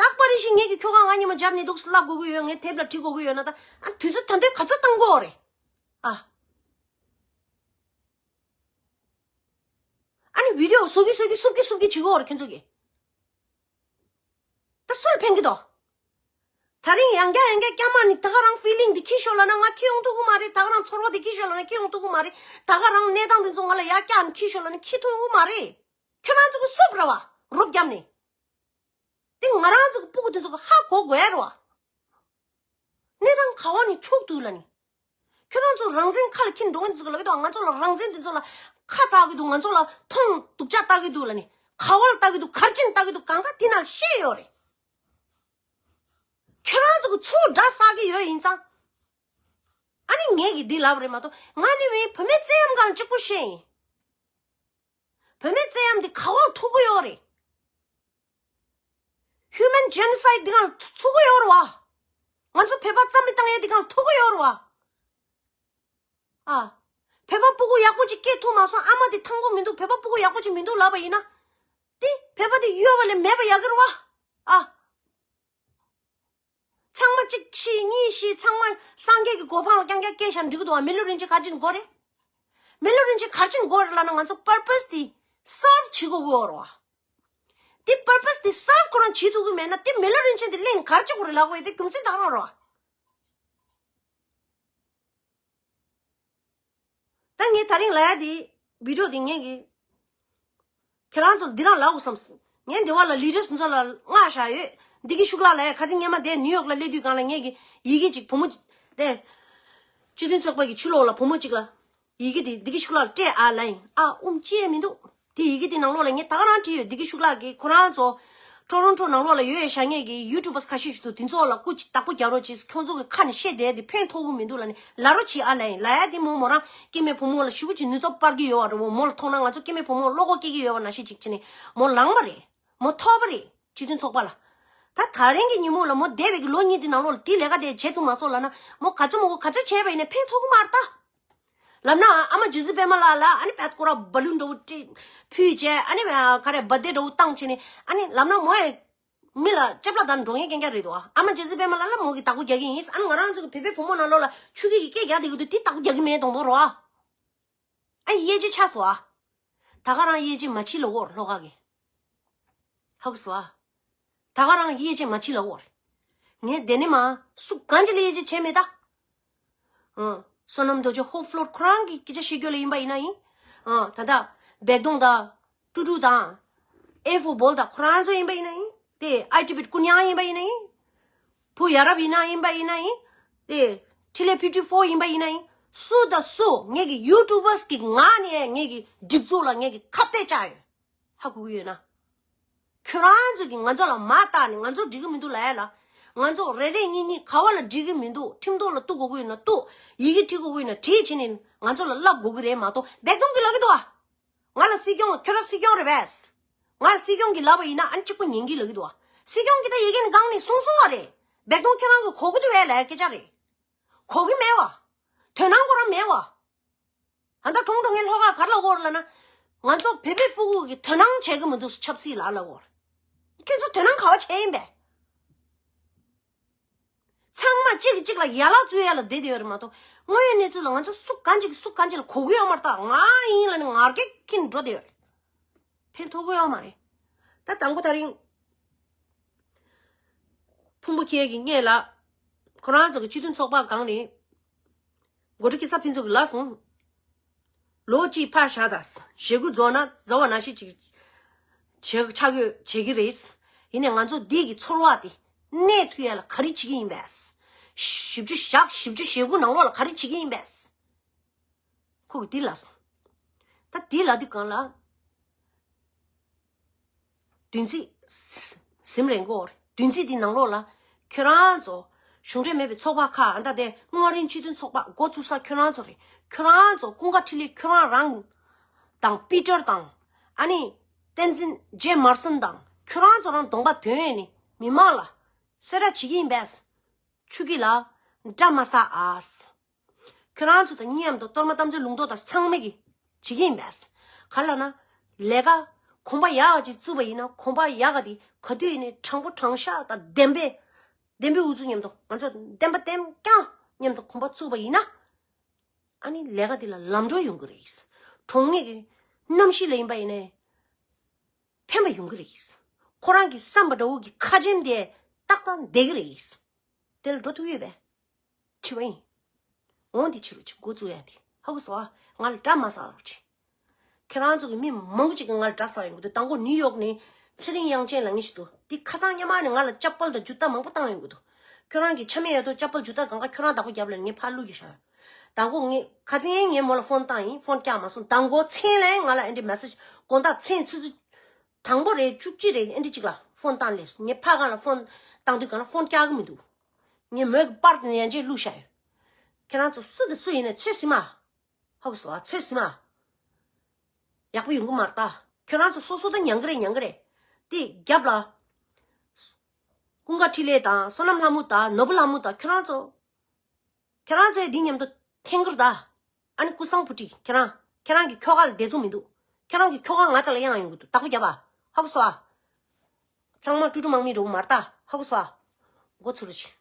རྟག་པར་རེ་བཞིན་ངེད་ཀྱི་ཁྱོ་ག་ང་ཉི་མ་སྦྱར་ནས་འདུག་ལབ་དགོས་ཀྱི་ཡོད། ངས་དེབ་ལ་བྲིས་དགོས་ཀྱི་ཡོད་ན་ད་ཨ་དུས་ཚོད་ད་འདོད་ག་ཚོད་བཏང་དགོས་རེད་ཨ། ཨ་ནི་བི་ཌི་ཡོ་བཟོ་གི་བཟོ་གི་སུབ་གི་སུབ་གི་བྱེད་དགོས་རེད་ཁྱོད་ཚོ་གིས། ད་སུར་ཕན་གི་དོ། ད་རིང་ཡང་བསྐྱར་ཡང་བསྐྱར་སྐྱ་མ་ནི་ད་ག་རང་ཕི་ལིང་འདི་འཁྱེར་ཤོག་ལབ་ན་ང་འཁྱེར་ཡོང་ཐུབ་ཀྱི་མ་རེད། ད་ག་རང་ཚོར་བ་འདི་འཁྱེར་ཤོག་ལབ་ན་འཁྱེར་ཡོང་ཐུབ་ཀྱི་མ་རེད། ད་ག་རང་གནས་སྟངས་འདི་ཚོ་ང་ལ་ཡར་བསྐྱར་ནས་འཁྱེར་ཤོག་ལབ་ན་འཁྱེར་ཐུབ་ཡོང་གི་མ་རེད། ཁྱོད་རང་ཚོ་གི་སུབ་ར་བ་རུབ་བརྒྱབ་ནས། དེ་ང་རང་ཚོ་གི་སྤུ་གུ་དེ་ཚོ་གི་ཧ་གོ་དགོས་ཡ་རེད་བ། གནས་སྟངས་ག་བ་ནས་འཁྱུག་འདུག་ལབ་ནི། ཁྱོད་རང་ཚོ་རང་བཙན་ཁ་ལ་འཁྱེར་འགྲོ་མཁན་དེ་ཚོ་གི་ལབ་ཀྱི་འདུག་ང་ཚོ་ལ་རང་བཙན་དེ་ཚོ་ལ་ཁ་བཙག་གི་འདུག་ང་ཚོ་ལ་མཐོང་སྡུག་ཅག་ལྟ་གི་འདུག་ལབ་ནི། ག་བ་ལ་ལྟ་གི་འདུག་གར་ཅན་ལྟ་གི་འདུག་གང་ག་དེ་ནང་བཤད་ཡོད་རེད། ཁྱོད་རང་ཚོ་གི་ཚུར་དགྲ་བསགས་ཀྱི་ཡོད་ཡིན་ཙང་། ཨ་ནི་ངས་ཀྱི་འདི་ལབ་རེད་མ་གཏོགས་ང་ནི་མིན་བུད་མེད་བཙན་གཡེམ་སྒང་ལ་གཅིག་པོ་བཤད་ཡིན། བུད་མེད་བཙན་གཡེམ་འདི་ག་བ་ལ་ཐུག་གི་ཡོད་རེད། Human genocide འདི་གང་ལ་ཐུག་གི་ཡོད་རེད་བ། ང་ཚོ་བོད་པ་རྩ་མེད་བཏང་ཡས་འདི་གང་ལ་ཐུག་གི་ཡོད་རེད་བ། ཨ། བོད་པ་སྤུ་གུ་ཡག་པོ་ཅིག་སྐྱེ་ཐུབ་མ་སོང་། ཨ་མ་དེ་ཐང་པོ་མི་འདུག་བོད་པ་སྤུ་གུ་ཡག་པོ་ཅིག་མི་འདུག་ལབ་པ་ཡིན་ན། དེ་བོད་པ་དེ་ཡོད་པ་ལས་མེད་པ་ཡག་གི་རེད་བ། ཨ། ཚང་མ་གཅིག་ཤི་གཉིས་ཤི་ཚང་མ་སངས་རྒྱས་ཀྱི་གོ་འཕང་ལ་རྐྱང་རྐྱང་སྐྱེས་ཤག་འགྲིག་གི་འདུག་བ། མི་ལུས་རིན་ཆེན་ག་རེ་བྱེད་དགོས་རེད། མི་ལུས་རིན་ཆེན་ག་རེ་བྱེད་དགོས་རེད་ལབ་ན་ང་ཚོ་purpose དེ་serve བྱེད་དགོས་ཀྱི་ཡོད་རེད་བ། དེ་purpose དེ་serve ཁོ་རང་བྱེད་ཐུབ་ཀྱི་མེད་ན་དེ་མི་ལུས་རིན་ཆེན་དེ་གླེང་ག་རེ་བྱེད་དགོས་རེད་ལབ་དགོས་ཡ་དེ་རྒྱུ་མཚན་དག་རང་རེད་བ། ད་ངས་ད་རིང་ལབ་ཡ་དེ་བི་ཌི་ཡོ་དེ་ངས་གི་ཁྱེད་རང་ཚོ་ལ་འདི་རང་ལབ་དགོས་བསམ། ངས་འདི་བ་ལ་ལི་ཌར་སི་ཚོ་ལ་མངགས་བཞག་ཡོད། བདེ་སྐྱིད་ཤུགས་ལགས་ལ་ཡ་ཁ་སང་སྔོན་མ་དེ་ནིའུ་ཡོག་ལ་སླེབས་དུས་སྒང་ལ་ངས་གི་ཡི་གེ་ཅིག་བུ་མོ་དེ་སྤྱི་མཐུན་ཚོགས་པ་གི་ཕྱི་ལོགས་ལ་བུ་མོ་ཅིག་ལ་ཡི་གེ་དེ་བདེ་སྐྱིད་ཤུགས་ལགས་ལ་སྤྲད་ཨ་ལབ་ཡིན། ཨ་ཨུམ་ཅི་ཡང་མི་འདུག་དེ་ཡི་གེ་དེ་ནང་ལོགས་ལ་ངས་ད་ག་རང་བྲིས་ཡོད། བདེ་སྐྱིད་ཤུགས་ལགས་ཀྱིས་ཁོ་རང་ཚོ་ཊོ་རོན་ཊོ་ནང་ལོགས་ལ་ཡོད་ཡ་བཞག་མཁན་གྱི་ཡུ་ཊུབ་པར་ཁ་ཤས་ཤིག་འདུག་དེ་ཚོ་ལ་སྐུ་མཁྱེན་བདག་པོ་རྒྱག་རོགས་གྱིས། ཁྱོད་ཚོ་གི་ཁ་ནས་བཤད་བསྡད་དེ་ཕན་ཐོགས་པོ་མི་འདུག་ལབ་ནས་ལབ་རོགས་གྱིས་ཨ་ལབ་ཡིན། ལབ་ཡ་དེ་མོ་མོ་རང་སྐྱེ་དམན་བུ་མོ་ལ་ཞེ་པོ་ཅིག་ནུས་སྟོབས་སྤར་གྱི་ཡོད་པ་རེད་བ། མོ་ལ་མཐོང་ན་ང་ཚོ་སྐྱེ་དམན་བུ་མོ་བློ་ཁོག་སྐྱེ་གི་ཡོད་པ་ནང་བཞིན་ཅིག་བྱས་ནས་མོ་ལངས་པ་རེད། མོ་ཐོབ་པ་རེད། སྤྱི་མཐུན་ཚོགས་པ་ལ། ད་ད་རིང་གི་ཉིན་མོ་ལ་མོ་འདས་པའི་གི་ལོ་གཉིས་དེ་ནང་ལོགས་ལ་དེ་ལས་ཀ་དེ་བྱེད་ཐུབ་མ་སོང་ལབ་ན་མོ་ག་ཚོད་མོ་གོ་ག་ཚོད་བྱས་པ་ཡིན་ན་ཕན་ཐོགས་གི་མ་རེད་ད། ལབ་ན་ཨ་མ་རྗེ་བཙུན་པད་མ་ལགས་ལ་ཨ་ནི་བད་ཀོ་ར་བ་ལུན་འདྲ་བོ་ཕུལ་བྱས་ཨ་ནི་ག་རེ་བར་ཐི་ཌེ་འདྲ་བོ་བཏང་བྱས་ནས་ཨ་ནི་ལབ་ན་མོ་ཡང་མི་ལ་ལྕེ་བླ་དར་འགྲོ་ངེས་རྐྱང་རྐྱང་རེད་དོ། ཨ་མ་རྗེ་བཙུན་པད་མ་ལགས་ལ་མོ་གི་བདག་པོ་རྒྱག་གི་ཡིན། ཨ་ནི་ང་རང་ཚོ་གི་བོད་པའི་བུ་མོ་ནང་ལོགས་ལ་ཆུ་སྐྱེས་ཀྱི་སྐད་རྒྱག་བསྡད་ཀྱི་འདུག་དེ་བདག་པོ་རྒྱག་གི་མེད་དོང་དོ་རོ། ཨ་ཡེ་ཅེ་ཆགས་སོ་ཨ། ད་ག་རང་ཡེ་ཅེ་མ་བྱེད་ལོ་གོ་ལྷོ་ཁ་གི། ཧ་གོ་སོ་ཨ། ད་ག་རང་ཡེ་ཅེ་མ་བྱེད་ལོ་གོ། ངས་དེ་ནས་མ་སུ་གང་ཅི་ལ་ཡེ་ཅེ་བྱས་མེད་ད། ཨང་། བསོད་ནམས་རྡོ་རྗེ་ཧོབ་ཕློར་ཁོ་རང་གི་སྐད་ཆ་བཤད་རྒྱུ་ལ་ཡིན་པ་ཡིན་ན་ཡིན། ཨང་། ད་ལྟ་བེག་དོང་དང་ཀྲུ་ཀྲུ་དང་ཨེ་ཧྥོ་བོལ་དང་ཁོ་རང་ཚོ་ཡིན་པ་ཡིན་ན་ཡིན། དེ་ཨའི་ཊི་བི་ཀུན་ཡང་ཡིན་པ་ཡིན་ན་ཡིན། བུ་ཡ་རབས་ཡིན་ན་ཡིན་པ་ཡིན་ན་ཡིན། དེ་ཕྲིན་ལས་ཕིབ་ཊི་ཕོར་ཡིན་པ་ཡིན་ན་ཡིན། སུ་དང་སུ་ངེད་ཀྱི་ཡུ་ཊུབ་པར་གྱི་ངག་ནས་ངེད་ཀྱི་སྒྲིག་འཛུགས་ལ་ངེད་ཀྱི་ཁ་གཏད་བཅག་ཡོད། ཧ་གོ་གི་ཡོད་ན། ཁྱོད་རང་ཚོ་གིས་ང་ཚོ་ལ་མ་བལྟས་ནས་ང་ཚོ་འགྲིག་གི་མི་འདུག་ལབ་ཡ་ལ། ང་ཚོ་རེ་རེ་གཉིས་གཉིས་ག་བ་ལ་འགྲིག་གི་མི་འདུག་ཁྲིམས་ཐོག་ལ་གཏུག་དགོས་ཀྱི་ཡོད་ན་གཏུག་ཡི་གེ་བྲིས་དགོས་ཀྱི་ཡོད་ན་བྲིས་བྱས་ནས་ང་ཚོ་ལ་ལབ་དགོས་ཀྱི་རེད་མ་གཏོགས། བེག་དུང་གིས་ལབ་ཀྱི་འདུག་ཨ། ང་ལ་སྲིད་སྐྱོང་ལ་ཁྱོད་རང་སྲིད་སྐྱོང་རེད་པས། ང་ལ་སྲིད་སྐྱོང་གིས་ལབ་པ་ཡིན་ན་ཨ་ནི་གཅིག་པོ་ཉན་གི་ལབ་ཀྱི་འདུག་ཨ། སྲིད་སྐྱོང་གིས་ད་ཡི་གེ་ནས་སྒང་ནས་གསུངས་སོང་བ་རེད། བེག་དུང་ཁྱོད་རང་གིས་གོ་གི་འདུག་བས་ལབ་ཡ་སྐད་ཆ་རེད། གོ་གི་མེད་བ། དོ་སྣང་ཁོ་རང་མེད་བ། ཨ་ད་གྲོང་གྲོང་ངའི་ལྷོ་ཁ་གར་ལ་འོར་ལ་ན། ང་ཚོ་བོད་པའི་སྤུ་གུ་གི་དོ་སྣང་བྱེད་གི་མི་འདུག་ཆབ་སྲིད་ལ་ལ་འོར། ཁྱོད་ཚོ་དོ་སྣང་ག་བ་བྱས་ཡིན་པས། ཚང་མ་གཅིག་གིས་གཅིག་ལ་ཡ་ལག་འཛུལ་ཡ་ལ་བསྡད་དེ་ཡོད་རེད་མ་གཏོགས། དངོས་ཡོད་གནས་ཚུལ་ལ་ང་ཚོ་སུ་གང་ཅིག་སུ་གང་ཅིག་ལ་གོ་གི་ཡོད་མ་རེད། ད་ང་ཡིན་ལ་ནི་ངར་སྐད་འཁྱེར་འགྲོ་དེ་ཡོད་རེད། ཕན་ཐོགས་ཀྱི་ཡོད་མ་རེད། ད་དང་པོ་ད་རིང་། ཕུང་པོ་ཁྱེད་ཀྱི་སྔས་ལ། ཁོ་རང་ཚོ་གི་སྤྱི་མཐུན་ཚོགས་པ་སྒང་ནས། འགོ་ཁྲིད་སྐྱིད་ཚལ་ཕུན་ཚོགས་ཀྱིས་ལབ་སོང་། ལོ་གཅིག་ཕར་བཞག་དང་། ཞེ་དགུ་རྫོགས་ན་རྫོགས་པ་ནང་བཞིན་ཅིག་བྱེད་ཆགས་ཡོད་བྱེད་ཀྱི་རེད། ཡིན་ནའི་ང་ཚོ་འདི་གི་ཚོར་བ་དེ་གནས་ཐུབ་ཡ་ལ་ག་རེ་བྱེད་ཀྱི་ཡིན་པས། བཞི་བཅུ་ཞག་བཞི་བཅུ་ཞེ་དགུ་ནང་ལོགས་ལ་ག་རེ་བྱེད་ཀྱི་ཡིན་པས། ཁོ་གིས་འདི་ལབ་སོང་། ད་འདི་ལབ་དུས་སྒང་ལ། བདུན་ཚིགས། ཟིན་རན་གོ། བདུན་ཚིགས་འདི་ནང་ལོགས་ལ། ཁྱོད་རང་ཚོ། གཞུང་འབྲེལ་མེད་པའི་ཚོགས་པ་ཁག་ཨ་ད་དེ་དངོས་རིགས་སྤྱི་མཐུན་ཚོགས་པ་འགོ་བཙུགས་ས་ཁྱོད་རང་ཚོ་རེད། ཁྱོད་རང་ཚོ་ཀུན་དགའ་འཕྲིན་ལས་ཁྱོད་རང་རང་། དང་པི་ཏར་དང་། ཨ་ནི། བསྟན་འཛིན་ཇེ་མར་སོན་དང་ཁྱོད་རང་ཚོ་རང་གདོང་པ་དོན་ཡོད་ནི་མི་མང་ལ། གསལ་བསྒྲགས་བྱེད་ཀྱི་ཡིན་པས། ཆུ་སྐྱིད་ལ། འདྲ་མ་ཟ་ཨ། ཁྱོད་རང་ཚོ་དང་མཉམ་དུ་གཏོར་མ་དམ་ཚིག་ལུང་རྟོགས་དང་ཚང་མ་གིས་བྱེད་ཀྱི་ཡིན་པས། ག་ལ་ན། ལས་ཀ། གོམ་པ་ཡག་ཅིག་བཙུགས་པ་ཡིན་ན་གོམ་པ་ཡག་ག་དེ་ག་དུས་ཡིན་ནའི་དྲང་པོ་དྲང་བཞག་དང་བདེན་པའི། བདེན་པའི་འུ་ཚུགས་མཉམ་དུ་ང་ཚོ་བདེན་པ་བདེན་རྐྱང་མཉམ་དུ་གོམ་པ་བཙུགས་པ་ཡིན་ན། ཨ་ནི་ལས་ཀ་དེ་ལ་ལམ་འགྲོ་ཡོང་གི་རེད། གྲོང་ངེད་ཀྱི་གནམ་གཤིས་ལ་ཡིན་པ་ཡིན་ནའི། ཕན་པ་ཡོང་གི་རེད། ཁོ་རང་གི་བསམ་པ་འདྲ་བོ་གི་ཁ་ཆེམས་དེ་ཏག་ཏག་བསྡད་ཀྱི་རེད། དེ་ལ་འགྲོ་ཐུབ་ཡོད་པས། འཆི་བ་ཡིན། འོང་དེ་ཕྱི་རུ་ཅིག་འགོ་བཙུགས་ཡ་དེ་ཧ་གོ་སོང་ཨ། ང་ལ་དགྲ་མ་ཟ་རོགས་ཅིག་ཁྱེད་རང་ཚོ་གི་མི་མང་པོ་ཅིག་གིས་ང་ལ་དགྲ་ཟ་ཡོང་གི་འདུག་དང་པོ་ནིའུ་ཡོག་ནས་ཚེ་རིང་དབྱངས་ཅན་ལབ་མཁན་ཞིག་འདུག་དེ་ཁ་སང་སྔོན་མ་ནས་ང་ལ་ཅབ་པལ་དང་ཇུ་ཏ་མང་པོ་བཏང་ཡོང་གི་འདུག་ཁྱོད་རང་གི་ཆ་མེད་ཡ་དོ་ཅབ་པལ་ཇུ་ཏ་གང་ག་ཁྱོད་རང་བདག་པོ་རྒྱབ་ལ་ངས་ཕར་བླུགས་ཀྱི་ཤག་དང་པོ་ངས་ཁ་སང་ངས་མོ་ལ་ཕོན་བཏང་ཡིན། ཕོན་བཀྱག་མ་སོང་། དང་པོ་མཚན་ལ་ང་ལ་ཨེ་འདྲི་མེ་སེཇ་དགོང་དག་མཚན་ཆུ་ཚོད་དང་པོ་རེད་བཅུ་གཅིག་རེད་ཨེ་འདྲི་གཅིག་ལ་ཕོན་བཏང་ལས་ངས་ཕ་གང་ལ་ཕོན་བཏང་དུས་གང་ལ་ཕོན་བཀྱག་གི་མི་འདུག་ངས་མོས་གི་པར་དེ་ཡན་ཆད་བླུགས་བཞག་ཡོད། ཁྱེད་རང་ཚོ་སུ་དང་སུ་ཡིན་ནའི་ཚོད་ཟིན་མ། ཧ་གོ་སོང་ཨ། ཚོད་ཟིན་མ། ཡག་པོ་ཡོང་གི་མ་རེད་ད། ཁྱོད་རང་ཚོ་སོ་སོ་ད་མྱང་གི་རེད་མྱང་གི་རེད། དེ་རྒྱབ་ལ། ཀུན་དགའ་འཕྲིན་ལས་དང་བསོད་ནམས་ལྷ་མོ་དང་ནོར་བུ་ལྷ་མོ་དང་ཁྱོད་རང་ཚོ། ཁྱོད་རང་ཚོའི་འདི་མཉམ་དུ་འཐེན་གི་རེད་ད། ཨ་ནི་ཀུན་བཟང་བུ་ཁྲིད་ཁྱེད་རང་། ཁྱེད་རང་གི་ཁྱོ་ག་ལ་བདེ་ཚོར་མི་འདུག་ཁྱེད་རང་གི་ཁྱོ་ག་ང་རྩ་ལ་གཡང་ཡོང་གི་འདུག་བདག་པོ་རྒྱབ་ཨ། ཧ་གོ་སོང་ཨ། ཚང་མ་ཀྲུ་ཀྲུ་དམག་མི་འདྲ་བོ་མ་རེད་ད། ཧ་གོ་སོང་ཨ། མགོ་ཚོས་རོགས་བྱེད།